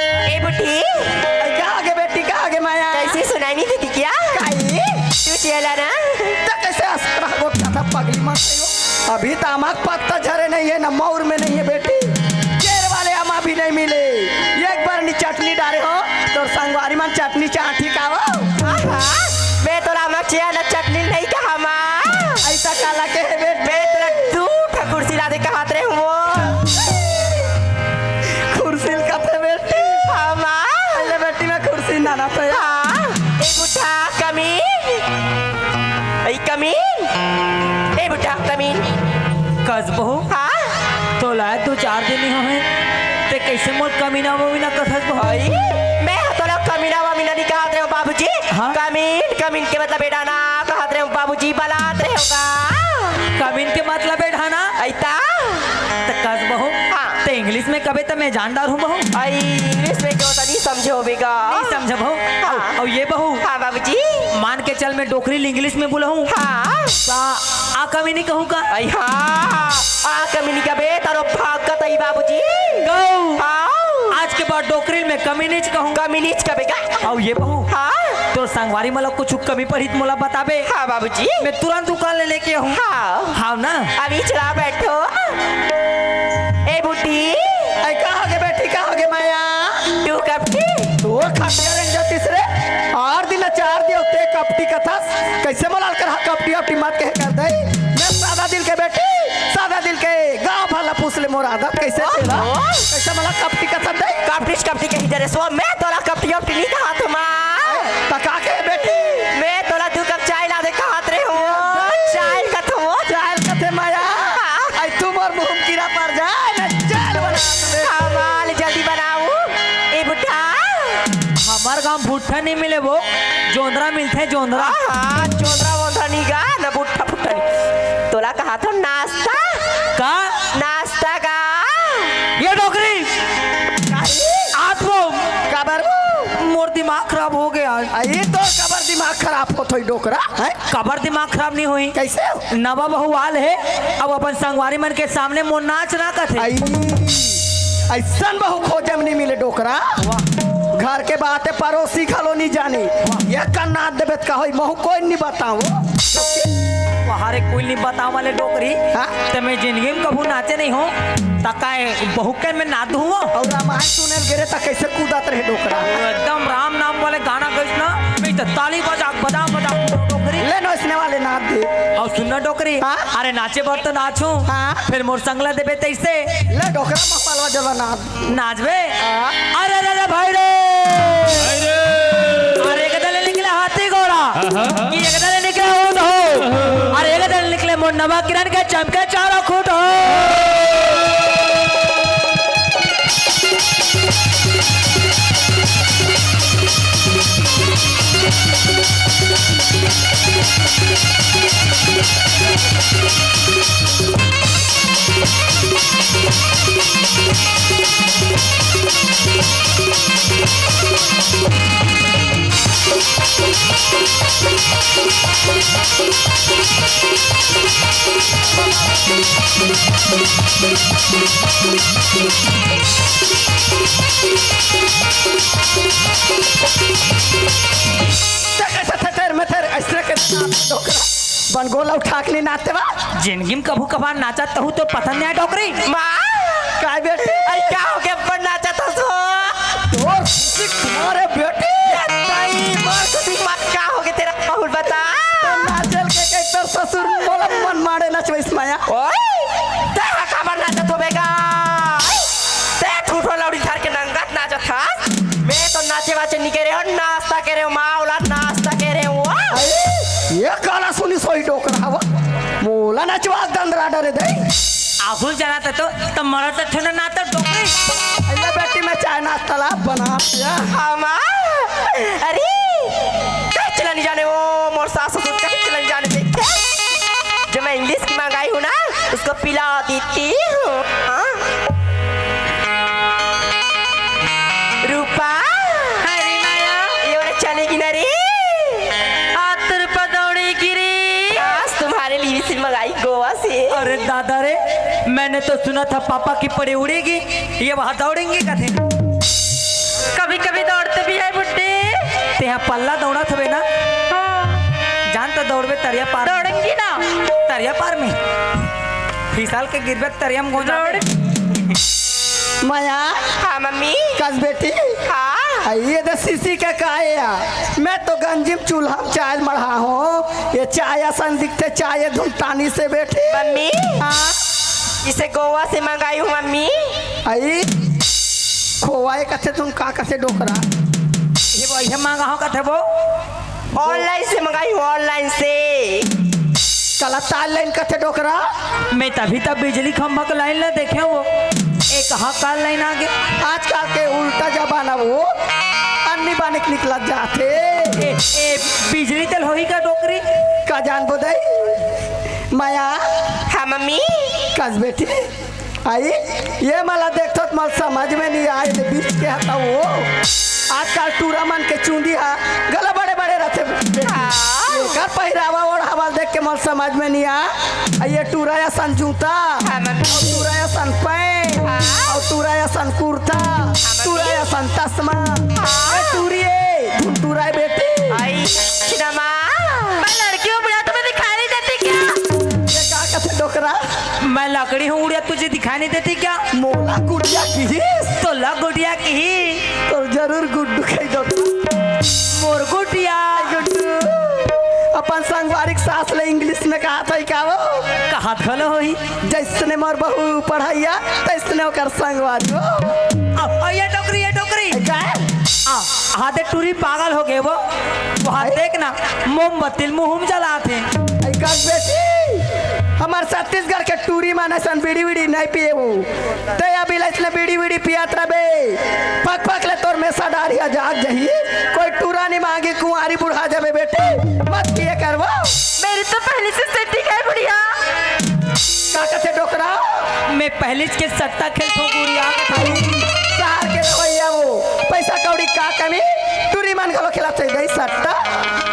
ए बुड्ढी। आई का आगे बेटी का आगे माया। कैसे सुनाई नहीं देती क्या? काई? तू चला ना। तो कैसे असरा गोट का था पगली मत हो। अभी तो आमा के पत्ता झरे नहीं है ना मौर में नहीं है बेटी। केर वाले आमा भी नहीं मिले। एक बार नी चटनी डारे हो, तोर संगवारी मन चटनी चाटी का वो। आहा, मैं तो रामा चिया ना चटनी नहीं कहा माँ। ऐसा काला के है बेटी। मैं तेरा दू ठा कुर्सी ला दे कहात रहे हूँ। कुर्सी कथे बेटी। हाँ माँ। अरे बेटी मैं कुर्सी ना ना तो यार। हाँ, एक कमीन। कस बहू? हाँ? तोला दू चार दिन ही होहे, ते कैसे मोर कमीना वमीना कथस बहू? अई, मैं तोला कमीना वमीना नहीं कहत रहे हूँ बाबूजी। हाँ? कमीन, कमीन के मतलब ए डाना कहत रहे हूँ बाबूजी, बलात रहे होगा। कमीन के मतलब ए डाना? अइता? त कस बहू? हाँ। ते इंग्लिश में कबे त मैं जान डार हूँ बहू। अई, इंग्लिश में क्यों त नहीं समझे होबे गा? नहीं समझे बहू। हाँ। अउ, अउ ये बहू? हाँ बाबूजी। मान के चल मैं डोकरी ल इंग्लिश में बोलहूँ। हाँ। त आ कमीनी कहूँ का? अई हाँ, आ कमीनी कबे तारो भाग का तई बाबूजी। गऊ। हाँ। आज के बाद डोकरी ल मैं कमीनीच कहूँ। कमीनीच कबे का? अउ ये बहू? हाँ। तोर संगवारी मन ला कुछ कमी पड़ही त मोला बताबे। हाँ बाबूजी। मैं तुरंत दुकान ले लेके आहूँ। हाँ। हाँ ना? अभी चला बैठो। ए बुड्ढी। अई का होगे बेटी, का होगे माया? तू कपटी? तोर खटिया रेंग जातिस रे। आर दिन चार दियो ते कपटी कथस। कैसे मलाल कर हा कपटी अपटी मत कहे कर दई। मैं सादा दिल के बेटी, सादा दिल के गाँव भर ला पूछ ले मोर आदत कैसे तेला। ओहो। कैसे मला कपटी कथस दई? कपटी कपटी कही दे रे सो, मैं तोला कपटी अपटी नहीं कहा थो माँ। त का के बेटी? मैं तोला दू कप चाय ला दे कहत रहे हूँ। चाय कथो। चाय कथे माया। हाँ। अई तू मोर मुँह म कीरा पड़ जाए, मैं चाय बना दे। हाँ, माल जल्दी बनाऊ। ए बुड्ढा। हमर गाँव भुट्ठा नहीं मिले वो, जोंदरा मिलथे जोंदरा। हाँ, हाँ, जोंदरा वोंदरा नहीं गा, ना भुट्ठा फुट्ठा नहीं। तोला कहा थो नाश्ता। का? नाश्ता का? ये डोकरी। काहे? आत वो। काबर वो? मोर दिमाग खराब हो गया। अई तोर काबर दिमाग खराब होत होई डोकरा, हैं? काबर दिमाग खराब नहीं होई। कैसे? नवा बहू आल हे, अब अपन संगवारी मन के सामने मोर नाच ना कथे। अई, अइसन बहू खोजे म नहीं मिले डोकरा। वाह। घर के बात हे, पड़ोसी घलो नहीं जाने। वाह। ये का नाच देबे त का होई, महू कोई नहीं बताओ। वहारे कोई नहीं बताओ वाले डोकरी। हाँ? ते मैं जिंदगी में कभू नाचे नहीं हूँ। त काय बहू के मैं नाच दूँ? अउ रामायण सुने ल गे रहे त कैसे कूदत रहे डोकरा? एकदम राम नाम वाले गाना गइस ना, मैं तो ताली बजा, बजा, बजा, डोकरी। ले नोचने वाले नाच दे। अउ सुन ना डोकरी, हाँ? अरे नाचे बर तो नाचूं, हाँ? फिर मोर संग ला देबे तैसे। ले डोकरा मसाला जला नाच। नाचबे? हाँ। अरे, अरे, अरे, भाई रे। भाई रे। अरे, एक दले निकले हाथी घोड़ा, हाँ, हाँ। कि एक दले निकले ऊंट हो, अरे, एक दले निकले मोर नवा किरण के चमके चारों खूंट हो। तक ऐसा थेथेर मेथेर ऐसने के नाच डोकरा। बन गोला उठा के नहीं नाचते बा। जिंदगी में कभू कभार नाचा तहू तो पसंद नहीं आया डोकरी। माँ। काय बेटी? अरे क्या हो गया? बन नाचा था सो। तोर खुशी तुम्हारे बेटी। ताई, मार खुशी मत, क्या हो गया तेरा माहौल बता। तो नाचल के कई तोर ससुर मोला मन मारे नचवइस माया। ओए, ते हा काबर नाचत हो बेगा? ते ठूठो लौड़ी धर के नंगत नाचत हस। मैं तो नाचे वाचे नहीं कह रहे हो, नाश्ता कह रहे हो, माँ औलाद नाश्ता कह रहे हो। अरे, ये काला सुनी सोई डोकरा हवा। मोला नचवा दंदरा डरे दे। आगुल जाना त तो, त मरत त ठेना ना त डोकरी। अरे बेटी, मैं चाय नाश्ता ला बना दिया। हमा, अरे, कहीं चला नहीं जाने वो, मोर सास ससुर कहीं चला नहीं जाने देखे। जब मैं इंग्लिश की मंगाई हूँ ना, उसको पिला देती हूँ। हाँ? रूपा। अरे माया। ये वाला चलेगी ना रे? आत रूपा दौड़ेगी रे। आज तुम्हारे लिए से मंगाई गोवा से। अरे दादा रे, मैंने तो सुना था पापा की पड़ी उड़ेगी, ये वहाँ दौड़ेंगी कथे। कभी कभी दौड़ते भी है बुड्ढे। तेहा पल्ला दौड़त हवे ना? हाँ। जान तो दौड़बे तरिया पार में। दौड़ेंगी ना। तरिया पार में। फिसल के गिरबे तरिया में गोंजा दे। दौड़। माया। हाँ, मम्मी। कस बेटी। हाँ। आ, ये दे सीसी के काहे आ? मैं तो गंजिम चूल्हा में चाय मढ़ा हूँ। ये चाय असन दिखते, चाय धुमतानी से बेटी। मम्मी। हाँ। इसे गोवा से मंगाई हूँ, मम्मी। आई, खोवा ये कथे तुम का कथे डोकरा? ये वो, ये मांगा हो कथे वो? Online से मंगाई हूँ, online से। काला तार लाइन कथे डोकरा। मैं तभी तब बिजली खंभा के लाइन ला देखे वो। ए, कहाँ का लाइन आ गया? आजकल के उल्टा जमाना वो। अन्नी बानिक निकलत जाथे। ए, ए, बिजली तेल होही का डोकरी? का जानबो दई? माया। हाँ, मम्मी। कस बेटी? आई, ये मला देखथो त मला समझ में नहीं आए, ये बीच के हता वो। आजकल टूरा मन के चूंदी हा गला बड़े बड़े रथे। हाँ। एकर पहिरावा ओढ़ावा देख के मला समझ में नहीं आ। आ ये टूरा असन जूता, हाँ, मम्मी। अउ टूरा असन पैंट, हाँ। अउ टूरा असन कुर्ता, हाँ, मम्मी। टूरा असन चश्मा। हाँ। ए टूरी ए, धुन टूरा ए बेटी। आई, छिनमा। मैं लड़की हूँ बुढ़िया, तुम्हें दिखाई नहीं देती क्या? ये का कथे डोकरा? मैं लकड़ी हूँ बुढ़िया, तुझे दिखाई नहीं देती क्या? मोला गुड़िया किहिस? तोला गुड़िया किहिस? तो जरूर गुड्डू कहि डोकरा। मोर गुड़िया। गुड्डू। अपन संगवारी के सास ले इंग्लिश में कहाथे का वो? कहात घलो होही। जइसने मोर बहू पढ़इया, तइसने ओकर संगवारी हो। आ, आ, ये डोकरी, ये डोकरी। का? आ, हाथे टूरी पागल हो गे वो। वो हाथ देख ना, मोमबत्ती ल मुँह में जलात हे। आई कस बेटी, हमर छत्तीसगढ़ के टूरी मन असन बीड़ी वीड़ी नहीं पिए वो। ते अभी ले इसने बीड़ी वीड़ी पियात रबे। पक पक ले तोर मेसा डारिया जाग जही। कोई टूरा नहीं मांगी, कुंवारी बुढ़ा जाबे बेटी। मत पिए करवा। मेरी तो पहले से सेटिंग है बुढ़िया। का कथे डोकरा? मैं पहले के सट्टा खेलथों बुढ़िया। शहर के रवैया वो, पैसा कौड़ी का कमी? टूरी मन घलो खेलथे गई सट्टा।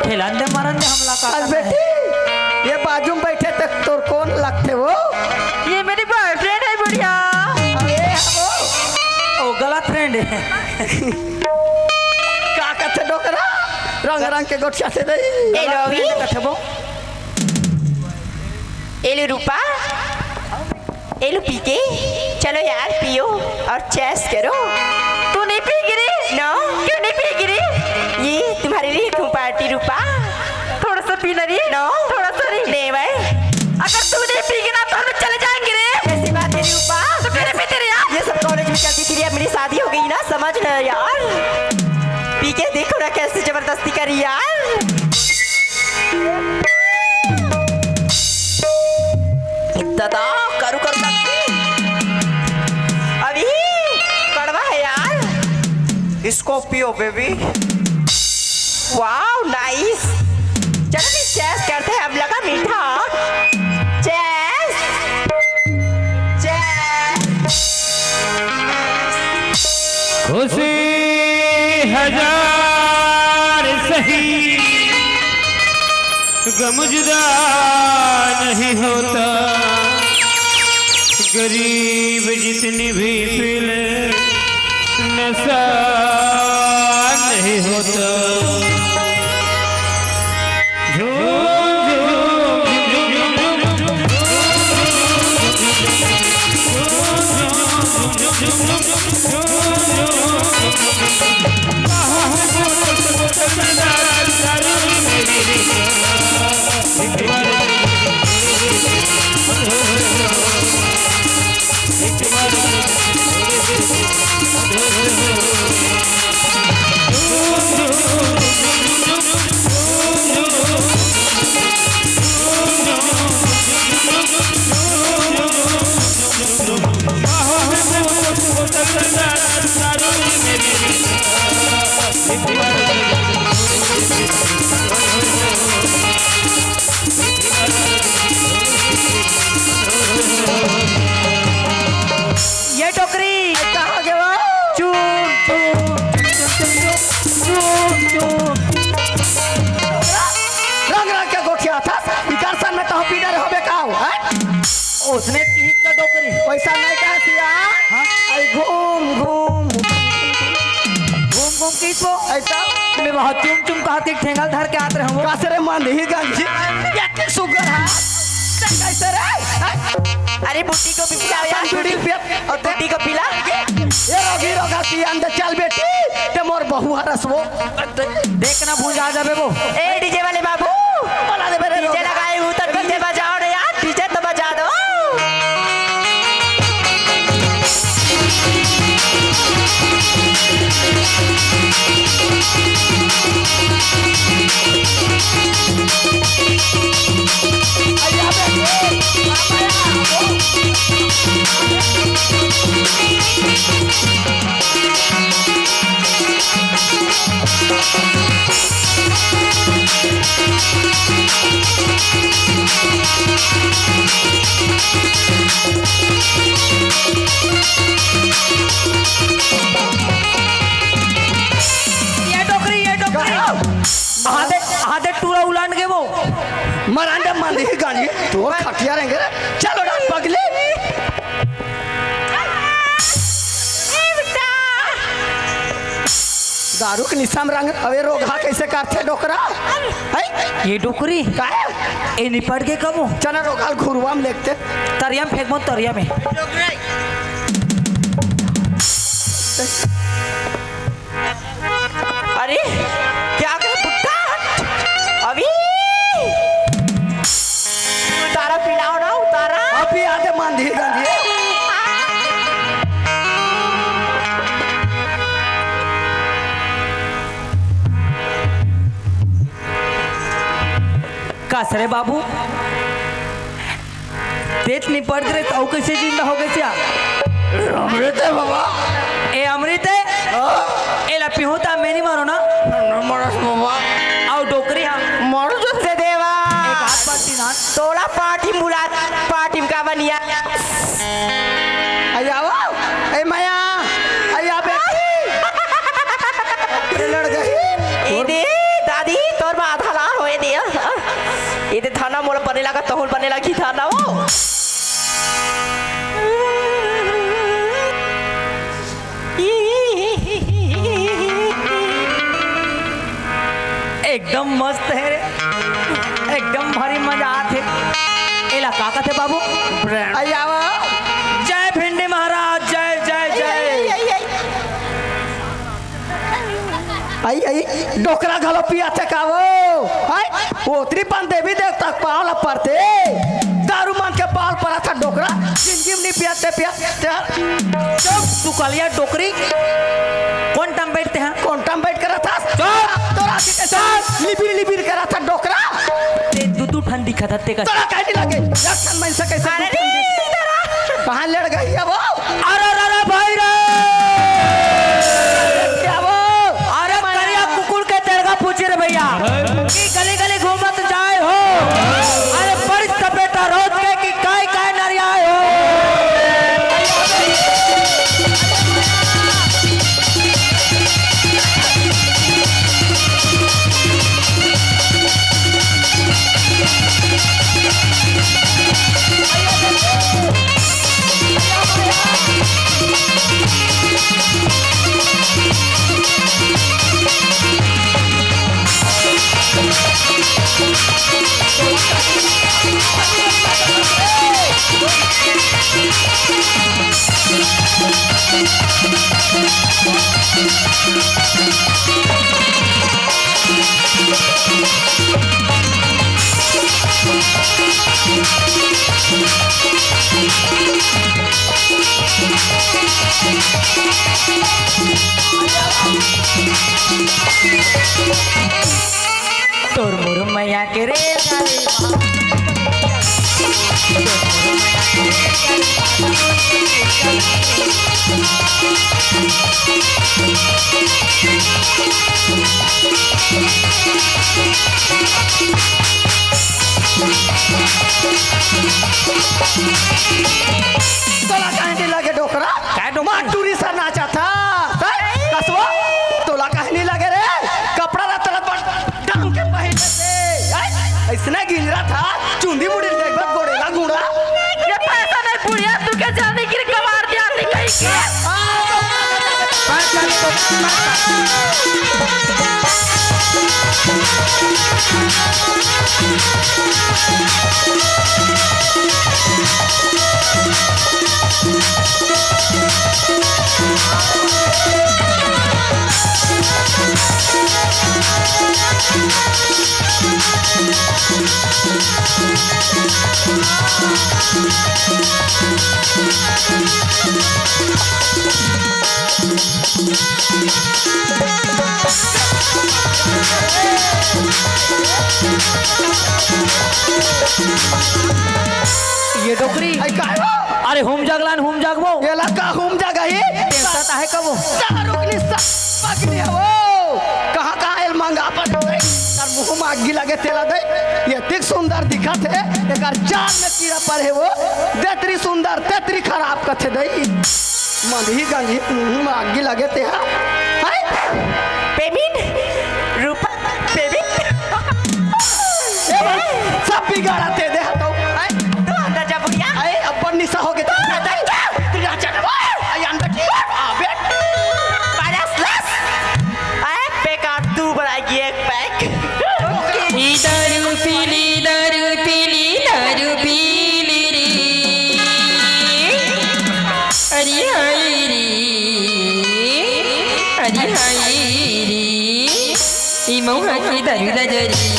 खेलन दे मरन दे हमला का कस करना है। बेटी, ये बाजू में बैठे तक तोर कौन लगथे वो? ये मेरी बॉयफ्रेंड है बुढ़िया। अरे वो। ओ गलत फ्रेंड है। का कथे डोकरा? रंग रंग के गोठियाथे दई। ए लो अभी। कथे वो। ए लो रूपा। ए लो पी के। चलो यार पियो और चेस करो। तू नहीं पिएगी रे? No। क्यों नहीं पिएगी रे? ये तुम्हारे लिए क्यों पार्टी रूपा? थोड़ा सा पीना रे। No। थोड़ा सा रे। Never। अगर तू नहीं पिएगी ना तो हम लोग चले जाएंगे रे। ऐसी बात है रूपा। तो फिर भी तेरे यार। ये सब कॉलेज में चलती थी रे, अब मेरी शादी हो गई ना, समझ ना यार। पी के देखो ना कैसे जबरदस्ती करी यार। दादा, करू करू लगती। अभी कड़वा है यार। इसको पियो बेबी। Wow, nice। चलो भी चेस करते हैं हम लोग का मीठा। चेस। चेस। खुशी हजार सही, गम जुदा नहीं होता। गरीब जितनी भी पी ले, नशा नहीं होता। झूम, झूम, झूम, झूम, झूम, झूम। ये टोकरी। कहाँ गया? चूम, चूम, चूम, चूम। रंग रंग के गोठियाथस, इकर सन में तहु पीडर होबे का हो, हैं? उसने तीस का डोकरी। वैसा नहीं कहा सिया। हाँ? आई घूम, घूम। घूम, घूम किस वो? ऐसा? मैं बहुत चुम, चुम कहा के ठेंगल धर के आत रहूँ। कासे रे मंदही गंज? या के सुगर है? ते कैसे रे? हैं? अरे बुड्ढी को भी पिला यार। बीड़ी पिया। और ते बुड्ढी को पिला। ये रोगी रोगा सिया अंदर चल बेटी। ते मोर बहू हरस वो। देखना भूंजा जाबे वो। ए डीजे वाले बाबू, बोला दे मेरे डीजे लोग। लगाए हूँ तो डीजे बजाओ ना यार, डीजे तो बजा दो। आधे टूरा उलान गे वो। मरांडा मंदी ही गांजी, तोर खटिया रहेंगे रे। चलो ना पगली। दारू के निशा में रंग, अबे रोगहा कैसे करथे डोकरा? हैं? ये डोकरी? का है? ए निपट के कबो? चना रोगहा घुरुवा में लेगते। तरिया में फेंकबो, तरिया में। अरे, क्या कर बुड्ढा? अभी उतारा, पिलाओ ना, उतारा। अभी आधे मान धीरे गांधी। कस रे बाबू, तेच निपट गे रे, त अउ कइसे जिंदा हो गे सिया? अमृत है बाबा। ए अमृत है? हाँ। एला पीहूं त मैं नहीं मरों ना। न मरस बाबा। अउ डोकरी हा। मर जसे देवा। एक हाथ पाटी ना। तोला पाटी मुला, पाटी का बनिया। अया वो, ए माया, अया बेटी। ए लड़ गई। ए दे, दादी, तोर माथा ला होए दे। ए दे थाना मोला बने लगा, तहुल बने लगी थाना वो। एकदम मस्त है रे, एकदम भारी मजा आथे। एला का कथे बाबू? अया वो। जय भिंडी महाराज, जय, जय, जय। आई, आई, डोकरा घलो पियाथे का वो? हाय, ओतरी पन देवी देवता के पाँव ला परथे। दारू मन के पाँव ला परथे डोकरा, जिंदगी में नहीं पियाथे, पियाथे। चुप, तू कलिया डोकरी। कोन टाइम बैठते हैं? कोन टाइम बैठ के रहथस? चुप। तोरा आँखी के चुप। लिबिर लिबिर के रहथस डोकरा। ते दू दू ठन दिखत हे, ते का? तोरा काहे नहीं लगे? एक ठन मन से कैसे अरे दू ठन रे, दिख-, इधर आ। कहाँ लड़ गई है वो? अरे, अरे, अरे, भाई रे! क्या वो? अरे, करिया कुकुर के तेड़गा पूछे रे भैया, कि गली गली घूमत जाए हो? अरे, बड़ी तपेटा रोज के कि काय काय नरियाए हो? तोर मुरुमैया के रे गाली। तोला काहे नहीं लगे डोकरा? काय डोकरा? माटुरी सा नाचा था। हैं? कसवा, तोला काहे नहीं लगे रे? कपड़ा ला तरत बड़ डांग के पहने थे। हैं? ऐसने गिंजरा था, चुंदी मुड़ी देख बड़ गोड़े ला घूड़ा। ये पैसा नहीं बुढ़िया, तू क्या जाने कि कबाड़ दिया नहीं कहीं के। ये डोकरी। आई काय हो? अरे हुम जगलान, हुम जगबो। एला का हुम जगही? टेंशन आहे कबो। दारू के निशा पकड़ी हवो। कहाँ, कहाँ एल मंगा पर होए? तार मुंह में आगी लगे तेला दे। ये तिक सुंदर दिखत हे, एकर जान में कीड़ा पड़े वो। देतरी सुंदर, तेतरी खराब कथे दई। मंदही गंदही मुंह में आगी लगे ते हा। हाय? पेमिन, रूपा, पेमिन। ए दारू पीली, दारू पीली, दारू पीली रे। अरे हाय रे, अरे हाय रे। ए मउहा के दारू राजा रे,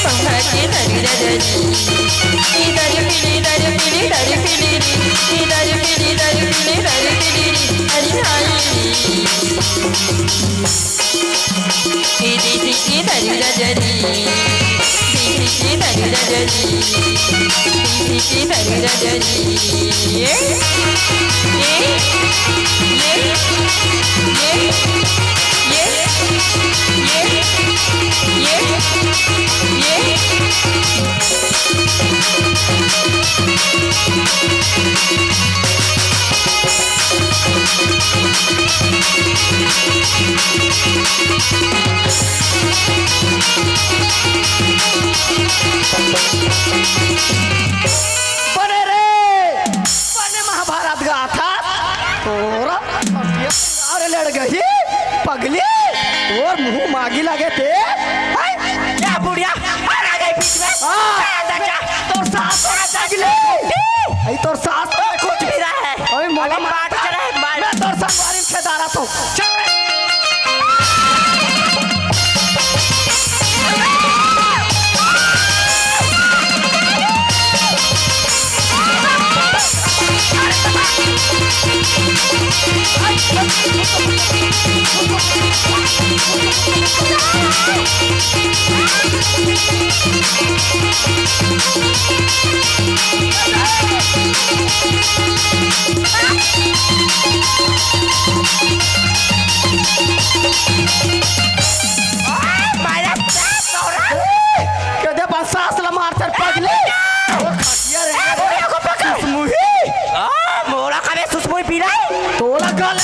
मउहा के दारू राजा रे। ए दारू पीली, दारू पीली, दारू पीली रे। ए दारू पीली, दारू पीली, दारू पीली रे। अरे हाय रे। ए देसी के दारू राजा रे, देसी के दारू राजा रे, देसी के दारू राजा रे। ये, ये, ये, ये, ये, ये, ये, ये। बने रे, बने महाभारत गाथा। तोरा अरे लड़ गई पगली, तोर मुंह मागी लगे ते। हाय, या बुढ़िया, आ गई बीच में। हाँ। जा, जा, जा। तोर सास तोरा पगली। आई तोर सास तो कुछ भी रहा है। अरे मोला अभी मार। बात चला है, मार। मैं तोर संगवारी में खेदारा तो। चल रे। कदे बस सास ला मार सर पगली। ए, बुढ़िया को पकड़। सुसमुही। आ, मोला कबे सुसमुही पीला? तोला गल।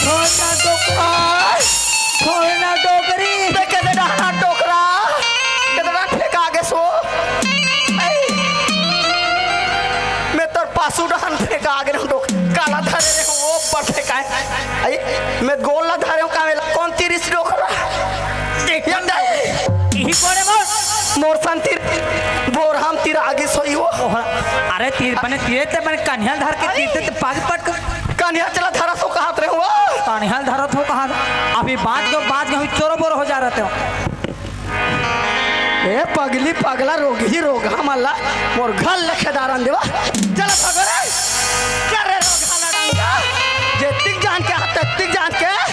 छोड़ ना डोकरा, छोड़ ना डोकरी। ते कदे डहना डोकरा, कदे डहन फेंका गे सो। आई, मैं तोर पासू डहन फेंका गे रहूं डोक-, काला धरे रहूं, ओ पर फेंकाए। आई, मैं गोल ला धरे हूं, कावेला कौन तिरिस डोकरा। देख या बंदा, नहीं। यही कोने मोर। मोर संग तिर, बोरहाम तिर आगे सोई हो। ओह, अरे तीर बने तीरे ते बने कन्हल धर के तीर ते पाग पट। कन्हल चला धरा सो कहत रहे हो। कन्हल धरत हो कहा। अभी बात जो बात जो चोरो बोर हो जा रहते हो। ए पगली पगला रोगही रोगहा मल्ला मोर घर ले खेदारन देवा। चल भगो रे। चल रे रोगहा लड़ाऊंगा। जेतिक जान के हाथ तत्तिक जान के।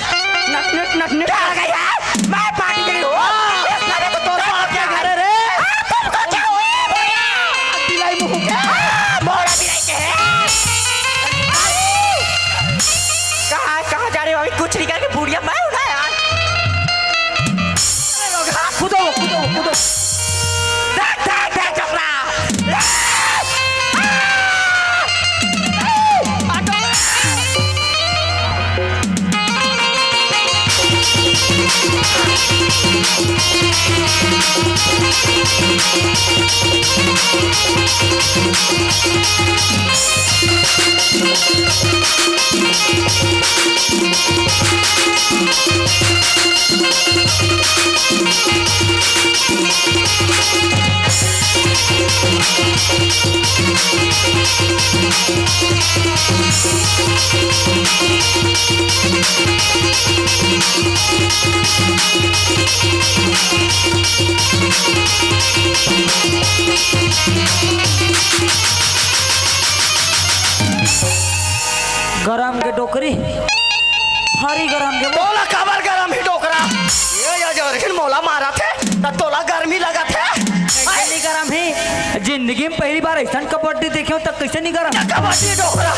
नट नट नट नट। क्या हो गया? मैं पार्टी के लिए हूँ। हाँ। इस तरह तो तोर बाप के घर है रे। हाँ, तुमको क्या हुआ है, भैया? बिलाई मुंह के। हाँ, मोड़ा बिलाई के है। अरे, कहाँ, कहाँ जा रहे हो? अभी कुछ नहीं करके बुढ़िया मैं हूँ ना यार। अरे लोग, हाँ, कूदो, कूदो, कूदो। देख, देख, देख, चपला। गरम के डोकरी, भारी गरम के। तोला काबर गरम ही डोकरा? ये, ये जबरहिन मोला मारा थे, त तोला गर्मी लगा थे। कैसे नहीं गरम ही? जिंदगी में पहली बार ऐसा कबड्डी देखे हो, तब कैसे नहीं गरम? कबड्डी डोकरा,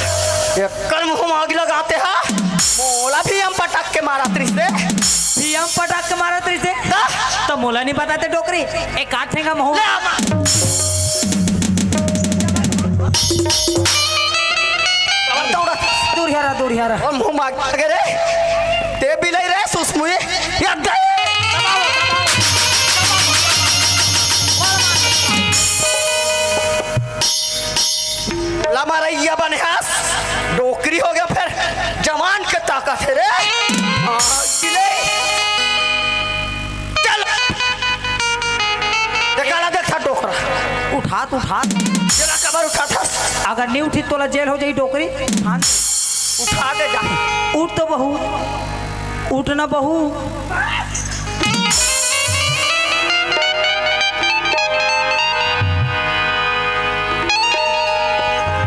एकर मुंह में आग लगाते हा। मोला भी हम पटक के मारा त्रिस दे। भी हम पटक के मारा त्रिस दे? त? त मोला नहीं बताते डोकरी, एक आध ठेंगा मुंह। ले आ मा- अरे मुंह मार के रे, ते बिलाई रे सुसमुई, या दे। लमरैया बने हस, डोकरी हो गया फिर, जवान के ताकत हे रे। हाँ, बिलाई। चल। देखा ला, देखा डोकरा। उठा त, उठा त। चला, कबर उठा था। अगर नहीं उठी, तोला जेल हो जाई, डोकरी। हाँ। उठा दे जा। उठ तो बहू, उठ ना बहू।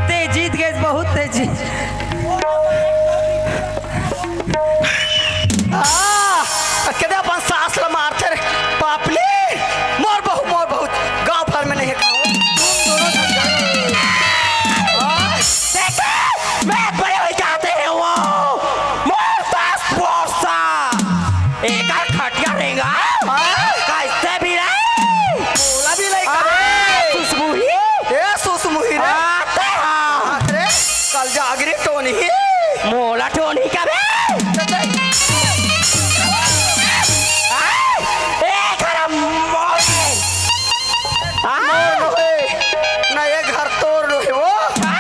ते जीत गए, बहुत ते जीत। आ, कदे अपन सास ल मारथे रे, पापली, मोर बहू, मोर बहू, गांव भर में नहीं है। तुम दोनों झगड़ा। आ, देखे, मैं बड़े हो जाते हैं वो, मोर सास, मोर सास, एकर खटिया रेंगा, हाँ? कैसे भी रे? मोला भी लइका अरे, रे। सुसमुही। ए, सुसमुही रे। आते हाँ। बात रे, कल जागरी टोनी। मोला टोनी का बे? ए, घर मोरे। आ? मोर नोहे। ना, ये घर तोर नोहे वो। आ?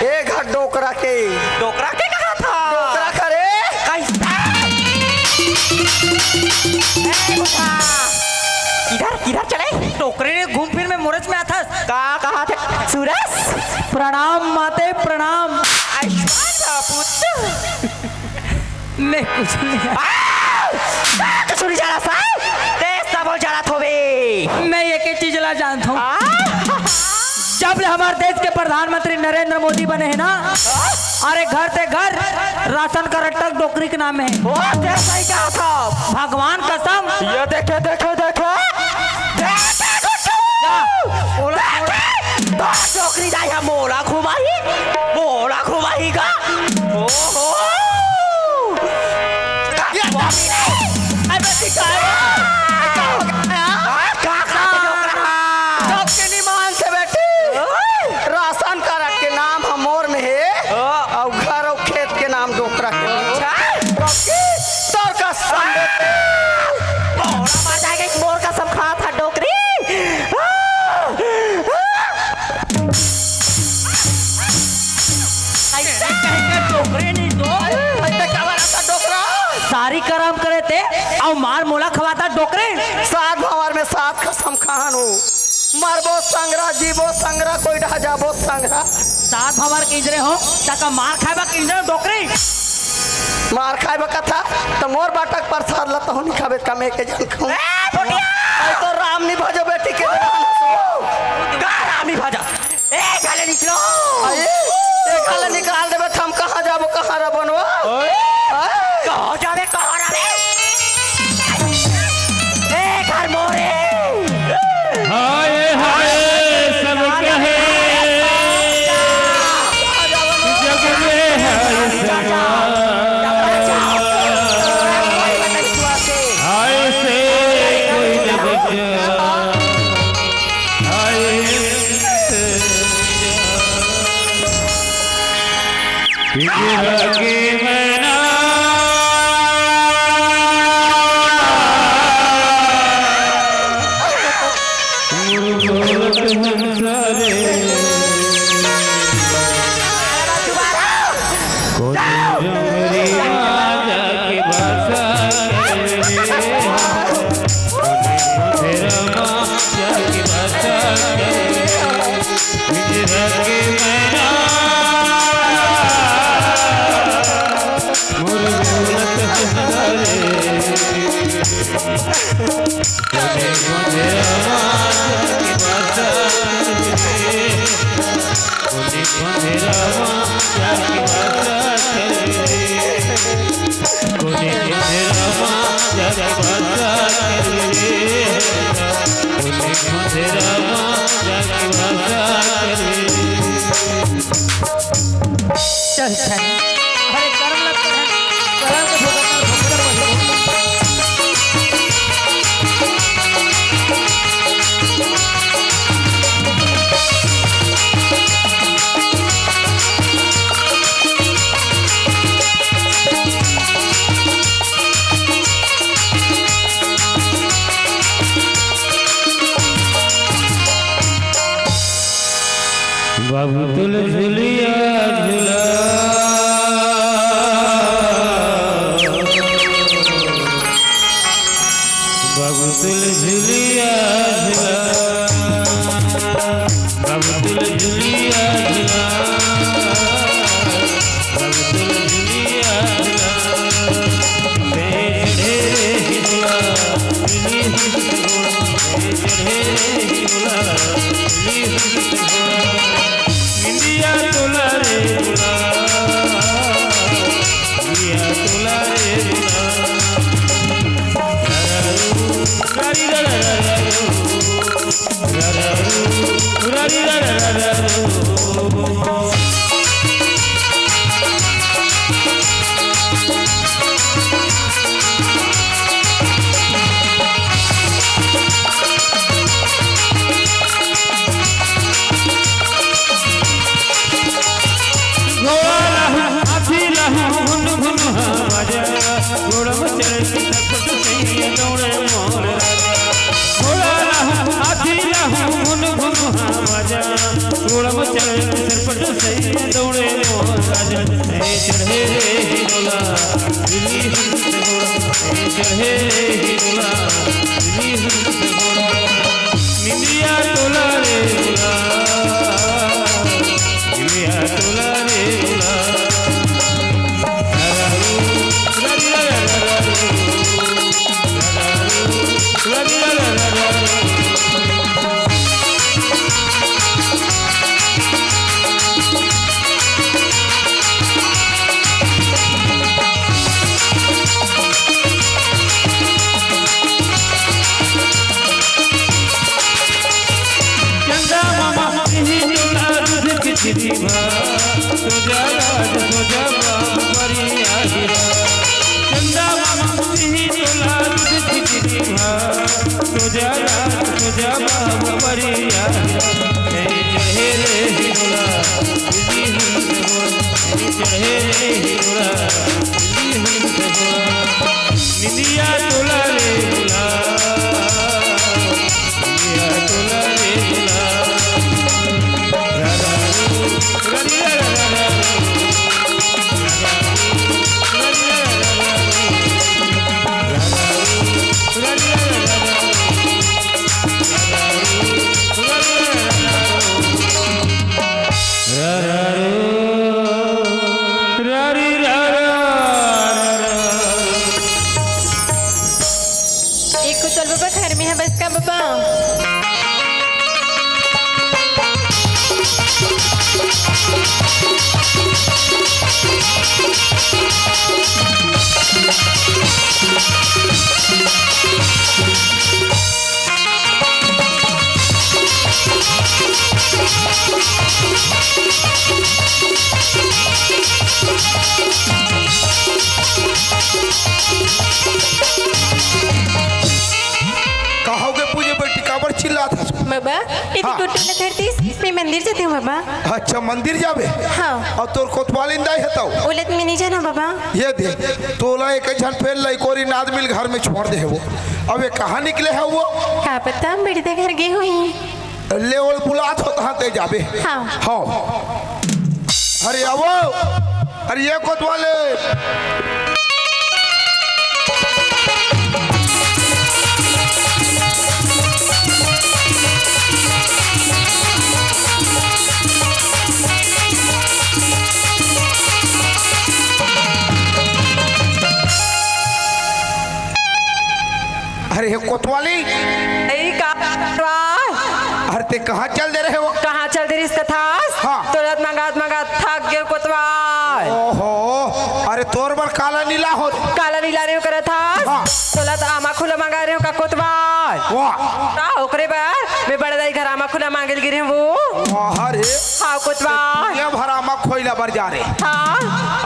ये घर डोकरा के। डोकरा के कहा था? डोकरा करे। कैसा? ए, उठा। किधर, किधर चले? डोकरे ने घूम फिर में मोरच में आथस। का कहा थे? सुरस? प्रणाम माते, प्रणाम। ऐश्वर्या पुत्र। नहीं, कुछ नहीं। आ! आ, कसूरी जाना सा? देश ना बोल जाना थोबे। मैं एक ही चीज ला जानता हूँ। आ? जब ले हमारे देश के प्रधानमंत्री नरेंद्र मोदी बने हैं ना, अरे घर ते घर राशन कार्ड तक डोकरी के नाम है। ओ, तेरा सही कहा था। भगवान कसम। ये देखे, देखे, देखे। देखे, गुड्डू। जा, बोला, देखे। तो डोकरी जाए है, मोला घुमाई, मोला घुमाई का। ओहो। ये डोकरी नहीं। अबे, ठीक है। हाँ, का, का, का, का? डोकरी नहीं मान से बेटी। ओए। राशन कार्ड के नाम हमोर में हे, हाँ। अउ घर अउ खेत के नाम डोकरा के। अच्छा। डोकरी, तोर कसम। मोर मर जाएगा, मोर कसम खा था डोकरी। ऐसे कहेंगे डोकरी नहीं तो। ऐसे क्या वाला था डोकरा? सारी करम करे ते, अउ मार मोला खवाता डोकरी। सात भंवर में सात कसम खान हो। मरबो संगरा, जीबो संगरा, कोई डहा जाबो संगरा। सात भंवर किंजरे हो, तका मार खाए बा किंजरे डोकरी। मार खाए बा कथा, त मोर बाटक प्रसाद ल तहु नि खाबे, कमे के जन खाऊं। ए, बुढ़िया! ऐ तो राम नि भजो बेटी के जवान हसो। का राम नि भजो? ए, घाले निकलो। अरे, ए, घाले निकाल देबे, त हम कहाँ जाबो, कहाँ रह बनवा? ओए। हाँ? कहाँ जाबे, कहाँ रह बे? ए, घर मोरे। हाय, हाय, सब कहे जग में है समा। हाय से कोई न बचा। हाय से पिंजरा के मैना मुरमुरत हंसा रे। कोई जमरी राजा के भाषा करे रे। कोई तेरा माँ जाके भाषा करे। पिंजरा के मैना मुरमुरत हंसा रे। कोने कोने रामा जाके भाषा करे। कोने कोने रामा जाके भाषा करे। कोने कोने रामा जाके भाषा करे। कोने कोने रामा जाके भाषा करे। चल, चल। अरे, करम लग, करम, करम के भुगतना, भुगतना, भुगतना। बाबू तुल झुलिया झुला, बाबू तुल झुलिया झुला, बाबू तुल झुलिया झुला, बाबू तुल झुलिया झुला। ते चढ़े रे हिंडोला, मिली हुई से घोड़ा। ते चढ़े रे हिंडोला, मिली हुई से घोड़ा। निंदिया तोला रे तोला, निंदिया तोला रे तोला। घोड़ा लहू, हाथी लहू, घुन घुन हा बाजा। घोड़ा में चढ़ के छटपट सैया दौड़े मोर राजा। घोड़ा लहू, हाथी लहू, घुन घुन हा बाजा। घोड़ा में चढ़ के छटपट सैया दौड़े मोर राजा। ए चढ़े रे हिंडोला, मिली हुई से घोड़ा। ए चढ़े रे हिंडोला, मिली हुई से घोड़ा। निंदिया तोला रे तोला, निंदिया तोला रे तोला। चंदा मामा तिही तोला दूध की चिरी भा, सोजा राज सोजा बाबरी आहिरा। चंदा मामा तिही तोला दूध की चिरी भा, सोजा राज सोजा बाबरी आहिरा। ए चढ़े रे हिंडोला, मिली हुई से घोड़ा। ए चढ़े रे हिंडोला, मिली हुई से घोड़ा। निंदिया तोला रे तोला, निंदिया तोला रे तोला। एको चल बाबा, घर में है बस का बाबा। कहाओगे पूजे बेटी, काबर चिल्लात हस? बाबा, यदि हाँ। कुट्टू न धरतीस, मैं मंदिर जाती हूँ बाबा। अच्छा, मंदिर जाबे? हाँ। अउ तोर कोतवालिन दाई हे तउ? ओला तो मैं नहीं जाना बाबा। ये दे, तोला एक झन फेर लइकोरी नाद मिल घर में छोड़ दे हे वो। अब ये कहाँ निकले हे वो? का पता, बेटी दे घर गे होही। ले ओला बुलात हो तहाँ ते जाबे। हाँ। हाँ। अरे आवो, अरे ये कोतवाले। अरे हे कोतवाली। ए का? अरे ते कहाँ चल दे रहे हो? कहाँ चल दे रहिस कथास? हाँ। तोला त मंगात मंगात थक गे कोतवाल। ओहो, अरे तोर बर काला नीला हो। काला नीला रेव करत हस? हाँ। तोला त आमा खुला मंगा रेव का कोतवाल। वाह। का ओकरे बर मैं बड़े दाई घर आमा खुला मांगे ल गे रेव वो। वाह रे। हाँ कोतवाल। दुनिया भर आमा खोइला बर जा रहे। हाँ।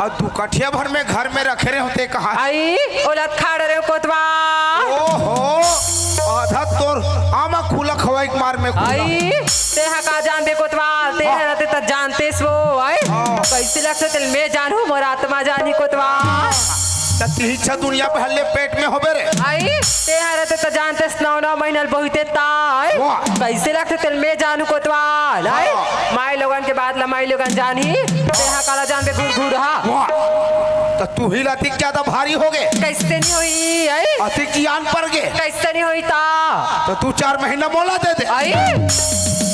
अउ दू कठिया भर में घर में रखे रहे होते कहाँ? आई, ओला त खाड़ रेव कोतवाल। ओहो, आधा तोर आमा खुला खवाई के मार में खुला। आई, तेहा का जानबे कोतवाल, तेहा हाँ। रहते त जानतेस वो, आई? हाँ। कइसे लगथे तेला मैं जानहूँ, मोर आत्मा जानही कोतवाल। त तिही छ दुनिया भर ले पेट में होबे रे। आई, ते हर ते त जानते नौ नौ महीना ल बहुते ताय। वाह। कैसे लगथे तेल में जानू कोतवाल, आई? हाँ। माई लोगन के बात ला माई लोगन जानही, ते हा काला जानबे घुर घुर हा। वाह। त तू ही ला अतिक ज्यादा भारी हो गे। कैसे नहीं होई, आई? अतिक ज्ञान पर गे। कैसे नहीं होई ता? त तू चार महीना मोला दे दे। आई?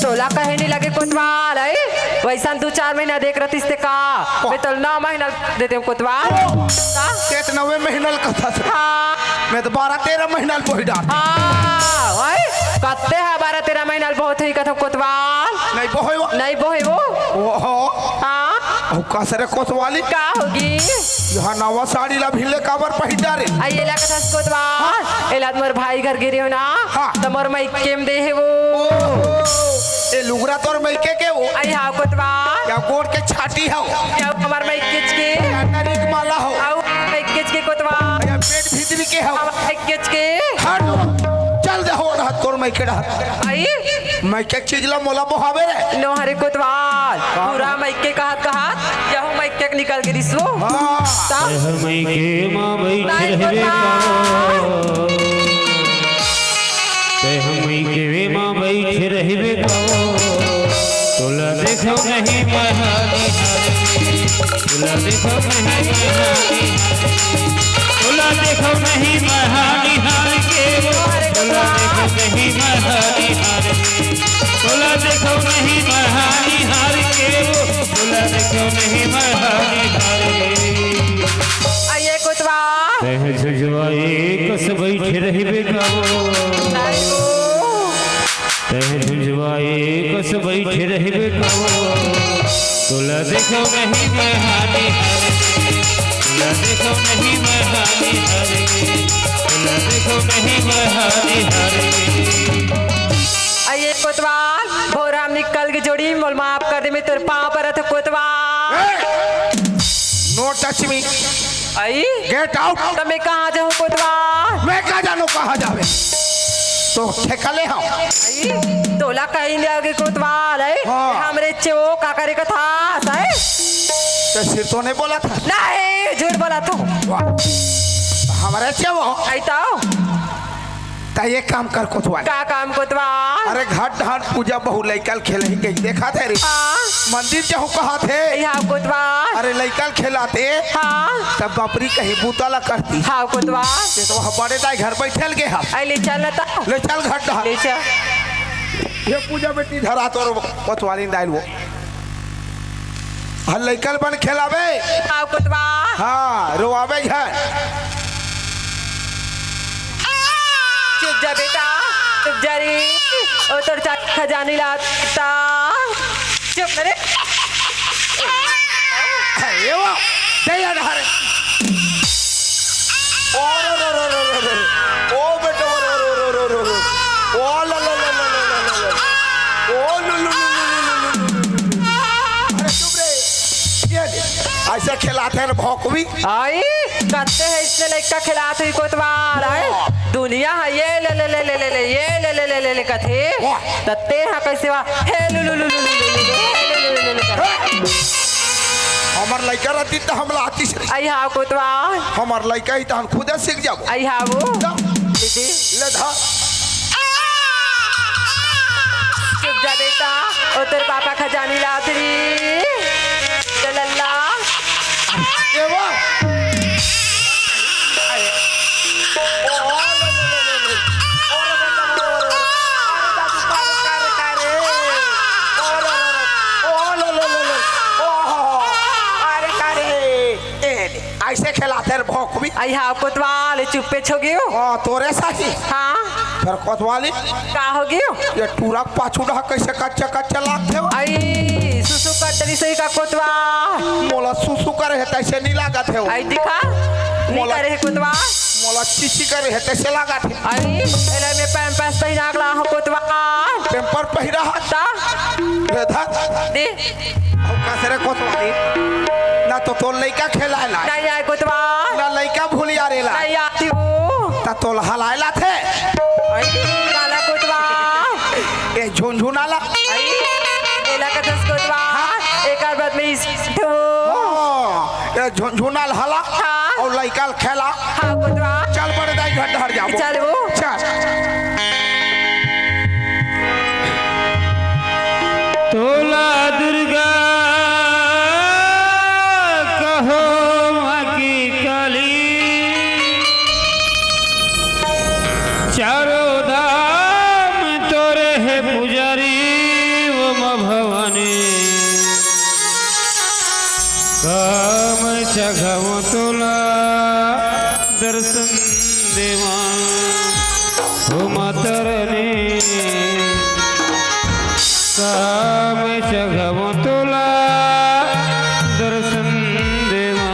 तोला कहे नहीं लगे कोतवाल, आई? वैसन दू चार महीना देख रतिस ते का? वाह। मैं तोला नौ महीना दे देम कोतवाल। ओ, ता? ते त नवे महीना ल कथा से। हाँ। मैं त बारह तेरह महीना ल बोही डार। हाँ, ओए, कत्ते हा बारह तेरह महीना ल बहुत ही कथो कोतवाल। नहीं बोहे वो। नहीं बोहे वो। ओहो। हाँ। अउ का सरे कोतवाली? का होगी? यहाँ नवा साड़ी ला भिल्ले काबर पहिर डारे? आ, ये ला कथस कोतवाल। हाँ। एला त मोर भाई घर गिरे हो ना। हाँ। त मोर मइके म दे हे वो। ओ। ए लुगरा तोर मइके के वो? आई हाँ कोतवाल। या गोड़ के छाती हव? या हमर मइके के? या नरी के माला हव? आउ मइके के कोतवाल। या पेट भीतरी के हव? हमर मइके के? हट, चल दे हो रहा तोर मइके डहर। आई? मइके चीज ला मोला बोहावे रे। नो हरे कोतवाल, हाँ। पूरा मइके कहत कहत, यहू मइके के निकल गे रिसवो। हाँ। ता? तैं ह मइके म बइठ नहीं रहबे होता। का? तैं ह मइके म बइठ रहबे का? तोला देखो नहीं मैं हारी हारी। तोला देखो नहीं मैं हारी हारी। तोला देखो नहीं मैं हारी हारी के वो। तोला देखो नहीं मैं हारी हारी। तोला देखो नहीं मैं हारी हारी के वो। तोला देखो नहीं मैं हारी हारी। आइए कोतवाल। तैं ह झुंझवा ए कस बइठ रहबे का वो। नहीं वो। तैं ह झुंझवा ए कस बइठ रहबे का वो। तोला देखो नहीं मैं हारी हारी। तोला देखो नहीं मैं हारी हारी। तोला देखो नहीं मैं हारी हारी। आइए कोतवाल, भोर हम निकल के जोड़ी, मोल माफ कर दे, मैं तोर पाँव परत हँव कोतवाल। ए! No touch me। आई? Get out। त मैं कहाँ जाहूँ कोतवाल? मैं का जानों कहाँ जाबे? तो ठेका ले हँव। आई? तोला कहीं ले आगे कोतवाल, आई? हाँ। हमरे चेवो का करे कथस, आई? त सिर तो नहीं बोलत हस। नहीं, झूठ बोलत हँव। वाह। हमरे चेवो। आई तो? त एक काम कर कोतवाल। का काम कोतवाल? अरे घाट ढाट पूजा बहू लइका ल खेलही कहि देखत हे रे। हाँ। मंदिर जाहूँ कहत हे। ए हाँ कोतवाल। अरे लइका ल खेलाते। हाँ। त बपरी कहीं बूता ला करती। हाँ कोतवाल। ते तो वहाँ बड़े दाई घर बइठे ल गे हस। आई ले चल न त। ले चल घाट ढाट। ले चल। ये पूजा बेटी धरा तोर कोतवालिन दाई ल वो। हर लइका ल बन खेलाबे। हाँ, कोतवाल। हाँ, रोवाबे झन। चुप जा बेटा, चुप जा रे। ओ तोर चाचा खजानी ला बेटा। चुप रे। ए वो, दे यार हरे। ओ रो रो रो रो रो रो। ओ बेटा, ओ रो रो रो रो रो। ओ ला ला ला ला ला ला ला। ओ लु लु लु लु लु लु लु लु। अरे चुप रे। ये ले। ऐसे खिलाते हैं भौंकवी। आई, कत्ते हे इसने लइका खिलात हुई कोतवाल, आई। दुनिया हे, ये ले ले ले ले ले ले, ये ले ले ले ले ले कथे। वाह। तत्ते हा कैसे वा, हे लु लु लु लु लु लु लु लु, हे लु लु लु लु लु कर। हमर लइका रहती त हमला आतिस रे। आई हाँ कोतवाल। हमर लइका ही त हम खुदे सीख जाबो। आई हाँ वो। जा। दीदी। ले धा। चुप जा बेटा, ओ तोर पापा खजानी लात री। चल अल्लाह। ए वो। अरे का रे? ए, ऐसे खेलाते रे भौंकवी। आई हाँ कोतवाल, चुप्पे छो गयो। हाँ, तोरे साथी। हाँ। फिर कोतवाली। का हो गयो? ये टूरा पाछू डहा कैसे कच्चा कच्चा लागथे हो? आई, सुसु कर डरी सही का कोतवाल। मोला सुसु करे हे तैसे नहीं लागत हे हो। आई दिखा, नहीं मोला करे हे कोतवाल। मोला चीची करे हे तैसे लागत हे। आई, एला मैं पैम्पर्स पहिरा के ला हो कोतवाल। पैम्पर पहिरा हा? ता? रे धर। दे। अउ का सरे कोतवाली, ना तो तोर लइका खेलाय ला। नहीं आय कोतवाल। ना लइका भूलिया रे ला। नहीं आती हूँ। ता तोल हलाय ला थे। आई, काला कोतवाल। ए झुनझुना ला। आई, एला कथस कोतवाल। हाँ। एकर बाद में इस ठो। हाँ, ए झुनझुना ला हला। हाँ। अउ लइका ल खेला। हाँ, गोदरा। चल बड़े दाई घर डहर जाबो। चल वो। चल। तोला दुर्गा कहो माँ की काली, चारों धाम तोरे हे पुजारी वो माँ भवानी। काम चघम तोला दर्शन देवा हो माता रानी। काम चघम तोला दर्शन देवा।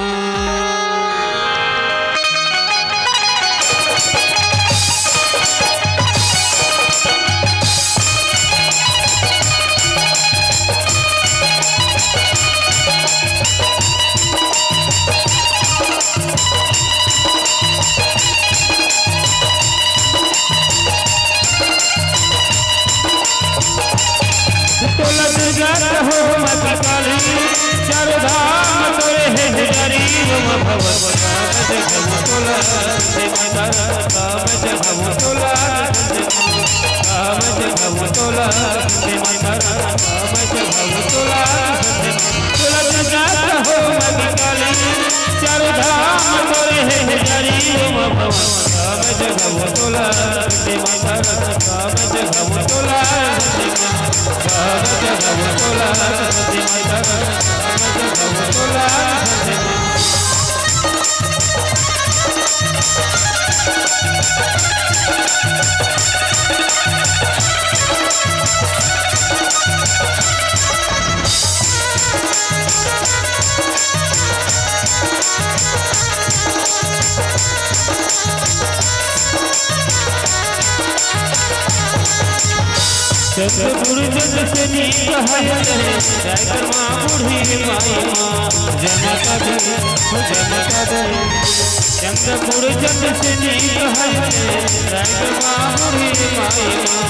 तोला दुर्गा कहो माँ की काली, चारों धाम तोरे हे पुजारी, वो माँ भवन तोला, तोला, तोला, तोला दुर्गा कहो माँ की काली, चारों धाम तोरे हे पुजारी, वो माँ भवन तोला, तोला, चंद्र गुरु जग से नीक हय, रायकर माँ बूढ़ी माई माँ, जय माता दी, जय माता दी। चंद्र गुरु जग से नीक हय, रायकर माँ बूढ़ी माई माँ।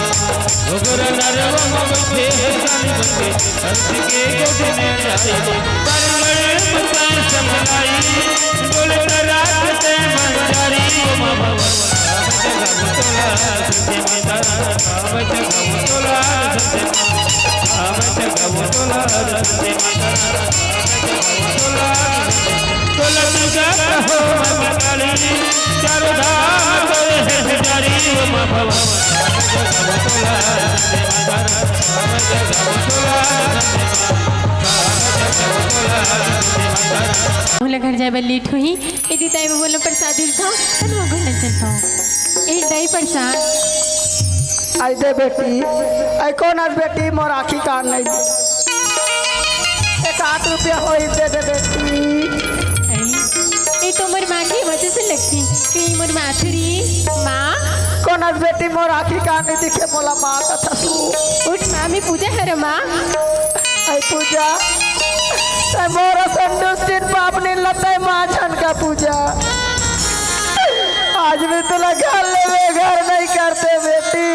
घुघरा नरवा में बैठे हे काली बन के, हंस के गोद में जाए। परगट मुस्कान समलाई, डोलत रात से मंजारी। ओ माँ भवन, राम जगम तोला, सत्य माता, राम जगम तोला, सत्य माता, राम जगम तोला, सत्य माता, राम जगम तोला, सत्य माता। तोला दुर्गा कहो माँ काली, चारों धाम तोरे हे पुजारी, ओ माँ भवन, राम जगम तोला, सत्य माता, राम जगम तोला, सत्य माता, राम जगम तोला, सत्य माता। मोला घर जाए बर लेट होही, यदि दाई में बोलना प्रसाद दिल था, तो वो घर नहीं चल पाऊँ। ए दाई प्रसाद। आई दे बेटी, आई कोन अस बेटी, मोर आँखी कान नहीं। एक आध रुपया होई दे दे बेटी। ए, ए तो मोर माँ के वजह से लगती। ए मोर माथुरी, माँ। कोन अस बेटी, मोर आँखी कान नहीं दिखे, मोला माँ का थसू। उठ माँ, मैं पूजा हर माँ। आई पूजा, तै मोर असन दुष्टिन पापनिन ल तै माँ झन का पूजा। आज भी तोला घर ले बेघर नहीं करते बेटी।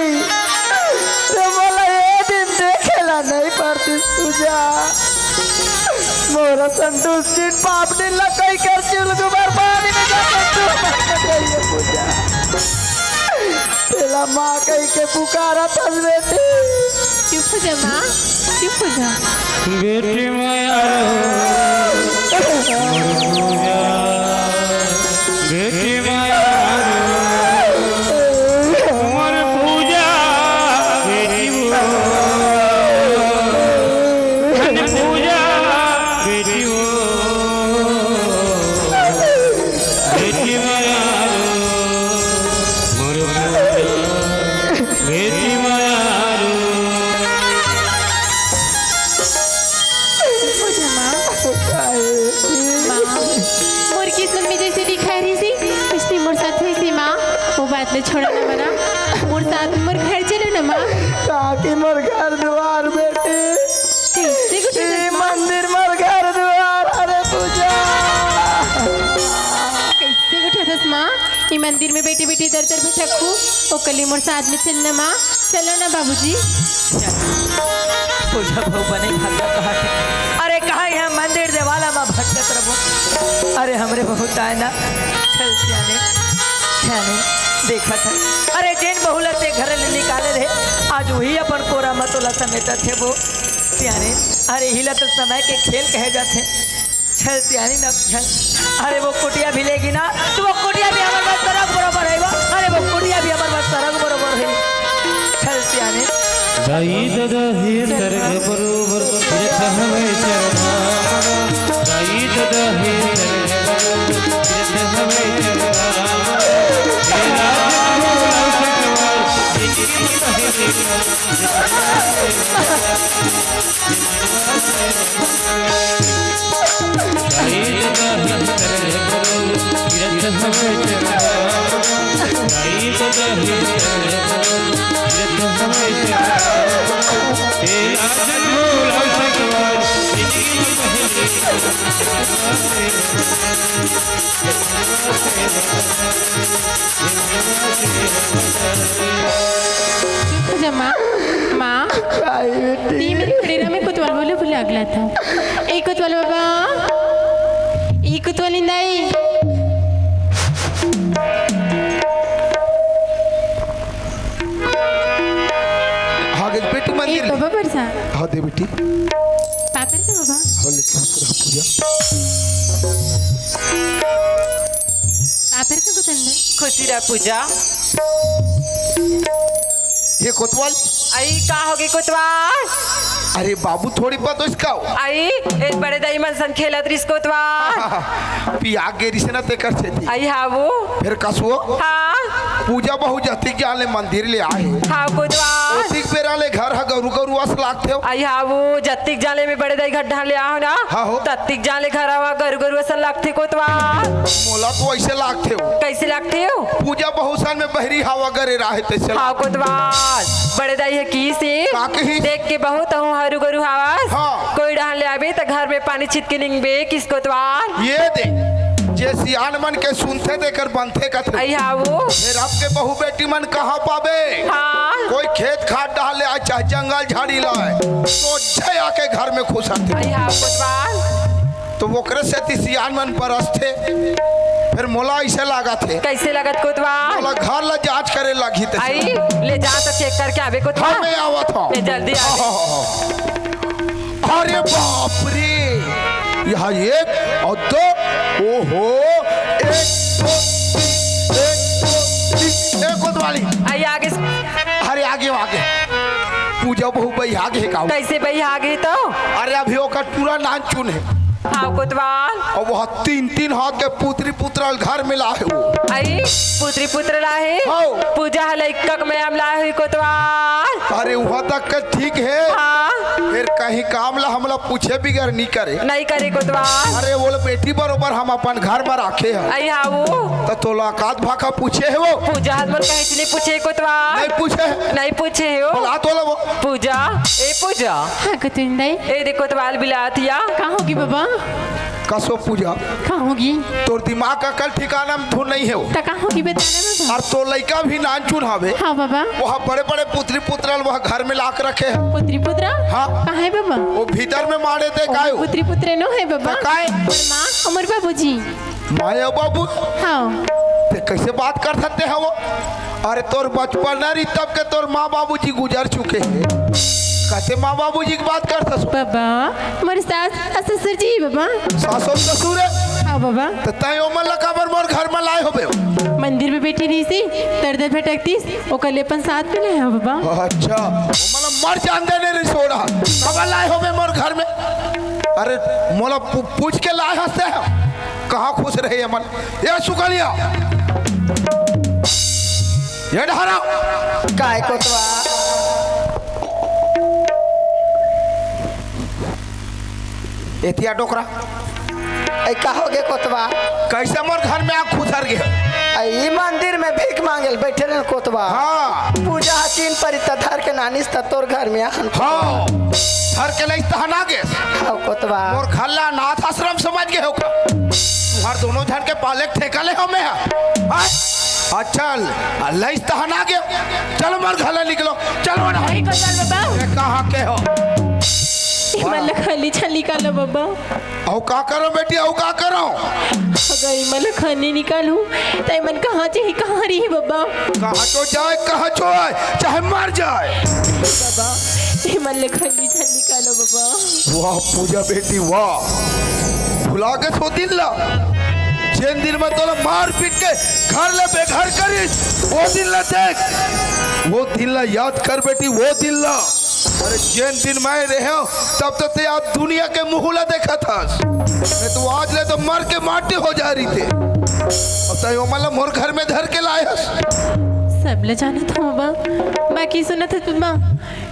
तै मोला ये दिन देखे ला नहीं परतिस पूजा। मोर असन दुष्टिन पापनिन ल कई कर चुलगु बर पानी में जाके डूब मर गई है पूजा। तेला माँ कही के पुकारत हस बेटी। चुप हो जा माँ, चुप हो जा। बेटी मया रो, मोर पूजा। बेटी मया रो, मोर पूजा। बेटी वो, धन पूजा। बेटी वो, बेटी मया रो, मोर पूजा। बेटी मया रो। पूजा माँ। माँ, मोर किस्मत में जैसे लिखा रही थी, वैसे मोर साथ हुई थी माँ। वो बात ले छोड़ा ना मना। मोर साथ मोर घर चलो ना माँ। ताकि मोर घर दुआर बेटी। कैसे गुठे ई मंदिर मोर घर दुआर, अरे पूजा। कैसे गुठे दस माँ? ई मंदिर में बेटी बेटी दर दर भटकू, ओकली मोर साथ में चलना माँ, चलो ना बाबूजी। पूजा भगवान ही भागा कहा थे। अरे कहा यहाँ मंदिर देवाला माँ भटकत रहो। अरे हमरे बहू ताय ना, चल सियाने, सियाने, देखत हे। अरे जेन बहू ला ते घर ले निकाले रहे, आज वही अपन कोरा म तोला समेटत हे वो सियाने। अरे इही ला तो समय के खेल कहे जाथे। चल सियाने ना, चल। अरे वो कुटिया भी लेगी ना, तो वो कुटिया भी हमर बर सरग बरोबर हे वो। अरे वो कुटिया भी हमर बर सरग बरोबर हे। चल सियाने। दाई ददा हे सरग बरोबर, तीरथ हवे चरना। दाई ददा हे सरग बरोबर, तीरथ हवे चरना। तेरा जन्म भोला सकवार, जिनकी पहली चुप हो जा माँ। माँ, काहे बेटी? ती मेरी खड़ी रह, मैं कोतवाल बोले बोले अगला था। ए कोतवाल बाबा, ए कोतवाल इंदाई। हाँ, गज बेटी ए मंदिर। बाबा परसा। हाँ, दे बेटी। पापर से बाबा। हाँ, लेकिन पूजा। पापर से कुछ अंदर। खुशी रह पूजा। ये कोतवाल। आई का होगे कोतवाल? अरे बाबू, थोड़ी बात इसका हो। आई, एक बड़े दाई मन सन खेलत रिस कोतवाल। पिया गे रिस ना तेकर सेती। आई हाँ वो। फिर कसुओ? हाँ। पूजा बहू जतिक जाले मंदिर ले आए। हाँ कोतवाल। ओतिक बेरा ले घर ह गरु गरु अस लागथे हो। आई हाँ वो, जतिक जाले में बड़े दाई घर ढाले आओ ना। हाँ हो। ततिक जाले घर आवा गरु गरु असन लागथे कोतवाल। मोला तो ऐसे लागथे हो। कैसे लागथे हो? पूजा बहू सन में बहरी हवा गरे राहे तैसे लाग- हाँ कोतवाल। बड़े दाई हे की से का कही? देख के बहुत हूँ हरू गरु हवस। हाँ। कोई डहन ले आबे त घर में पानी छिटके निंगबे किस कोतवाल। ये दे, जे सियान मन के सुनथे तेकर बनथे कथे। आई हाँ वो। फिर आपके बहू बेटी मन कहाँ पाबे? हाँ। कोई खेत खार डहन ले आए, चाहे जंगल झाड़ी लाए, सोझे आके घर में खुसरथे। आई हाँ कोतवाल। तो ओकरे सेती सियान मन परसथे। फिर मोला ऐसे लागत हे। कैसे लागत कोतवाल? मोला घर ला जांच करे लागही ते आई, ले जा तो चेक करके आबे कोतवाल। हाँ, मैं आवत हूँ। ले जल्दी आ। हाँ, हाँ, हाँ। अरे बाप रे, यहाँ एक और दो, ओहो, एक, दो, तीन, एक, दो, तीन, एक कोतवाली। आई आगे से। अरे आगे, आगे। पूजा बहू बइहा गे का? कैसे बइहा गे तो? अरे अभी ओकर पूरा नान चुन हे। हाँ कोतवाल। और वह तीन तीन हाथ के पुत्री पुत्रल घर में लाहे हो। आई पुत्री पुत्र लाहे? हाँ। पूजा ह लइका के मया म लाहे हुई कोतवाल। अरे वह तक के ठीक हे। हाँ। फिर कहीं काम ला हमला पूछे बिगर नहीं करे। नहीं करे कोतवाल। अरे वो बेटी बरोबर हम अपन घर में राखे हैं। आई हाँ वो। तो तोला कात भाखा पूछे हे वो? पूजा ह मोर कहीं से नहीं पूछे कोतवाल। नहीं पूछे हे? नहीं पूछे हे वो। बोला तोला वो। पूजा, ए पूजा। हाँ, कतुन दाई। ए देखो कोतवाल बिलातिया। का होगी बाबा? कसो पूजा? का होगी? तोर दिमाग अकल ठिकाना में धुन नहीं हे वो। त का होगी बता ना बाबा। और तो लइका भी नान चुन हवे। हाँ बाबा। वह बड़े बड़े पुत्री पुत्रल वह घर में लाके रखे हे। पुत्री पुत्र? हाँ। कहाँ हे बाबा? वो भीतर में माड़े दे ओ, कायो। पुत्री पुत्र नो हे बाबा। त काय? मोर माँ, मोर बाबूजी। माया बाबू? हाँ। ते कैसे बात कर सकते हैं वो? अरे तोर बचपन ना रही तब के तोर माँ बाबूजी गुजर चुके हैं। कैसे माँ बाबूजी की बात कर सकते? बाबा, मोर सास और ससुर जी बाबा। सास और ससुर है? हाँ बाबा। तो तय ओमन ला काबर मोर घर में लाए होबे? मंदिर में बैठी रही सी, दर्द भटकतीस, ओकर ले अपन साथ में लाए हो बाबा। अच्छा, ओमन ला मर जान दे रे सोड़ा। कब लाए होबे मोर घर में? अरे मोला पू-, पूछ के लाए हंसते हैं। कहाँ खुश रहे ये मन? ये सुकलिया, ये ढारा। काय कोतवा? एतिया डोकरा। ऐ का होगे कोतवा? कैसे मोर घर में आ खुसर गे? ऐ ई मंदिर में भीख मांगेल बैठे रहन कोतवा। हाँ। पूजा हकीन परी त धर के नानिस त तोर घर में आहन। हाँ। धर के लइस तहन आ गेस। हाँ कोतवा। मोर घर ला अनाथ आश्रम समझ गे हो का? तुम्हार दोनों झन के पाले के ठेका ले हो मैं हा? हाँ? अच्छा, लइस तहन आ गे। चलो मोर घर ले निकलो। चलो ना। नहीं कोतवाल बाबा। ये कहाँ के हो? इमन ला घर ले झन निकालो बबा। अउ का करो बेटी, अउ का करो? अगर इमन ला घर नइ निकालहूँ, त इमन कहाँ जाही, कहाँ रही बबा? कहाँ तो जाए, कहाँ तो आए, चाहे मर जाए। बबा, इमन ला घर ले झन निकालो बबा। वाह पूजा बेटी, वाह। भुला गेस वो दिन ला, जेन दिन म तोला मार पीट के घर ले बेघर करिस, वो दिन ला देख, वो दिन ला याद कर बेटी, वो दिन ला। अरे जेन दिन मैं रहेंव, तब तो तैं आज दुनिया के मुँह ला देखत हस, नहीं तो आज ले तो मर के माटी हो जा रहितेंव। अउ तैं ओमन ला मोर घर में धर के लाए हस। सब ले जानत हँव बबा, बाकी सुनत हस बबा,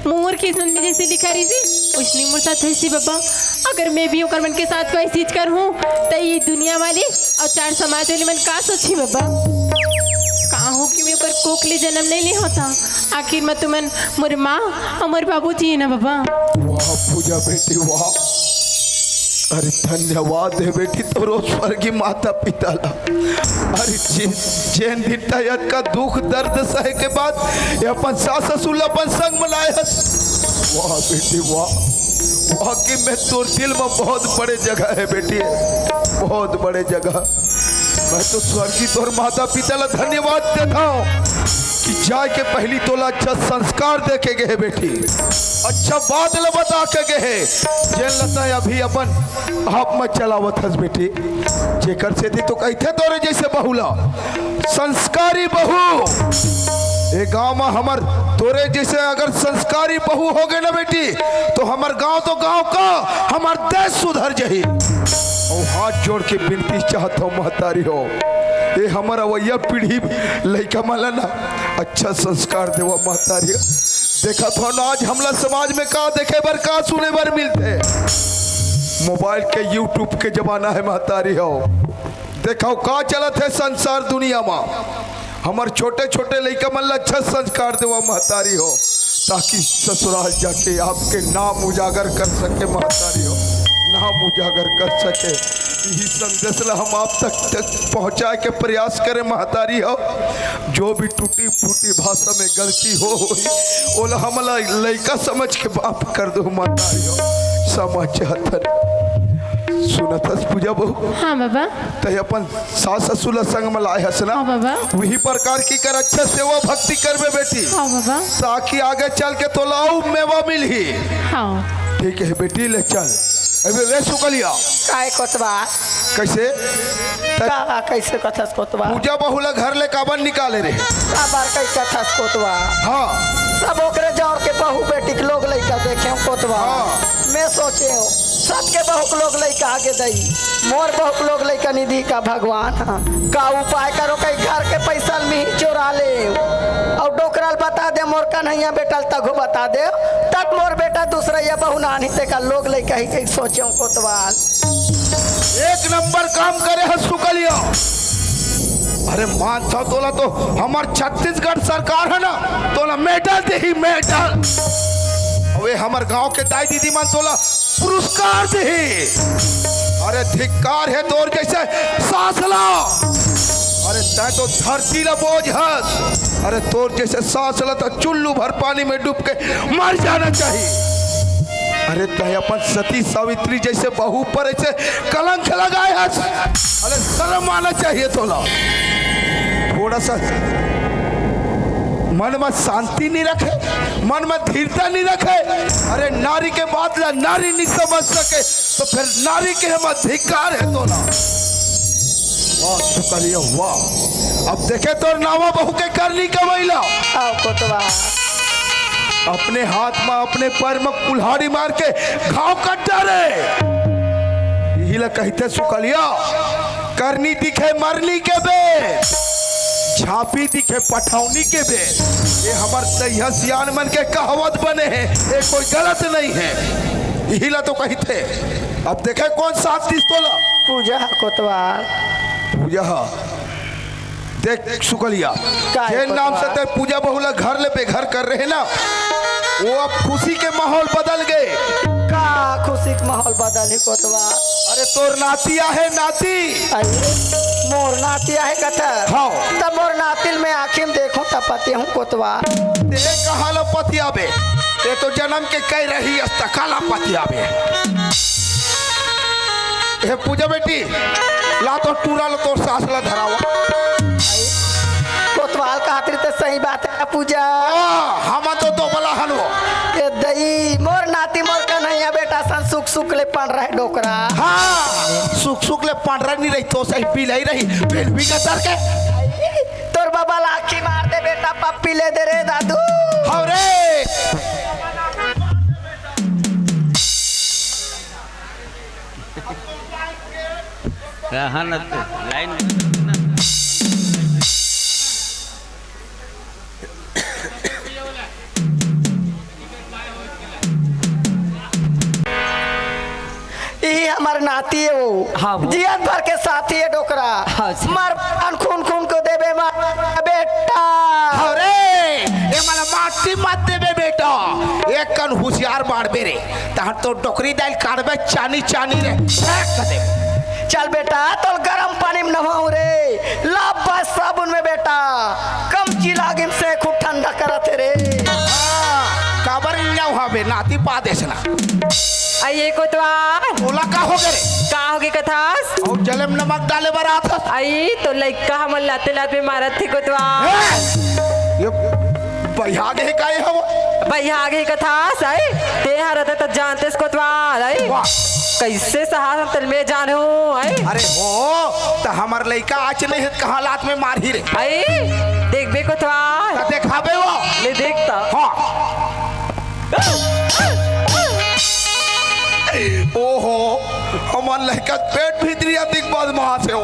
मोर किस्मत में जइसे लिखा रहिसे, ओइसने मोर साथ होइसे बबा। अगर मैं भी ओकर मन के साथ कोई चीज करहूँ, त ये दुनिया वाले अउ चार समाज वाले मन का सोचही बबा? का हो कि मैं ओकर कोख ले जनम नइ ले हों त? आखिर म तुमन मोर माँ अउ मोर बाबूजी हे ना बबा। वाह पूजा बेटी, वाह। अरे धन्यवाद हे बेटी तोर ओ स्वर्गीय माता पिता ला। अरे जे-, जेन दिन तैं अतका दुख दर्द सहे के बाद ये अपन सास ससुर ला अपन संग म लाए हस। वाह बेटी वाह, वाकई में तोर दिल म बहुत बड़े जगह हे बेटी, बहुत बड़े जगह। मैं तो स्वर्गीय तोर माता पिता ला धन्यवाद देथंव कि जाए के पहिली तोला अच्छा संस्कार दे के गे हे बेटी, अच्छा बात ला बता के गे हे, जेन ला तैं अभी अपन आप म चलावत हस बेटी। जेकर सेती तो कहिथे तोरे जइसे बहू ला संस्कारी बहू। ए गांव म हमर तोरे जइसे अगर संस्कारी बहू होगे ना बेटी, तो हमर गांव तो गांव का, हमर देश सुधर जाही। अउ हाथ जोड़ के बिनती चाहत हंव महतारी हो, ए हमर अवइया पीढ़ी लइका मन ला ना अच्छा संस्कार देवा महतारी। देखत हव ना आज हमला समाज में का देखे बर, का सुने बर मिलथे। मोबाइल के, YouTube के जमाना हे महतारी हो। देखव का चलत हे संसार दुनिया म। हमर छोटे-छोटे लइका मन ला अच्छा संस्कार देवा महतारी हो, ताकि ससुराल जाके आपके नाम उजागर कर सके महतारी हो, नाम उजागर कर सके। यही संदेश ला हम आप तक, तक पहुँचाए के प्रयास करें महतारी हो। जो भी टूटी फूटी भाषा में गलती हो होही, ओला हमला लइका समझ के माफ कर दो महतारी हो। समझ जाथन। सुनत हस पूजा बहू? हाँ बाबा। तैं अपन सास ससुर ला संग म लाए हस ना? हाँ बाबा। वही प्रकार की कर अच्छा सेवा भक्ति करबे बेटी। हाँ बाबा। ताकि आगे चल के तोला अउ मेवा मिलही। हाँ। ठीक हे बेटी, ले चल। अबे रे सुकलिया। काय कोतवाल? कइसे? त का, कइसे कथस कोतवाल? पूजा बहू ला घर ले काबर निकाले रहे? काबर कइसे कथस कोतवाल? हाँ। सब ओकरे जौर के बहू बेटी के लोग लइका देखेंव कोतवाल। हाँ। मैं सोचेंव, सबके बहू के लोग लइका आगे दई, मोर बहू के लोग लइका नइ दिही का भगवान? हाँ। का उपाय करों, कहीं घर के पइसा ल मिही चोरा लेंव, अउ डोकरा ल बता देंव, मोर कन्हैया बेटा ल तघो बता देंव, तब मोर बेटा दूसरइया बहू नानही तेकर लोग लइका ही कहीं सोचेंव कोतवाल। एक नंबर काम करे हस सुकलिया। अरे मानथंव तोला तो हमर छत्तीसगढ़ सरकार हे ना, तोला medal देही, medal। अबे हमर गांव के दाई दीदी मन तोला पुरस्कार देही। अरे धिक्कार हे तोर जइसे सास ला। अरे तैं तो धरती ला बोझ हस। अरे तोर जइसे सास ला तो चुल्लू भर पानी में डूब के मर जाना चाहिए। अरे तैं अपन सती सावित्री जइसे बहू पर अइसे कलंक लगाए हस। अरे शर्म आना चाहिए तोला। थोड़ा सा मन म शांति नइ रखे, मन म धीरता नइ रखे। अरे नारी के बात ला नारी नइ समझ सके, तो फिर नारी के एमा धिक्कार हे तोला। वाह सुकलिया वाह। अब देखे तोर नावा बहू के करनी कमइला। आओ कोतवाल। अपने हाथ म, अपने पैर म कुल्हाड़ी मार के घाव कट डारे। इही ला कहिथे सुकलिया, करनी दिखे मरनी के बेर, झांपी दिखे पठौनी के बेर। ये हमर दइहा सियान मन के कहावत बने हे, ये कोई गलत नइ हे। इही ला तो कहिथे। अब देखे कोन साथ दिस तोला। पूजा ह कोतवाल। पूजा ह। देख सुकलिया, काहे जेन नाम से कोतवाल? तैं पूजा बहू ला घर ले बेघर करे रहे ना, वो अब खुशी के माहौल बदल गे। का खुशी के माहौल बदलही कोतवाल? अरे तोर नाती आहे नाती। अरे मोर नाती आहे कथा। हाँ। त मोर नाती ल मैं आँखी म देखहूँ त पतियाहूँ कोतवाल। तें कहाँ ला पतियाबे? ये तो जनम के कई रही, अस त काला पतियाबे। हे पूजा बेटी, ला तो टूरा ला तोर सास ला धरावा। कोतवाल कहत रही त सही बात हे पूजा। हाँ, हम तो दोबला हन वो। ए दई, मोर नाती मोर कन्हैया बेटा सन सुख सुख ले पंडरा हे डोकरा। हाँ, सुख सुख ले पंडरा नहीं रही तो सही बिलाई रही, बिल भी कतर के। तोर बाबा लाठी मार दे बेटा, पप्पी ले दे रे दादू। हौ रे। रहा न तो लाइन। इही हमर नाती हे वो। हाँ, वो। जियन भर के साथी हे डोकरा। हाँ, सही। मर अन खून खून को देबे मार बेटा। अरे, ये मला माटी मत देबे बेटा। एक कन हुसियार बाढ़बे रे। तहन तो डोकरी दाइल काढ़बे चानी चानी रे। फेंक देबे। चल बेटा, तोल गरम पानी में नहाऊं रे। ला बस साबुन में बेटा। कमची लागिन से खूब ठंडा करत हे रे। हाँ, काबर नहाबे नाती पा देस ना। अई कोतवाल। ओला का होगे रे? का होगे कथस? अउ जले म नमक डाले बर आथस। अई तो लइका हमन लाते लात में मारत हे कोतवाल। ए! ये बइहा गे हे का ये हव? बइहा गे हे कथस, अई? ते हर त जानतेस कोतवाल, अई? वाह। कइसे सहा हम तल में जानहूं, अई? अरे हो, त हमर लइका आज नहीं हे, कहाँ लात में मारही रे? अई? देखबे कोतवाल। त देखाबे वो। ले देख त। हाँ। ओहो, हमर लइका पेट भीतरी अतिक बदमाश हे वो।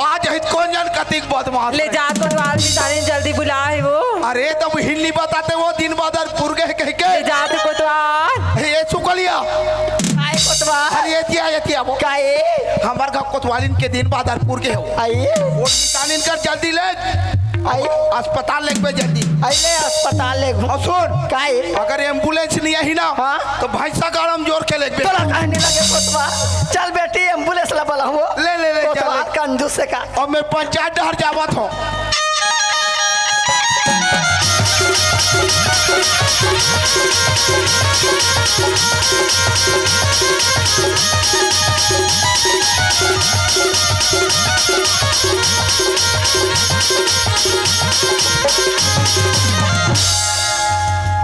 आज हित कोन जन कतिक बदमाश ले हे। जा तो द्वार मितानी जल्दी बुला हे वो। अरे, तब हिन्नी बताते वो दिन बादर पुर गे कहि के। ले जा तो कोतवाल। हे, ये सुकलिया। आए कोतवाल। अरे, ये दिया, ये दिया वो। का ए? हमर गाँव कोतवालिन के दिन बादर पुर गे हो। आए। वो मितानिन कर जल्दी ले। आए। अस्पताल लेगबे जल्दी। आए ले अस्पताल लेगबे। अउ सुन, काहे? अगर एम्बुलेंस नहीं आही ना, हाँ? तो भैंसा गाड़ा म जोर के लेगबे। तोला काहे नहीं लगे कोतवाल? चल बेटी, एम्बुलेंस ला बुलाहूं। ले, ले, ले, कोतवाल चल। कंजूस हे का। अब मैं पंचायत डहर जावत हूँ।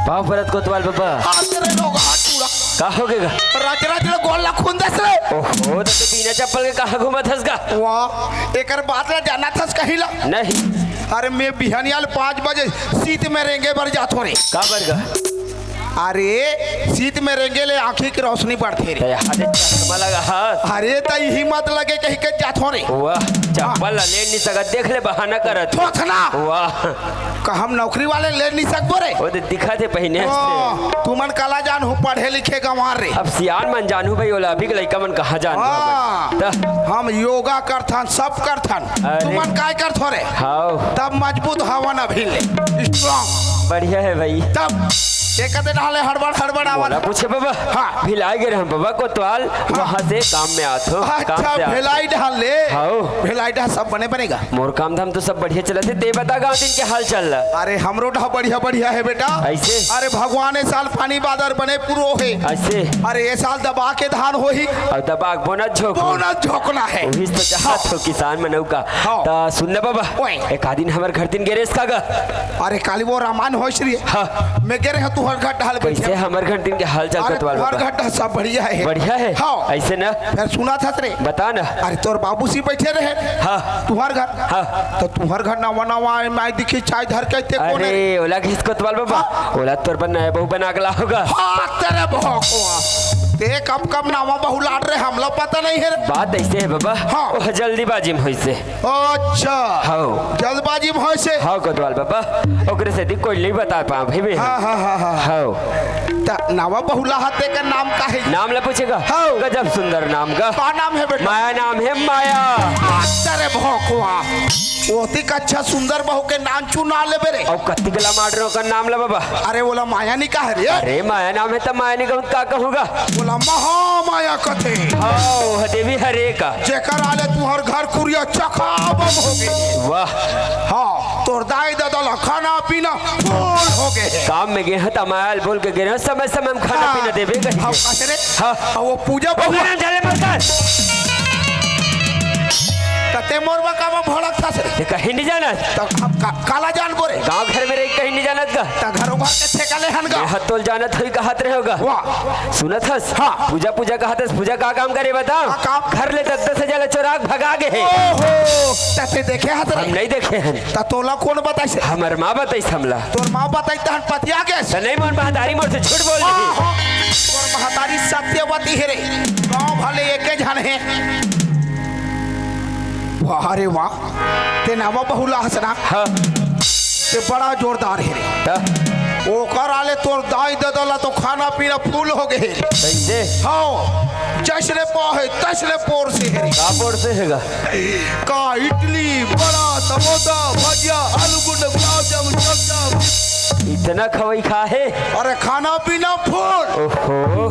पाँव परत कोतवाल बबा। हाथ रे लोग, हाथ पूरा। का होगे गा? राज राज ले गोड़ ला खून देस रे। ओहो, त तैं बिना चप्पल के कहाँ घूमत हस गा? वाह, एकर बात ला जानत हस कहिला? नहीं। अरे, मैं बिहनिया ले पाँच बजे सीत में रेंगे बर जात हों रे। काबर गा? अरे, सीत में रेंगे ले आँखी के रोशनी बढ़थे रे। त यहाँ दे चश्मा लगा हस। अरे, त इही मत लगे कहि के जात हों रे। वाह, चप्पल ला ले नहीं सकत, देख ले बहाना करत। थोथना। वाह। का हम नौकरी वाले ले नहीं सकबो रे? वो तो दिखत हे पहिने से। हाँ, तुमन काला जानहू, पढ़े लिखे गंवार रे। अब सियान मन जानहू भाई, ओला अभी के लइका मन कहाँ जानहू हाँ, हमन? त हम योगा करथन, सब करथन। अरे। तुमन काय करथो रे? हाव। तब मजबूत हवन अभी ले, strong। बढ़िया हे भाई। तब एक आधे डाले हड़बड़ हड़बड़ आवत। मोला पूछे बबा। हाँ। भिलाई गे रहन बबा कोतवाल, हाँ। वहाँ से काम में आत हों, काम अच्छा, से आत हों। भिलाई डाल ले। हाव। भिलाई डाल सब बने बनेगा। मोर काम धाम तो सब बढ़िया चलत हे, तैं बता गाँव दिन के हाल चाल ला। अरे, हमरो डहा बढ़िया, बढ़िया हे बेटा। अइसे? अरे, भगवान ए साल पानी बादर बने पुरो हे। अइसे? अरे, ए साल दबा के धान होही। अउ दबा के बोनस झोंक। बोनस झोंकना हे। उहीच तो चाहत हों किसान मनऊ का। हाँ। त सुन ना बबा, ओए। एक आदिन हमर घर दिन गे रेहेस का गा? अरे, काली वो रामायण होइस रहिस। हाँ। मैं गे रहेंव तुँहर घर टहल कइसे बैठे। हमर घर दिन के हाल चाल अरे, कोतवाल तुँहर बबा? घर टहल सब बढ़िया हे। बढ़िया हे? हाँ। अइसे ना? फेर सुनत हस रे। बता ना। अरे, तोर बाबूजी बइठे रहे। हाँ। तुँहर घर। हाँ। त तुँहर घर नवा नवा माई दिखिस चाय धर के, ते कोन हे? अरे, ओला कहिस कोतवाल बबा। हाँ। ओला तोर बर नया बहू बना के लाहूँ गा। हाँ, तेरे बहू को। ते कब कब नवा बहू लात रहे, हमला पता नहीं हे रे। बात अइसे हे बबा। हाँ। वो जल्दीबाजी में होइस हे। अच्छा। हाँ। जल्दबाजी में होइस हे। हाँ कोतवाल बबा। ओकरे सेती कोई नहीं बता पावँव भाई मैं। हाँ, हाँ, हाँ, हाँ। हाँ। त नवा बहुला हते का नाम का हे? नाम ला पूछेगा? हव। गजब सुंदर नाम गा। का नाम हे बेटा? माया नाम हे, माया। अरे भोकवा, ओतिक अच्छा सुंदर बहू के नाम चुना लेबे रे। अउ कतिक ला मार रहे हो का नाम ला बाबा? अरे ओला माया नी कहे रे। अरे माया नाम हे त माया नी कहूँ का कहूँगा? ओला महामाया कथे। हव, देवी हरे का। जेकर आले तुहर घर कुरिया चकाबम हो गे। वाह। हाँ, तोर दाई ददा ला खाना पीना फूल हो गे हे। काम में गे हे त माया ल बोल के गे रहे हो, समय समय में खाना हाँ। पीना देबे कही हाँ, के। कइसे रे? हाँ। अउ वो पूजा ओकर पाठ नाम झाले मत कर। त ते मोर बा कामा भड़कथस रे। ते कहीं नहीं जानत। त हम का-, काला जानबो रे। गांव घर में रही कहीं नहीं जानत गा। त घरो घर के ठेका ले हन गा। ये हत्तोल जानत होई कहत रहे होगा। वाह। सुनत हस? हाँ। पूजा, पूजा कहत हस, पूजा का काम करे बता? का काम? घर ले दस दस हजार ला चोरा के भगा गे हे। ओहो, त ते देखे हस रे? हम नहीं देखे हन। त तोला कोन बताइस? हमर माँ बताइस हमला। तोर माँ बताइस तहन पतिया गेस? त नहीं, मोर महतारी मोर से झूठ बोल रही। ओहो, तोर महतारी सत्यवती हे रे। गाँव भले एके झन हे। वाह रे वाह, ते नवा बहुला हस ना? हाँ। ते बड़ा जोरदार हे रे। त? ओकर आले तोर दाई ददा ला तो खाना पीना फूल हो गे हे। कइसे? हाँ, जइसने पाहे तइसने पोरसे हे रे। का पोरसे हे गा? का इडली, बड़ा, समोसा, भजिया, आलू गुंडा, गुलाब जामुन, चमचम। इतना खवई खा हे? अरे खाना पीना फूल। ओहो,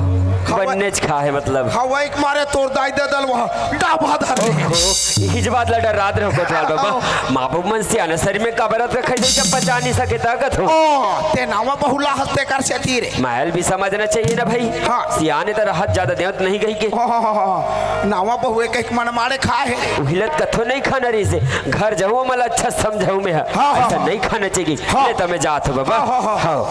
खवई बन्नेच खा हे मतलब। खवई के मारे तोर दाई ददा ल वहाँ डाबा धर दे। ओहो, इही ज बात ला डरात रहो कोतवाल बाबा। हाँ। माँ बाबू मन सियाना शरीर में काबर रखे जइसे पचा नहीं सके ताकत हो। ओ, ते नवा बहुला हस तेकर सेती रे। माया ल भी समझना चाहिए ना भाई। हाँ। सियाने त रहत ज्यादा देवत नहीं गई के। हाँ, हाँ, हाँ, हाँ। नवा बहु एक एक मन मारे खाए हे। उहिलत कथो नहीं खाना रही से। घर जाऊँ, मला अच्छा समझाऊँ मैं। हाँ, हाँ, ऐसा हाँ। नहीं खाना चाहिए। हाँ। ले त मैं जात हूँ बाबा। हाँ, हाँ, हाँ। हाँ।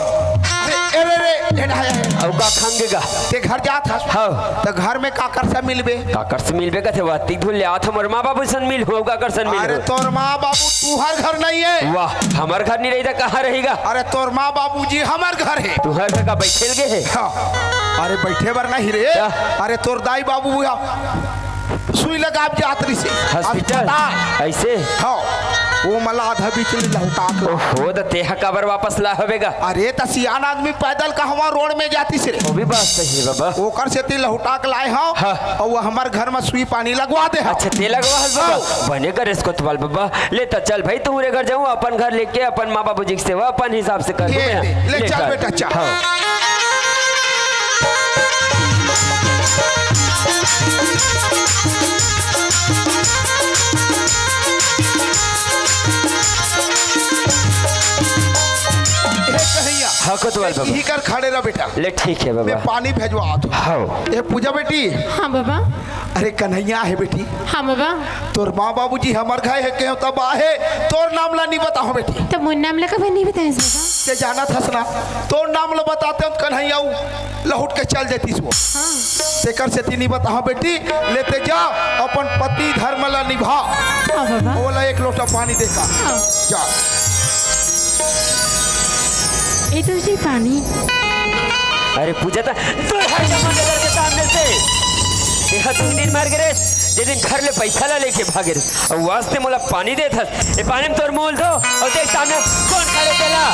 अरे, अरे, अरे, अरे, अरे। अउ का खांगे गा? ते घर जात हस? हाँ। त घर में काकर से मिलबे? काकर से मिलबे कथे? वत्ती धुन ले आत हूँ, मोर माँ बाबू सन मिल हूँ, अउ काकर सन मिल अरे, हूँ? तोर माँ बाबू तुहर घर नहीं हे। वाह, हमर घर नहीं रही त कहाँ रही गा? अरे, तोर माँ बाबूजी हमर घर हे। तुहर घर का बैठे ल गे हे? हाँ। अरे, बैठे बर नहीं रे। क्या? अरे, तोर दाई बाबू बुआ सुई लगा जात रहिसे। हॉस्पिटल? अस्पताल। ऐसे? हाँ। वो मला आधा बीच ले लहुटा के। ओहो, त तेहा काबर वापस ला हवे गा? अरे, त सियान आदमी पैदल कहवा रोड में जातिस रे। वो भी बात सही है बाबा। ओकर सेती लहुटा के लाए हँव। हाँ। अउ वो हमर घर में सुई पानी लगवा दे हँव। अच्छा, ते लगवा हस बाबा? हाँ। बने करेस कोतवाल बाबा। ले त चल भाई, तुहरे घर जाऊँ, अपन घर लेके अपन माँ बाबूजी के सेवा अपन हिसाब से कर ये दूँ मैं। ले, ले ले चल चल। बेटा, चल। हाँ। हे कन्हैया, हाँ, कोतवाल बाबा। इही कर खड़े रह बेटा। ले, ठीक है बाबा। मैं पानी भेजवा आत हूँ। हाँ। ए पूजा बेटी। हाँ बाबा। अरे कन्हैया हे बेटी। हाँ बाबा। तोर माँ बाबूजी हमर घर हे केहेंव तब आहे, तोर नाम ला नहीं बताहूँ बेटी। त मोर नाम ला कभी नहीं बताइस बाबा। ते जानत हस ना, तोर नाम ला बतातेंव त कन्हैया उ लहुट के चल देतिस वो। हाँ। तेकर सेती नहीं बताहूँ बेटी, ले ते जा, अपन पति धर्म ला निभा। हाँ बाबा। ओला एक लोटा पानी दे का। हाँ। जा। ए तो जी पानी। अरे पूजा त तोर हर जमा नजर के सामने से। देखा, तू दिन मर गे रे, जे दिन घर ले पैसा ला लेके भागे रे। अउ वास्ते मोला पानी देत हस। ए पानी में तोर मुँह ल धो, अउ देख सामने कोन खड़े तेला।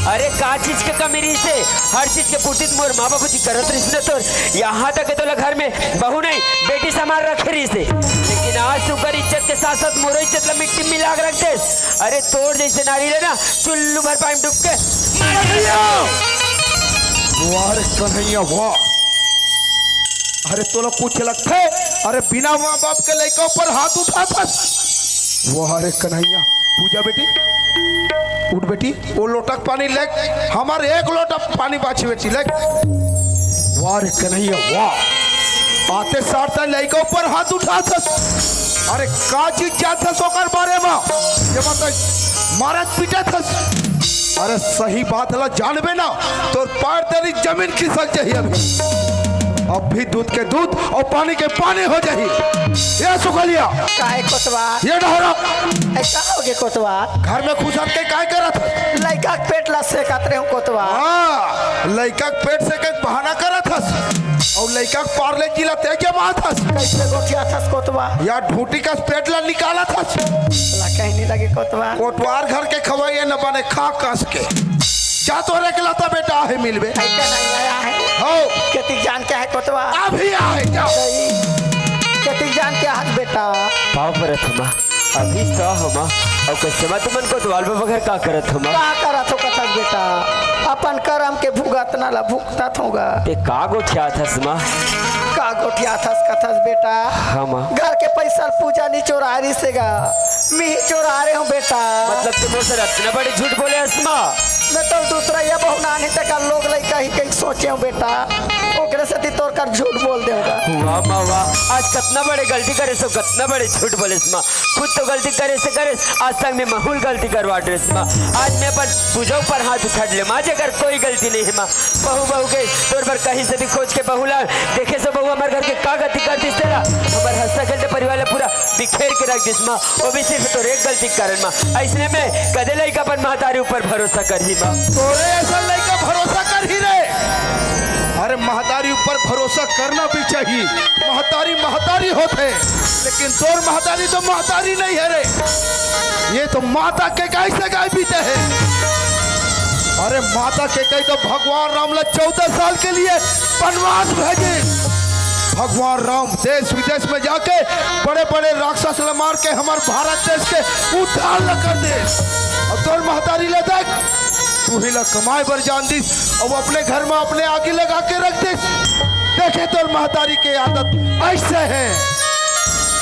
अरे का चीज के कमी रहिसे? हर चीज के पूर्ति त मोर माँ बाबूजी करत रहिस न तोर। यहाँ तक के तोला घर में बहू नहीं, बेटी समान रखे रहिसे। लेकिन आज तू ओकर इज्जत के साथ साथ मोरो इज्जत ला मिट्टी में मिला के रख देस। अरे तोर जइसे नारी ले ना, चुल्लू भर पानी में डूब के मर गई हो। वाह रे कन्हैया, वाह। अरे तोला कुछ लगथे? अरे बिना माँ बाप के लइका ऊपर हाथ उठाथस। वाह रे कन्हैया, पूजा बेटी, उठ बेटी, वो लोटा के पानी ले, हमर एक लोटा पानी बाँचे बेटी, ले। वाह रे कन्हैया, वाह। आते सार त लइका ऊपर हाथ उठाथस। अरे का चीज जानथस ओकर बारे में? ये बात मारत पीटत हस। अरे सही बात ला जानबे ना, तोर पैर तरी जमीन खिसक जाही अभी। अब भी दूध के दूध अउ पानी के पानी हो जाही। ये सुखलिया। काहे कोतवाल? ये डहरा। ऐसा हो गे कोतवाल? घर में खुसर के काय करत हस? लइका के पेट ला सेकत रहेंव कोतवाल। हाँ, लइका के पेट सेके के बहाना करत हस। अउ लइका के पार्ले जी ला ते जमात हस। कइसे गोठियाथस कोतवाल? या ढूंटी कस पेट ला निकालत हस। ला कहीं नहीं लगे कोतवाल। कोटवार घर के खवई न बने, खा कस के। जा तोर एकलौता बेटा आहे मिलबे। अइसे नहीं आया है। हो। केतिक जान के आहे कोतवाल? अभी आहे, जा। सही। केतिक जान के आहे बेटा? पाँव परत हँव माँ। अभी तो हँव माँ। अउ कइसे माँ तुमन कोतवाल बबा घर का करत हव माँ? का करत हँव कथस बेटा? अपन करम के भुगतना ला भुगतत हँव गा। ते का गोठियात हस माँ? का गोठियात हस कथस बेटा? हाँ माँ। घर के पइसा ल पूजा नी चोराय रिहिसे गा। मिही चोराय रेहेंव बेटा। मतलब ते मोर से अतना बड़े झूठ बोले हस माँ? मैं तो दूसरा ये बहू नानी तक का लोग लइका ही कहीं सोचेंव बेटा। ओकरे सेती तोर कर झूठ बोल देंव गा। वाह माँ वाह, आज कतना बड़े गलती करेस, कतना बड़े झूठ बोलेस माँ। खुद तो गलती करेस, करेस, आज संग में महू ल गलती करवा डरेस माँ। आज मैं अपन पूजा ऊपर हाथ उठा डरेंव माँ, जेकर कोई गलती नहीं हे माँ। बहू, बहू के तोर बर कहीं से भी खोज के बहू ला देखेस बहू, हमर घर के का गति कर दिस तेला। हमर हँसत खेलत परिवार ला पूरा बिखेर के रख दिस माँ, वो भी सिर्फ तोर एक गलती के कारण माँ। अइसने में कदे लइका अपन महतारी ऊपर भरोसा करही माँ। तोरे असन लइका भरोसा करही रे। अरे महतारी ऊपर भरोसा करना भी चाहिए, महतारी महतारी होथे, लेकिन तोर महतारी तो महतारी नहीं हे रे। ये तो माता कैकई से गाय पीते हैं। अरे माता कैकई तो भगवान राम ला चौदह साल के लिए वनवास भेजिस। भगवान राम देश विदेश में जाके बड़े बड़े राक्षस ला मार के हमर भारत देश के उद्धार ला कर दिस। अउ तोर महतारी ला देख, तू ही ला कमाय बर जान दिस, अउ अपने घर में अपने आगी लगा के रख दिस। देखे तोर महतारी के आदत अइसे हे।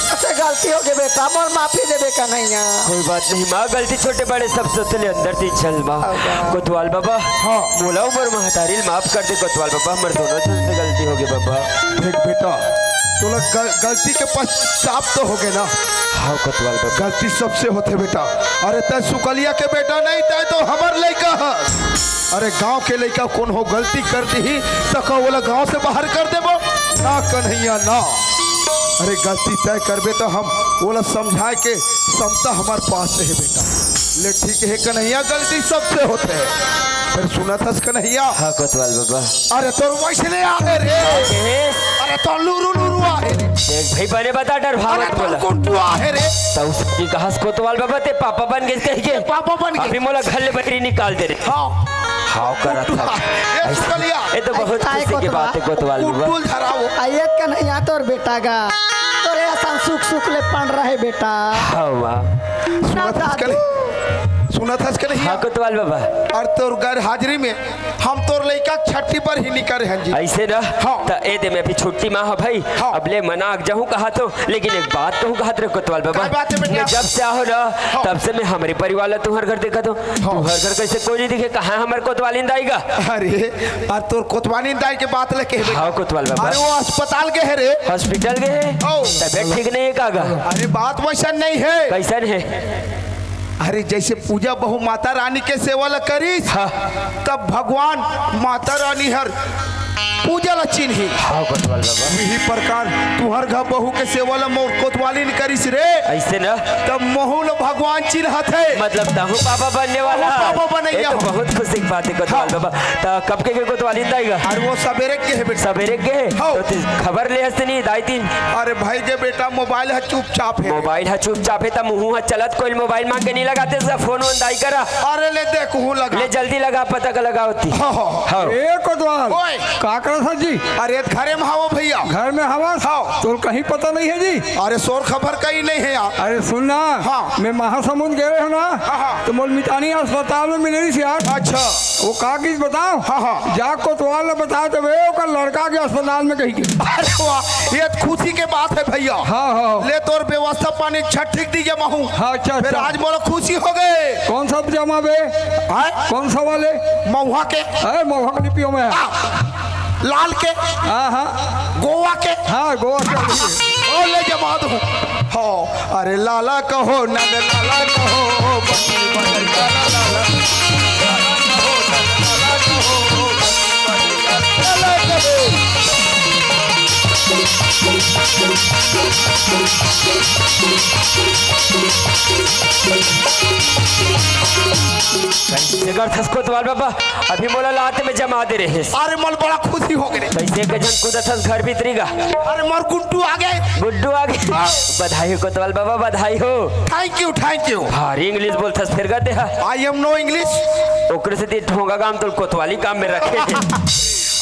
अइसे गलती होगे बेटा, मोर माफी देबे कन्हैया। कोई बात नहीं माँ, गलती छोटे बड़े सब सोच ले अंदर से चल माँ। अब कोतवाल बबा, हाँ। मोला अउ मोर महतारी ल माफ कर दे कोतवाल बबा, हमर दोनों झन से गलती होगे बबा। देख बेटा, तोला गल-, गलती के पश्चाताप तो होगे ना? हाँ कोतवाल बबा। गलती सबसे होथे बेटा। अरे तैं सुकलिया के बेटा नहीं, तैं तो हमर लइका हस। अरे गांव के लइका कोनो गलती कर दिही त का ओला गांव से बाहर कर देबो? ना कन्हैया ना। अरे गलती तैं करबे त हम ओला समझाय के समता हमर पास हे बेटा। ले ठीक हे कन्हैया, गलती सबसे होथे। फेर सुनत हस कन्हैया? हाँ कोतवाल बबा। अरे तोर वइसने आहे रे। अरे तोर लुरु लुरु आहे रे। देख भाई बने बता, डर भावत अरे तोर बोला। कुंटू आहे रे। त उसकी कहस कोतवाल बबा ते पापा बन गे कहिके। पापा बन गे। अभी मोला घर ले बहरी निकाल दे रे। हाँ। हाँ करत कुंटू हा। ए सुकलिया। ये तो बहुत खुशी की बात हे कोतवाल बबा। कुंटू ल धराओ। अइसे कन्हैया तोर बेटा गा। तोरे असन सुख सुख ले पंडरा हे बेटा। हाँ माँ। ना सुनत हस दादू। कन्हैया? सुनत हस कन्हैया? हाँ कोतवाल बबा। अउ तोर गैर हाजिरी में हम तोर लइका छट्ठी बर ही निकरे हन जी। अइसे ना? हाँ। त ए दे मैं अभी छुट्टी मा हँव भाई। हाँ। अब ले मना के जाहूँ कहत हँव, लेकिन एक बात कहूँ कहत रहेंव कोतवाल बबा। का बात हे बेटा? मैं जब से आए हँव ना, हाँ। तब से मैं हमरे परिवार ला तुम्हर घर देखत हँव। हाँ। तुम्हर घर कइसे कोई नहीं दिखे, कहाँ हे हमर कोतवालिन दाई गा? अरे, अउ तोर कोतवालिन दाई के बात ले कहे बेटा। हाँ कोतवाल बबा। अरे वो अस्पताल गे हे रे। हॉस्पिटल गे हे? ओ। तबियत ठीक नहीं हे का गा? अरे बात वइसन नहीं हे। कइसन हे? अरे जइसे पूजा बहू माता रानी के सेवा ला करिस, हाँ। तब भगवान माता रानी हर पूजा ला चिन्ही। हाँ कोतवाल बबा। इही प्रकार तुँहर घर बहू के सेवा ला मोर कोतवालिन करिस रे। अइसे ना? तब महू ला भगवान चिन्हत हे। मतलब तहूँ बाबा बनने वाला? महू बाबा बनइया ये तो हँव। बहुत खुशी की बात हे कोतवाल हाँ। बबा। त कब के गे कोतवालिन दाई गा? अरे वो सबेरे के हे बेटा। सबेरे के हे? हाँ। त तैं खबर ले हस नहीं दाई तीन? अरे भाई गे बेटा, मोबाइल ह चुपचाप हे। मोबाइल ह चुपचाप हे त मुहूँ ह चलत कोई मोबाइल मांग के नहीं लगाते, फोन वोन दाई करा। अरे ले देख, हूँ लगा। ले जल्दी लगा, पता का लगा होती। हाँ, हाँ, हाँ। हाँ। ए कोतवाल, ओए। का करत हस जी? अरे घरे में हँव भइया। घर में हवस? हाँ। तोर कहीं पता नहीं हे जी? अरे सोर खबर कहीं नहीं हे यार। अरे सुन ना, हाँ। मैं महासमुंद गे रहेंव ना, हाँ, हाँ। त मोला मितानी अस्पताल में मिले रहिस यार। अच्छा। वो का किस बताओ? हाँ, हाँ। जा कोतवाल ला बता देबे, ओकर लड़का के अस्पताल में कहिके। अरे वाह, ये तो खुशी के बात हे भइया। हाँ, हाँ। ले तोर व्यवस्था पानी छट्ठी के दीजे महू। हाँ, अच्छा, फेर अच्छा। आज मोला खुशी होगे। कौन सा जमा बे? हाँ? कौन सा वाले? महुआ के। अरे, महुआ के नहीं पियों मैं। आ, लाल के। हाँ, हाँ। गोवा के। हाँ, गोवा के। ओ ले जमा दो। हाँ, अरे लाला कहो, नंद लाला कहो, बंसी बजाई लाला, लाला। लाला कहो, नंद लाला कहो, बंसी बजाई लाला, लाला कहो। कइसे करथस कोतवाल बाबा, अभी मोला लात में जमा दे रहे। अरे, मोला बड़ा खुशी हो गे रे। कइसे के झन कूदत हस घर भीतरी गा? अरे, मोर गुड्डू आ गे। गुड्डू आ गे। हाँ। बधाई हो कोतवाल बाबा, बधाई हो। Thank you, thank you। भारी English बोलथस फेर गा ते हा। I am no English। ओकरे सेती ढोंगा गांव तोला कोतवाली काम में रखे हे।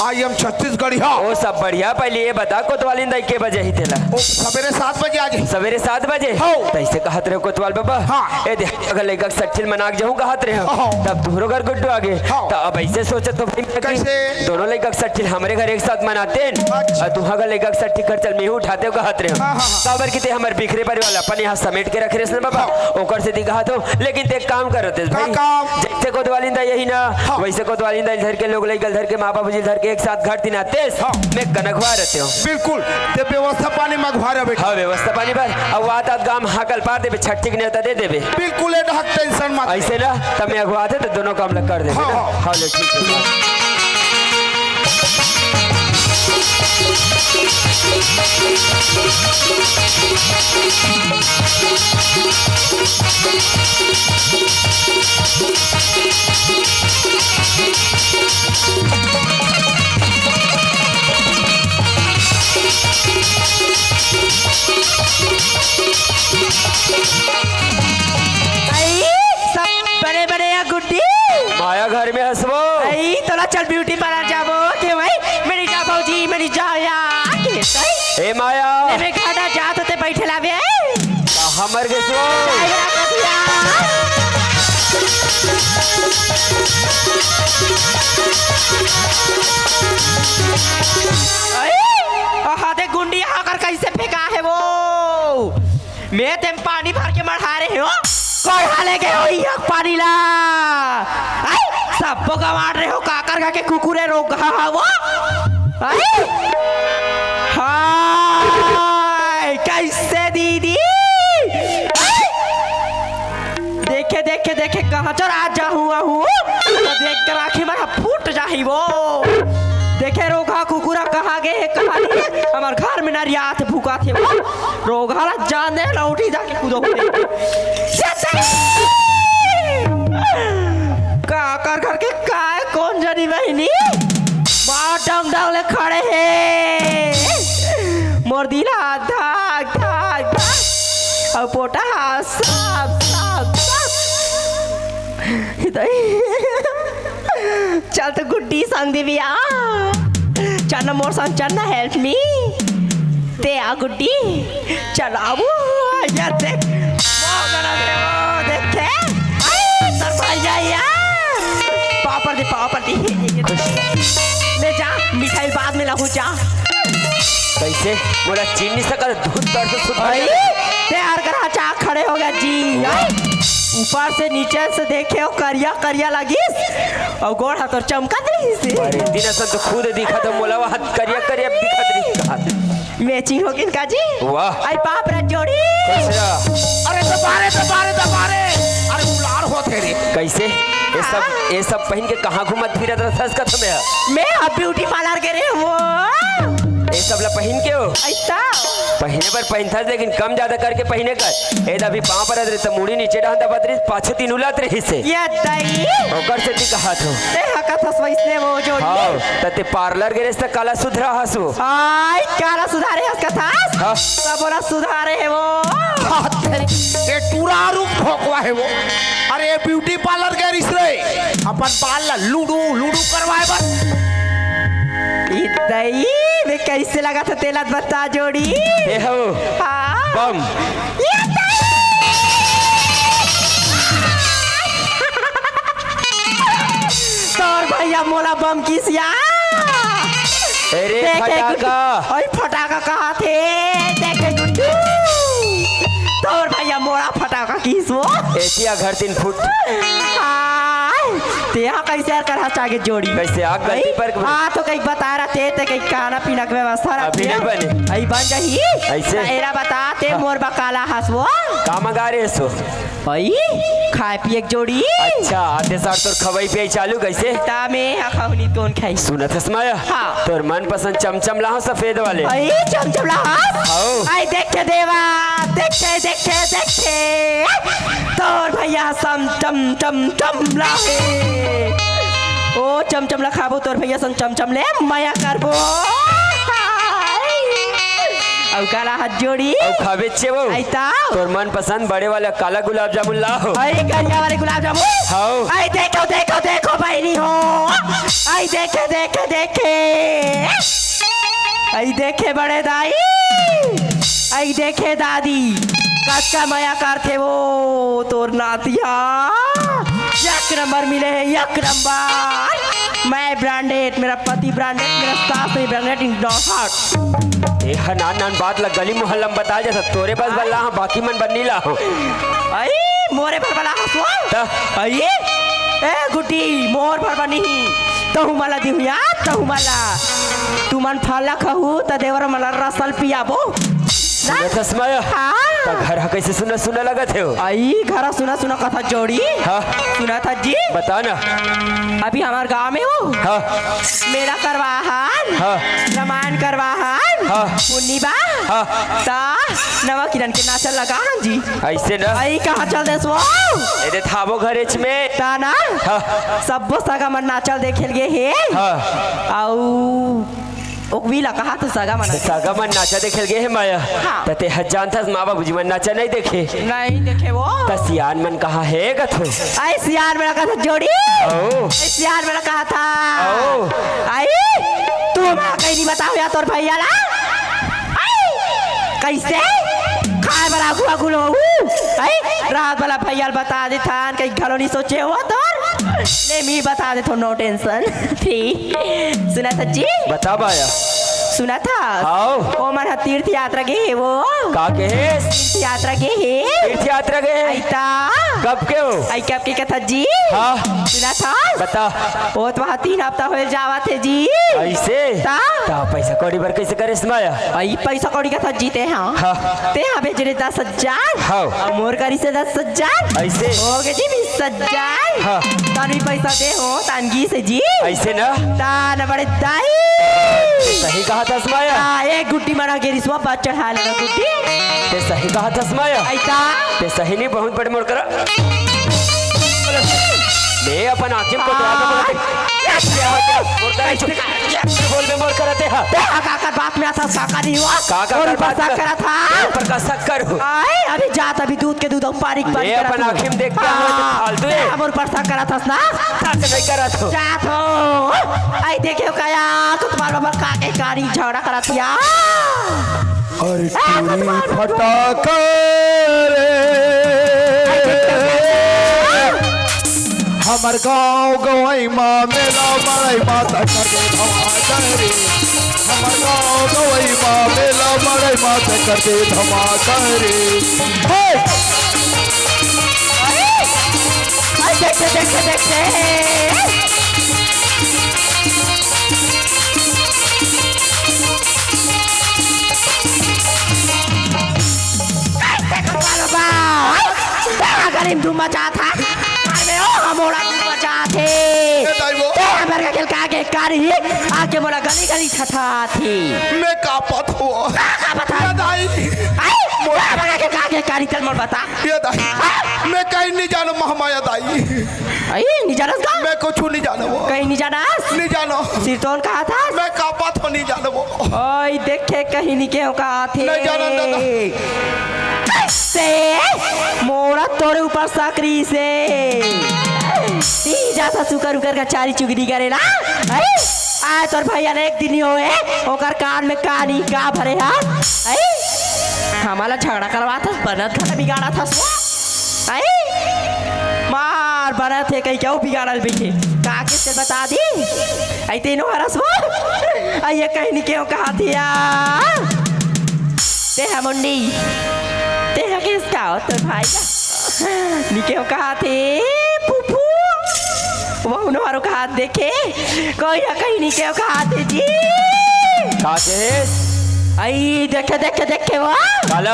I am छत्तीसगढ़िया। ओ सब बढ़िया, पहले ये बता कोतवालिन दाई के बजे ही तेला? ओ, सवेरे सात बजे आ जाही। सवेरे सात बजे? हाँ। तइसे कहत रहे कोतवाल बाबा। हाँ। ए देख, अगर लइका के सट्ठी ल मना के जाहूं कहत रहे हो, हाँ। तब तुहरो घर गुड्डू आ गे। हाँ। त अब अइसे सोचत हो भाई, मैं कि कइसे? दोनों लइका के सट्ठी ल हमरे घर एक साथ मनाते हैं। अच्छा। अउ तुहा घर लइका के सट्ठी खर्चा ल मेहू उठाते हो कहत रहे हो। हाँ, हाँ, हाँ। काबर कि ते हमर बिखरे परिवार ल अपन यहाँ समेट के रखे रहिस ना बाबा। हाँ। ओकर सेती कहत हो, लेकिन ते एक काम कर रहितेस का भाई। काम? जइसे कोतवालिन दाई यही ना, हाँ। वइसे कोतवालिन दाई ल धर के, लोग लइका ल धर के, माँ बाबूजी ल धर के एक साथ घर तिनातेस, हाँ। मैं कनखवा रहितेंव। बिल्कुल, ते व्यवस्था पानी म अघवा रहे बेटा। हाँ, व्यवस्था पानी बर। अउ आत आत गांव हाकल पार देबे, छट्ठी के नेवता दे देबे। बिल्कुल, ए डहक tension मत। अइसे ना, त मैं अघवाथे त दोनों काम ल कर देबे हाँ, ना। हाँ। हाँ, ले ठीक हे। अई, सब बने बने या गुड्डी? माया घर में हस वो। अई, तोला चल beauty parlour जाबो, के भाई, मेरी जा भौजी, मेरी जा या, के सही। ए माया। ए, मैं घाटा जात होते बैठे लावे। कहाँ मर गे सो? जाए रे कथिया। अई, आहा, दे गुंडी आकर कइसे फेंका हे वो। मैं तेम पानी भर के मढ़ा रहे हो, कोढ़ा ले गए हो यह पानी ला। आई, सबको गंवार रहे हो, काकर घर के कुकुरे रोगहा हा वो। आई, हाय, कइसे दीदी? आई, देखे, देखे, देखे, कहाँ चोरा जाहूँ, आहूँ। तो देख कर आँखी में फूट जाही वो। देखे, रोगहा कुकुरा कहाँ गे हे, कहाँ नहीं। हमर घर में नरियात भूकाथे वो। रोगहा ला जाने लौटी जाके कूदो होते। काकर घर के काय कोन जनी बहिनी? माँ डंग डंग ले खड़े हे। मोर दिल हा धक धक धक। अउ पोटा हा साफ साफ साफ। हितई। चल तो गुड्डी संग देवी आ। चल ना मोर संग, चल ना, help me। ते आ गुड्डी। चल आबू। या देख। मोर गला में वो देखे। आई, तोर भाई जाई यार। पाँव पर दे, पाँव पर दे। ले जा, मिठाई बाद में लाहू जा। कइसे? मोला चीन नहीं सकत, दूध दर्द से सुधार भाई, गया। तैयार करा, चा खड़े हो गया जी। आई, ऊपर से नीचे से देखे हो, करिया करिया लगिस। अउ गोड़ हा तोर चमकत रहिस हे। अरे, दिन असन तो खुद दिखत हे, मोला वहाँ करिया करिया दिखत रहिस का। Matching हो गे का जी? वाह। आई बाप रे जोड़ी। कइसे? अरे दबा रे, दबा रे, दबा रे। अरे उलार होत हे रे। कइसे? ये सब, ये सब पहिन के कहाँ घूमत फिरत रहथस का तुम्हें? मैं अब beauty parlour गे रहे हूँ। ये सब ला पहिन के हो? अइसा। पहिने बर पहिनथस, लेकिन कम ज्यादा करके पहिने कर। ए, अभी पाँव परत रहे, त मुड़ी नीचे डाहन दबत रहिस, पाछू तीन उलत रहिस हे। ये दई। ओकर सेती कहत हो। ते हा कथस वइसने वो जोड़ी। हाँ, त ते parlour गे रहिस त काला सुधरा हस वो। आई, काला सुधारे हस कथस? हाँ। त बोला सुधारे हे वो। बात करे, ये टूरा रूप भोकवा हे वो। अरे, ये beauty parlour गे रहिस रे, अपन बाल ला लुडू, लुडू करवाए बर। ई दई, मैं कइसे लगत हे तेला बता जोड़ी। ए हो। हाँ। बम। ये दई! तोर भैया मोला बम किहिस या। अरे देखे फटाका। गुड्डी, ओए फटाका कहाथे, देखे गुड्डी। तोर भैया मोला फटाका किहिस वो। एतिया घर तीन फुट। हाँ। तेहा कइसे यार करहा चागे जोड़ी? कइसे आग गलती अई, पर के हाँ, तो कहीं बता रहा थे, ते कहीं खाना पीना के व्यवस्था अभी रखे। नहीं बने। अई बन जाही। अइसे? त एला बता, ते हाँ। मोर बर का लाहस वो? का मंगा रहे सो? अई, खाए पिए के जोड़ी। अच्छा, आते सार तोर खवई पियई चालू कइसे? त में हा खाहूं नहीं, कौन खाई? सुनत हस माया? हाँ। तोर मनपसंद चमचम लाहूं सफेद वाले। अई, चमचम लाहस? हव। अई, देखे देवा, देखे, देखे, देखे। तोर भैया सम चम चम चम लाहे। ओ चमचम ला खाबो, तोर भैया संग चमचम ले मया करबो। अउ का लाहस जोड़ी? अउ खाबे चे वो। अई त? तोर मनपसंद बड़े वाला काला गुलाब जामुन लाहूं। अई करिया वाले गुलाब जामुन? हव। अई देखो, देखो, देखो बहिनी हो। अई देखे, देखे, देखे। अई देखे बड़े दाई। अई देखे दादी, कतका मया करथे वो तोर नातिया। एक नंबर मिले हे, एक नंबर। मैं ब्रांडेड, मेरा पति ब्रांडेड, मेरा सास भी ब्रांडेड, इंडोहाट। ए ह नान नान बात ला गली मोहल्ला में बता जाता, तोरे बस बल्ला हाँ, बाकी मन बन्नी ला हो। अई, मोरे भर बला हसवा। त? अई, ए गुड्डी, मोर भर बनी ही। तहु मला दिहुया, तहु मला। तुमन फल ला खहू, त देवर मला रसल पियाबो। ना? सुनत हस माया? हाँ। त घर ह कइसे सुना सुना लगत हे? अई, घर ह सुना सुना कथा जोड़ी। हाँ। सुनत हस जी? बता ना। अभी हमार गांव में वो हाँ। मेला करवा हन, हाँ। रामायण करवा हन, हाँ। पुन्नी बा, हाँ। त नवा किरण के नाचा लगा हन जी। अइसे ना। अई कहाँ चल देस वो? एदे थाबो घरेच में। त ना। हाँ। सब्बो सगा मन नाचा ल देखे ल गे हे। हाँ। अउ ओकवी ला कहा तो सगा मन। सगा मन नाचा देखे ल गे हे माया। हाँ। त ते ह जानथस माँ बाबूजी मन नाचा नहीं देखे। नहीं देखे वो। त सियान मन कहाँ हे कथो? अई सियान मन कहा जोड़ी। ओ। अई सियान मन कहा था। ओ। अई तू माँ कहीं नहीं बताओ या तोर भैया ला। अई कइसे? खाए बर आगू आगू लो। अई रात वाला भैया ला बता दे थान, कहीं घलो नहीं सोचे हो तोर। ले मी बता दे थो, no tension। ठीक। सुनत हस जी? बता माया। सुनत हस? हाव। ओमन ह तीर्थ यात्रा गे हे वो। का गे हे? तीर्थ यात्रा गे हे। तीर्थ यात्रा गे हे? अई त। कब के हो? अई कब के कथा जी? हाँ। सुनत हस? बता। ओ तो वहाँ तीन हफ्ता होए जावत हे जी। अइसे? त? त पैसा कौड़ी बर कइसे करेस माया? अई पइसा कौड़ी कथा जी ते हाँ। हाँ। ते हाँ भेजे रहे दस हजार। हाँ। अउ मोर करिस हे दस हजार। अइसे? हो गे जी बीस हजार। हाँ। तान भी पैसा दे हो, तान गिस हे जी। अइसे ना? तान बड़े दाई। सही कहा थस माया। हाँ, एक गुड्डी मरा गे रिसवा बात चढ़ा लेना गुड्डी। ते सही कहा थस माया। अई त? ते सही नहीं, बहुत बड़े मोर करा। मैं अपन आँखी में कोतवाल में बोलत हे। मोर करा चुप। बोल में मोर करा ते हा। ते हा का कर बात में अइसा साका नहीं हुआ। का का और कर बात शक में? करा था। पर का शक करूँ? अई, अभी जात, अभी दूध के दूध हम पारी पारी मैं करा अपन था। आँखी में देख के हाँ, फालतू ते है। हम और पर शक करा थस ना। शक नहीं करा था। जात हो। अई देखे हो कया, तो तुम्हार बाबा का के कारी झगड़ा करा थिया। अरे टूरी फटाका रे, हमर गाँव गवई मा मेला मड़ई मा त कर दे धमाका रे। हमर गाँव गवई मा मेला मड़ई मा त कर दे धमाका रे। हे! अरे देखे, देखे, देखे। कइसे कपाल बा? तेरा गरीब धूम मचात हे। अरे ओ हमोला धूम मचात हे। ए दाई वो। ते हमर का खेल का के कारी आके मोला गली गली छठात हे। मैं कापत हो। का कापत हे? ए दाई। आई, मोर हमर का खेल का के कारी चल मोर बता। ए दाई। हाँ? मैं कहीं नहीं जानों महमाया दाई। अई, नहीं जानस का? मैं कुछ नहीं जानों। कहीं नहीं जानस? नहीं जानों। सिरतोन कहा था? मैं कापत हो नहीं जानों। अई, देखे कहीं नहीं के कहा थे। नहीं जानन दादा। कइसे? मोरा तोरे ऊपर शक रहिसे। ती जाथा सुकर उकर का चारी चुगली करेला। अई, आय तोर भैया ने एक दिन ही होए, ओकर कान में कानी का भरे हा। अई, हमला झगड़ा करवात हस, बनत घर बिगाड़त हस वो। अई, मार बनत हे कहीं क्यों बिगाड़ल बइठे? का के से बता दी? अई तेनो हरस वो। अई ये कहीं नहीं क्यों कहा थिया? ते हा मुंडी। ते हा किस का हो तोर भाई का? नहीं क्यों कहा थे? फूफू। वो उन्होंने कहा देखे, कोई या कहीं नहीं क्यों कहा थे जी। का कहे? आई देखे, देखे, देखे वो। कालो।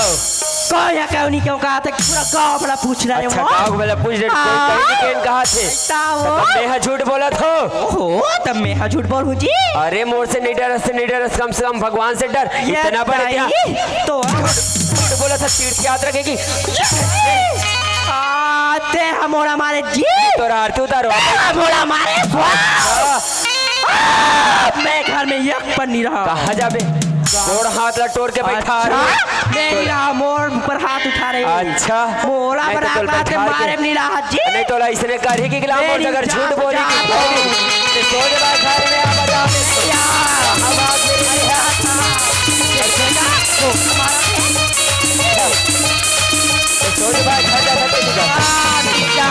कोई या कहीं नहीं क्यों कहा थे, पूरा गांव वाला पूछ रहे अच्छा, वो। गांव वाला पूछ रहे, कोई हाँ। कहीं नहीं क्यों कहा थे? ता वो। तब मैं हा झूठ बोला था। ओहो, तब मैं हा झूठ बोलूं जी। अरे मोर से नहीं डरस, नहीं डरस, कम से कम भगवान से डर। ये इतना बड़ा क्या? नहीं, तो झूठ बोला था, तीर्थ यात्रा के की। आते हमोड़ा मारे जी। तोर आरती उतारो। हमोड़ा मारे स्वाहा। हाँ। आ, मैं घर में एक पल नहीं रहा। कहाँ जाबे? तोर हाथ ला टोर के बैठा अच्छा, रहे। मैं नहीं रहा, मोर ऊपर हाथ उठा रहे। अच्छा। मोला नहीं तो बना तोला के बैठा के मारे नहीं रहा जी। नहीं तोला इसने करही कि गिला मोर मेरी अगर झूठ जान बोली कि बचाओ। तो सोच रहा घर में आ बजा में। या। अब आप मेरी तो सोच रहा घर जा सकते थे। आ, नहीं जा।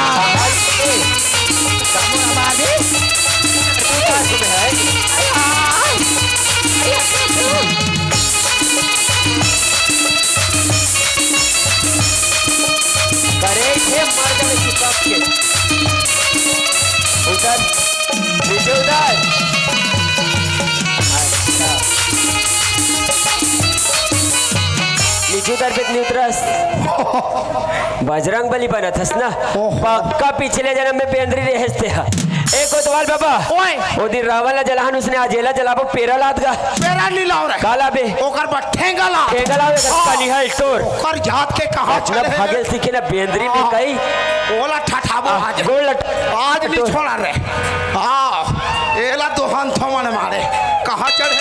करे थे मर जावे चिपक के। उधर, नीचे उधर। अच्छा। नीचे उधर पे नहीं उतरस। बजरंग बली बनत हस ना? ओह। पक्का पिछले जन्म में बेंदरी रहेस ते हा। ए कोतवाल बाबा। ओए। ओ दिन रावण ला जलाहन उसने आज एला जलाबो पेरा लात गा। पेरा नहीं लाव रे। का लाबे? ओकर बर ठेंगा ला। ठेंगा लावे कर हाँ। कनिहा टोर। ओकर जात के कहाँ इतना चढ़े भागे रे? सीखे ना बेंदरी में हाँ। कई। ओला ठठाबो हाँ, आज। गोल लट- आज नहीं टोर। छोड़ा रे। हाँ। एला दोहन थमन मारे। कहाँ चढ़े?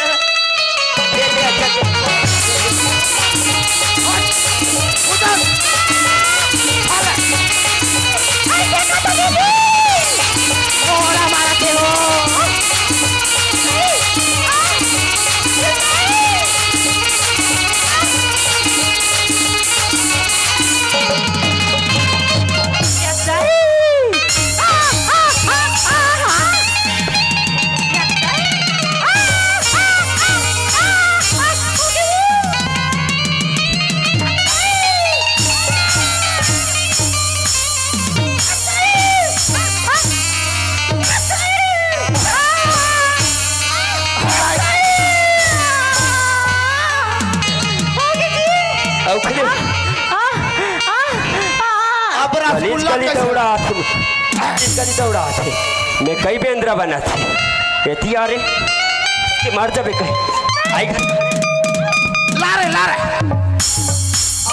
अउ खले। अब रसगुल्ला कली कैसे? दौड़ा थे, कली दौड़ा थे। मैं कई बेंदरा बना थे। एती आ रे, के मार जाबे कहीं। आई घर। ला रे, ला रे।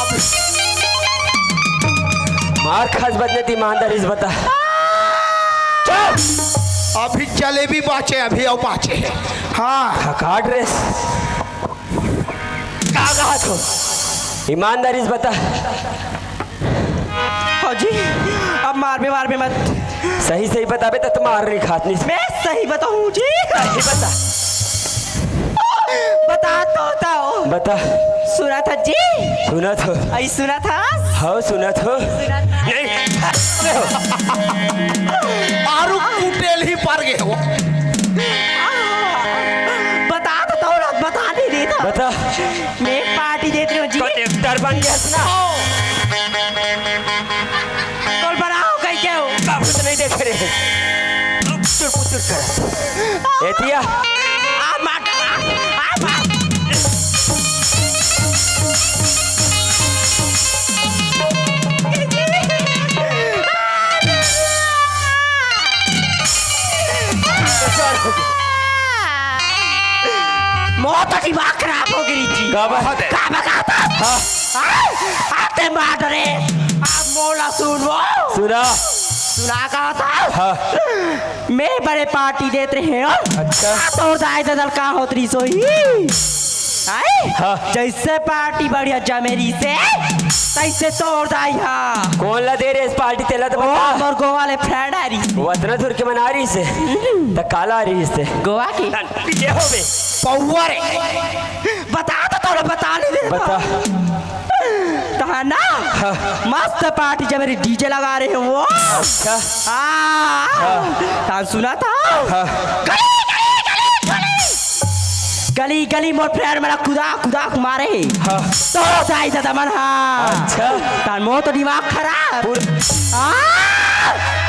अब मार खास बदले ती ईमानदारी से बता। चुप। अभी जलेबी बाचे, अभी अउ बाचे। हाँ। खकाट रे। का कहा तू? ईमानदारी से बता। हाँ जी, अब मारबे, मारबे मत। सही, सही बताबे त तुम्हार नहीं खात नहीं। मैं सही बताऊं जी। सही बता। बता तो बताओ। बता। सुना था जी? सुना था। आई सुना था? हाँ, सुना था। सुना था। नहीं। आरू कुटेल ही पार गए हो। बता तो, तो बता नहीं देता। बता। मैं पार्टी देत रहे हो जी। कलेक्टर बन गया ना। तोल बनाओ कहीं के हो। बाबू तो नहीं देख रहे। चुर पुचुर कर। एतिया। आ मार, आ, आ मार। मोर तो दिमाग खराब हो गई जी। का बात है? का बकाता? हाँ। हाँ? आते मार डरे। आप मोला सुनवो। सुना। सुना का था? हाँ। मैं बड़े पार्टी देत रहे हो। अच्छा। आ तोर दाई ददल का होत रही सोई। आए? हाँ। जैसे पार्टी बढ़िया जमेरी से, तैसे तोर दाई हा। कौन ला दे रहे इस पार्टी तेला तो ओ, बता। मोर गोवा ले फ्रेंड आ रही। वो अतना दूर के मना रही से। त काला आ रही से। गोवा की? ये हो बे। पौवा रे। बता तो तोला बता नहीं दे। बता। तहा ना? हाँ। मस्त पार्टी जब मेरी डीजे लगा रहे हो वो। अच्छा। हाँ। हाँ। तान सुना था? हाँ। गली, गली, गली, गली। गली, गली मोर फ्रेंड मेरा कुदा, कुदा मारे। हाँ। तो जाई दादा मन हाँ। अच्छा। तान मो तो दिमाग खराब। पूर- हाँ।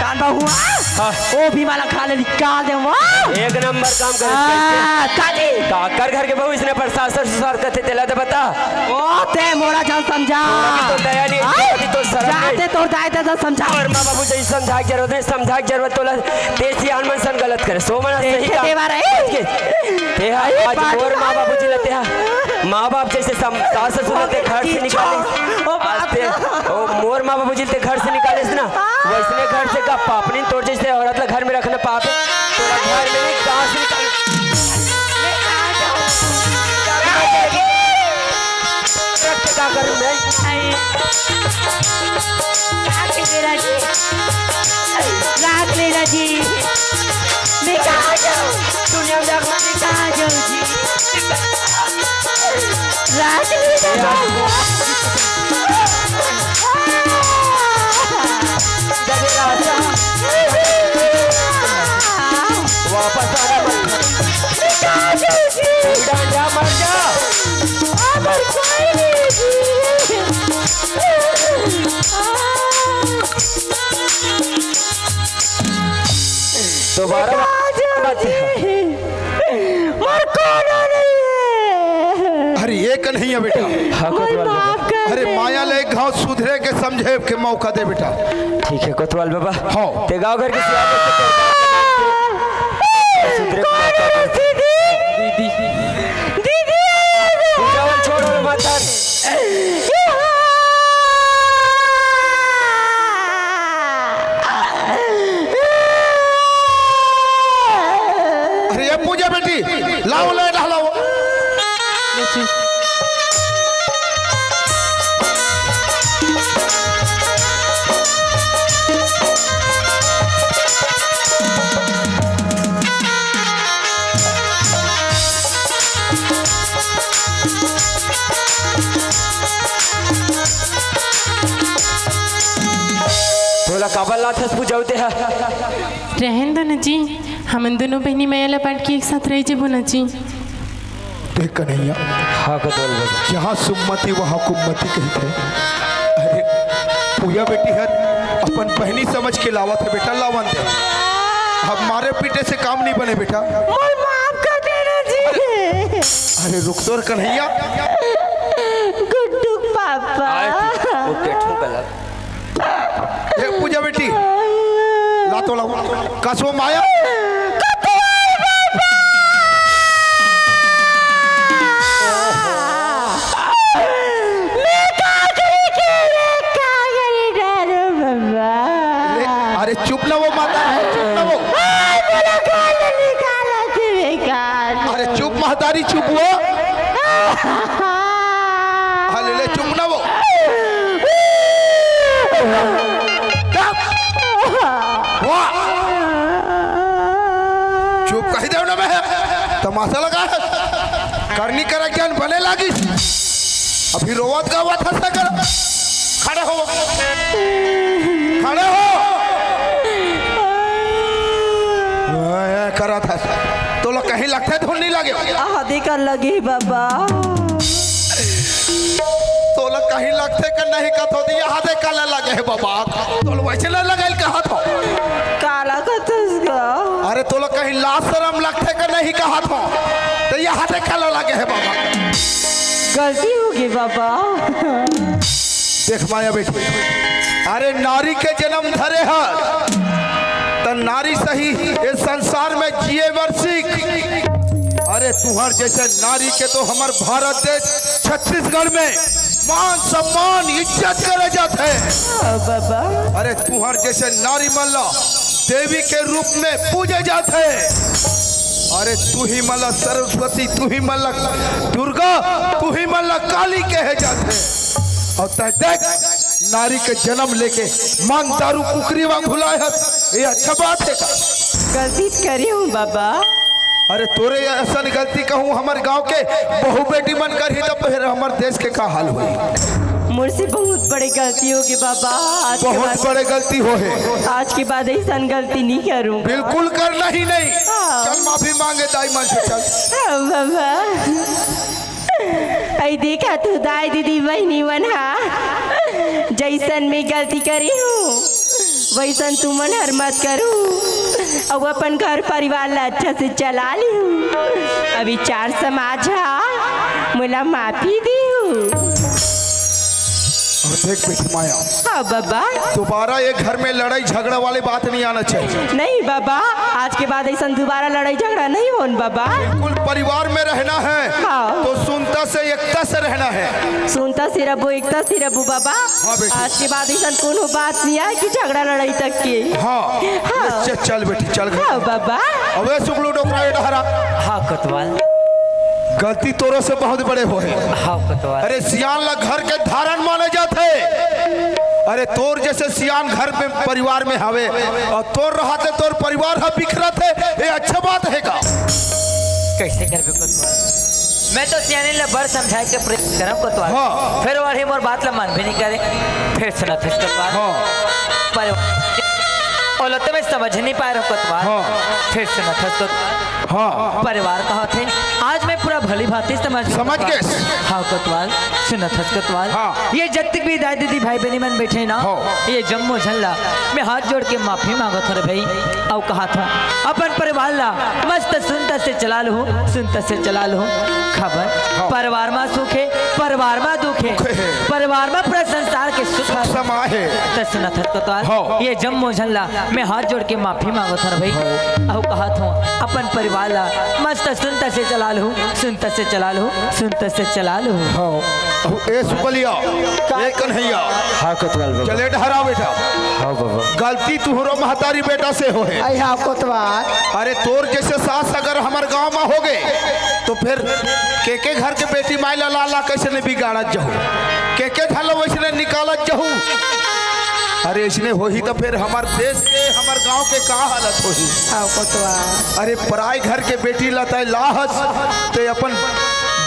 तान बहुआ। हाँ। वो भी माला खा ले, निकाल दे, वाह। एक नंबर काम करे। हाँ, काजी। काकर घर के बहू इसने पर सासर ससुर कथे, तेला तो बता। ओ, ते मोला जान समझा। मोला भी तो दया नहीं, आई, मोला भी तो शर्म नहीं। जाते तोर दाई ददा समझा। और माँ बाबू जैसे समझा के जरूरत नहीं, समझा के जरूरत तोला। ते सियान मन सन गलत करे, सो मना सही देखे काम। देवा रे। के? ते हा, अरे आज बात मोर माँ बाबू जी लते हा। माँ बाप जैसे सम-, सास ससुर लते घर से निकाले। ओ बात आज ते, ओ मोर माँ बाबू जी लते घर से निकाले ना। वैसने घर से का पापनी तोर जैसे औरत ला घर में रखना पाप है। तोरा घर में नहीं, कहाँ से निकाल? रख के का करूँ मैं? राख ले राजी। राख ले राजी। मैं कहाँ जाऊँ? दुनिया में रखना। मैं कहाँ जाऊँ जी? राख ले राजी। वापस आना मत। उड़ा जा, मर जा। दोबारा मत। मोर कोनो नहीं है। अरे ये कन्हैया बेटा। हाँ, मोर कोतवाल बाबा। माफ कर अरे दे। माया ले घाव सुधरे के समझे के मौका दे बेटा। ठीक है कोतवाल बाबा। हाँ। ते गाँव घर के सियान लोग के सुधरे के मौका दे। दीदी। दीदी। दीदी। पूजा वाला छोड़ वाला मत कर। अरे ये पूजा बेटी, लाओ, ले, ला, लाओ। तोला काबर लाथस पूजा होते हा? रहन दो ना जी, हमन दोनों बहनी मया ला बांट के एक साथ रह जेबो ना जी। देख कन्हैया, हाँ, कतौल बाबा। जहाँ सुमति वहाँ कुमति कहिथे। अरे, पूजा बेटी हर अपन बहनी समझ के लावत हे बेटा, लावन दे। अब मारे पीटे से काम नहीं बने बेटा। मोर माफ कर देना जी। अरे रुक तो रे कन्हैया। गुड्डू पापा। आए, वो बैठू गलत। ए पूजा बेटी, ला तो लाओ। कसो माया। मैं का करी के रे, का करी डालो बाबा। ले, अरे चुप ना वो माता, चुप ना वो। आ, बोला काल निकाला थे बेकार। अरे चुप महतारी, चुप वो। अरे ले, चुप ना वो। चुप। वाह। चुप कही देव ना मैं। तमाशा लगा है। करनी कर ज्ञान बने लागी। अभी रोवत गावत हंसा कर। खड़े हो। खड़े हो। हाँ, करा था। तोला कहीं लगथे धुन नहीं लगे। आदि का लगे बाबा। तोला कहीं लगथे का नहीं कथो, तो ये हाथे काला लगे है बाबा। तोला वैसे ना लगे कहा था। काला कथस का? अरे तोला कहीं लाज शरम लगथे का नहीं कहा था। तो ये हाथे काला लगे है बाबा। गलती होगी बाबा। देख माया बेटी, अरे नारी के जन्म धरे हर, त नारी सही ये संसार में जिए बर सीख। अरे तुहर जैसे नारी के तो हमर भारत देश छत्तीसगढ़ में मान सम्मान इज्जत करे जाथे। हाँ, बाबा। अरे तुहर जैसे नारी मन ला देवी के रूप में पूजे जाथे। अरे तू ही मन ला सरस्वती, तू ही मन ला दुर्गा, तू ही मन ला काली कहे जाथे। और तै देख, नारी के जन्म लेके मांग दारू कुकरी मा भुलाए हस, ये अच्छा बात है का? गलती करे हूँ बाबा। अरे तोरे असन गलती कहूँ हमर गांव के बहू बेटी मन करही, तब फिर हमर देश के का हाल होई? मोर से बहुत बड़े गलती होगे बाबा। आज के बहुत बाद, बड़े गलती होहे। आज के बाद ऐसन गलती नहीं करूँ। बिल्कुल करना ही नहीं। हाँ। चल माफी मांगे दाई मन से, चल। हाँ, बाबा। अई देखा तू दाई दीदी बहिनी मन हा, जैसन मैं गलती करी हूँ, वइसन तुमन हर मत करू, अउ अपन घर परिवार ला अच्छा से चला लिहू। अभी चार समाज हा मोला माफी दिहू। अउ देख बेटी माया, हाँ बाबा। दोबारा ये घर में लड़ाई झगड़ा वाली बात नहीं आना चाहिए। नहीं बाबा, आज के बाद अइसन दोबारा लड़ाई झगड़ा नहीं होन बाबा। बिल्कुल परिवार में रहना है हाँ। तो सुनता से एकता से रहना है। सुनता से रबो, एकता से रबो बाबा। हाँ बेटी। आज के बाद अइसन कोनो बात नहीं आए कि झगड़ा लड़ाई तक के। हाँ। हाँ। चल, चल बेटी, चल घर। हाँ बाबा। अबे सुगलू डोकरा ये डहरा, हाँ कोतवाल। गलती तोरो से बहुत बड़े होहे। हाँ कोतवाल। अरे सियान ला घर के धारन माने जाथे। अरे तोर जैसे सियान घर में परिवार में हवे अउ तोर रहते तोर परिवार ह बिखरत हे, ये अच्छा बात हे का? कैसे करबे कोतवाल? मैं तो सियानी ला बर समझाए के प्रयास करम कोतवाल। हाँ। फिर वही मोर बात ला मान भी नहीं करे। फिर सुनत हस कोतवाल। हाँ। पर ओला तो मैं समझ नहीं पाए रहो कोतवाल। हाँ। फिर सुनत हस कोतवाल। हाँ। परिवार कहा थे, आज मैं पूरा भली भांति समझ गया समझ कोतवाल। गए। हाँ कोतवाल, सुनत हस कोतवाल। हाँ। ये जब तक भी दाई दीदी भाई बहनी मन बैठे ना, हाँ। ये जम्मो झन ला मैं हाथ जोड़ के माफी मांगत हूँ रे भाई। अउ कहा था अपन परिवार ला मस्त सुनता से चला लूँ, सुनता से चला लूँ। खबर हाँ। परिवार मा सुख है, परिवार मा दुख है, दुख है। परिवार मा पूरा संसार के सुख है। समा है। त सुनत हस कोतवाल, हाँ। ये जम्मो झन ला मैं हाथ जोड़ के माफी मांगत हूँ भाई। अउ कहत हूँ अपन परिवार ला मस्त सुनता से चला लूँ, सुनता से चला लूँ, सुनता से चला लूँ। हाँ। अउ ए सुकलिया, ए कन्हैया, हाँ कोतवाल बाबा। चले डहरा बेटा। हाँ बाबा। गलती तुहरो महतारी बेटा से होहे। आई हाँ कोतवाल। अरे तोर जैसे सास अगर हमर गांव में होगे तो फिर के के घर के बेटी माई ला लाला कैसे ने बिगाड़त जहू, के के घर ला वैसने निकालत जहू। अरे इसने होही तो फिर हमर देश के, हमर गांव के का हालत होही? हाँ कोतवाल। अरे पराय घर के बेटी ला तय लाहस, ते अपन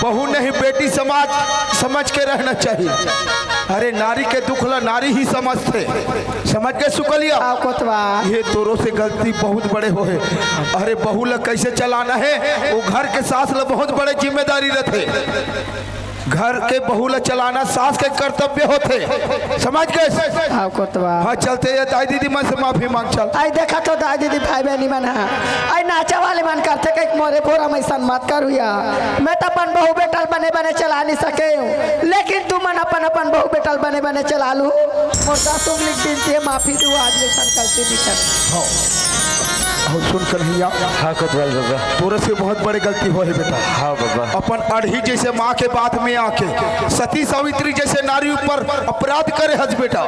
बहू नहीं बेटी समाज समझ के रहना चाहिए। अरे नारी के दुख ला नारी ही समझथे। समझ गए सुकलिया? हाँ कोतवाल। ये तोरो से गलती बहुत बड़े होहे। अरे बहू ला कैसे चलाना है, वो घर के सास ला बहुत बड़े जिम्मेदारी रहथे। घर के बहू ला चलाना सास के कर्तव्य होथे। समझ गए? हाँ कोतवाल। हाँ चलते ये दाई दीदी मन से माफी मांग चल। आई देखा तो दाई दीदी भाई बहनी मन हा, आई नाचा वाले मन करथे के मोरे भोरा में सन मत करू या। मैं तो अपन बहू बेटल बने बने चला नहीं सके हूँ, लेकिन तुमन अपन अपन बहू बेटल बने बने चला लू। मोर सासू लिख दिन से माफी दू, आज ले सन गलती नहीं कर। हाँ सुन कन्हैया, हाँ कोतवाल बाबा। तोरे से बहुत बड़े गलती होहे बेटा। हाँ बाबा। अपन अड़ही जैसे माँ के बात में आके सती सावित्री जैसे नारी ऊपर अपराध करे हस बेटा।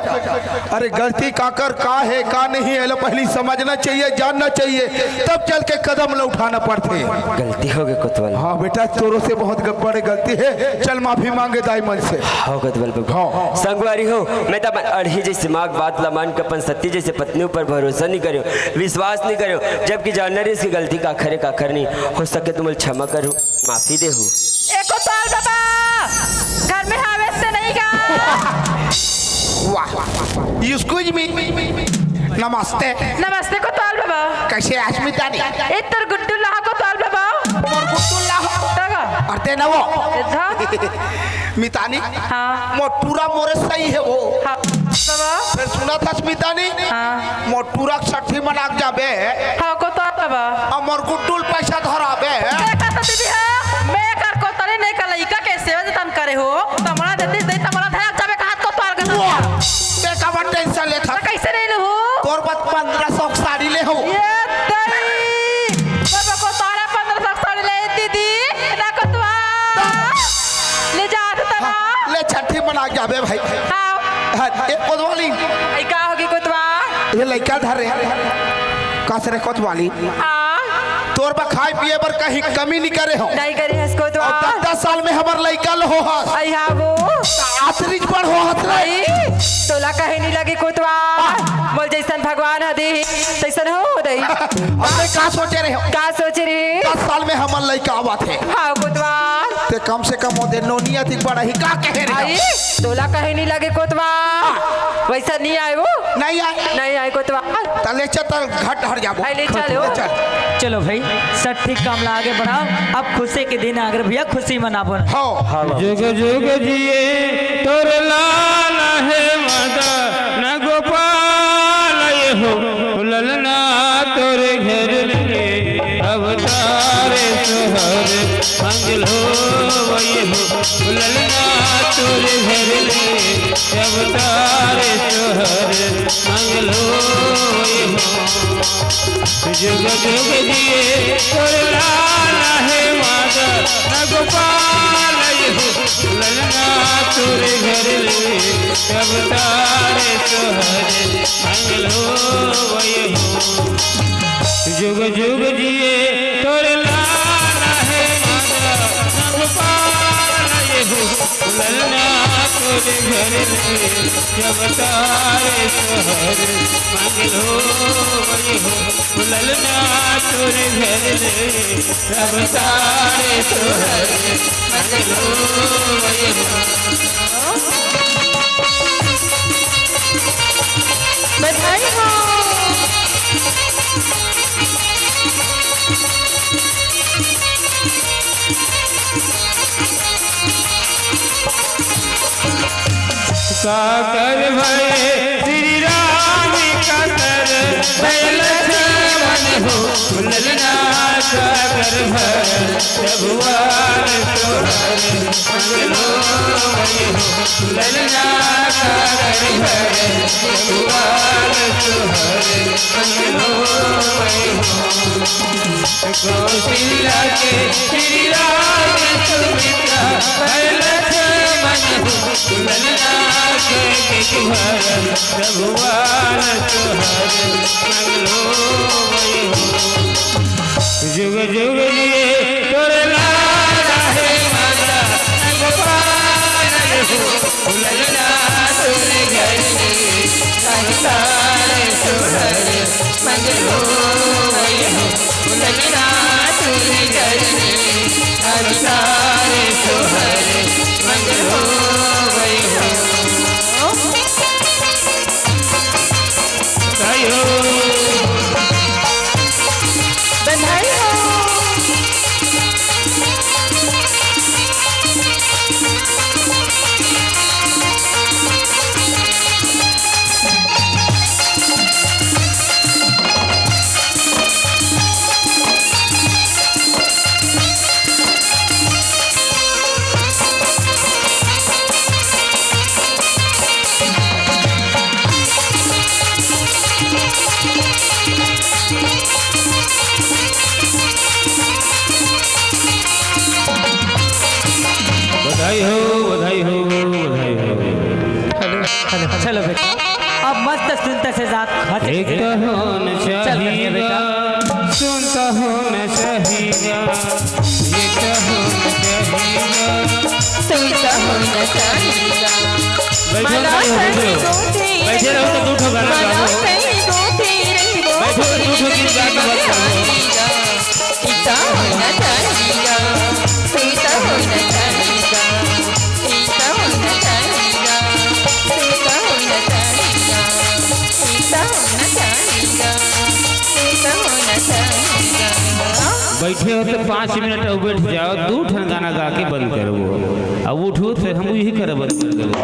अरे गलती काकर का है का नहीं है, पहली समझना चाहिए, जानना चाहिए, तब चल के कदम ला उठाना पड़थे। गलती हो गई कोतवाल। हाँ बेटा, तोरो से बहुत ग-, बड़े गलती है। चल माफी मांगे दाई मन से। हाँ कोतवाल बाबा। हाँ। संगवारी हो, मैं तो अपन अड़ही जैसे माँ के बात ला मान के अपन सती जैसे पत्नी ऊपर भरोसा नहीं करूँ, विश्वास नहीं करूँ, जबकि जानना रही इसकी गलती काखर है काखर नहीं। हो सके तो मोला क्षमा करू, माफी देहू। ए कोतवाल बाबा, घर में हावे से नहीं गा? वाह। Excuse me, नमस्ते। नमस्ते कोतवाल बाबा। कैसे आस मितानी? ए तोर गुड्डू लाहा कोतवाल बाबा। मोर गुड्डू लाहा। तगा। अरे ते ना वो। इधा। मितानी। हाँ। मोटूरा मोरे सही है वो। हाँ बाबा। फिर सुना था मितानी। हाँ। मोटूरा साठी मनाक जाबे। हाँ कोतवाल बाबा। अउ मोर गुड्डू ला पैसा धराबे। देखा तो दीदी हो, मैं कर कोतवाल नहीं कर लइका के सेवा जतन करे हो। तमला देती दे, तमला धरा जाबे कहात कोतवाल का। वाह, ते काबर tension लेथा? कैसे नहीं लूँ? तोर बस पन्द्रह सौ के साड़ी ले हो। ये दई। बाबा कोतवाल पन्द्रह सौ के साड़ी ले दीदी। ना कोतवाल। ले जा तो तना। ले साठी मनाक जाबे भाई। हाँ। हाँ, ए कोतवाली। ई का होगी कोतवाल? ये लइका धर रे। कस रे कोतवाली। हाँ। तोर बर खाए पिए बर कहीं कमी नहीं करे हो। नहीं करे हस अउ कोतवाल। दस, दस साल में हमर लइका ल हो हस। आई हाँ वो। आसरी बर हो हस रे। आई, तोला कहे नहीं लगे कोतवाल। मोर जैसन भगवान ह दे, तैसन हो दे। अरे का सोचे रहे हो? का सोचे रहे? दस साल में हमर लइका आवत हे। हाँ कोतवाल। ते कम से कम ओदे नोनिया थी बड़ा ही का कहे रहे हो? आई, तोला कहे नहीं लगे कोतवाल। वैसा नहीं आए वो। नहीं आए। नहीं आए कोतवाल। तले चल, तल घट हर जाबो। आई ले चलो। चल। चलो भाई, सठी काम ला आगे बढ़ाओ। अब खुशी के दिन आगे भैया, खुशी मनाबो ना। हो। हाँ बाबा। जुग जुग जिए तोर लाल हे मदन गोपाल। जुग जुग जिए तोर लाला हे माता, न गोपाल ये हो, ललना तोर घर ले, सब तारे तोहरे मंगल होवय हो। जुग जुग जिए तोर लाला हे माता, न गोपाल ये हो, ललना तोर घर ले, सब तारे तोहरे मंगल होवय हो। ललना तोर घर ले, सब तारे तोहरे मंगल होवय हो। बधाई हो। काकर भय श्री राम, काकर भय लक्ष्मण हो, ललना काकर भय प्रभुवान तोहर मंगलो हो, ललना काकर भय प्रभुवान तोहर मंगलो हो। कौशल्या के श्री राम, सुमित्रा भय लक्ष्मण हो, ललना के भय प्रभुवान तोहर मंगलो हो। जुग जुग जिए तोर लाला हे माता, गोपाल हो, ललना तोर घर में, सब तारे तोहर मंगलो हो। ललना तोर घर में, सब तारे तोहर मंगलो हो। बधाई हो। बधाई हो। बधाई हो, बधाई हो, बधाई हो। हेलो, हेलो, चलो बेटा, अब मस्त सुनता से जात खच एक तो होना चल रही है बेटा। चाहिए, सुनता होना चाहिए, ये तो होना चाहिए। सुनता होना चाहिए। बैठो, बैठो, बैठो। बैठे रहो तो दू ठो गाना गाओ। बैठो तो दू ठो गीत गा के बताओ। सीता होना चाहिए, सीता होना चाहिए, सीता होना चाहिए, सीता होना चाहिए, सीता होना चाहिए, सीता होना चाहिए। बैठे हो तो पाँच मिनट अउ बैठ जाओ, दू ठन गाना गा के बंद करबो। अब उठो तो हम यही करब, बंद करबो।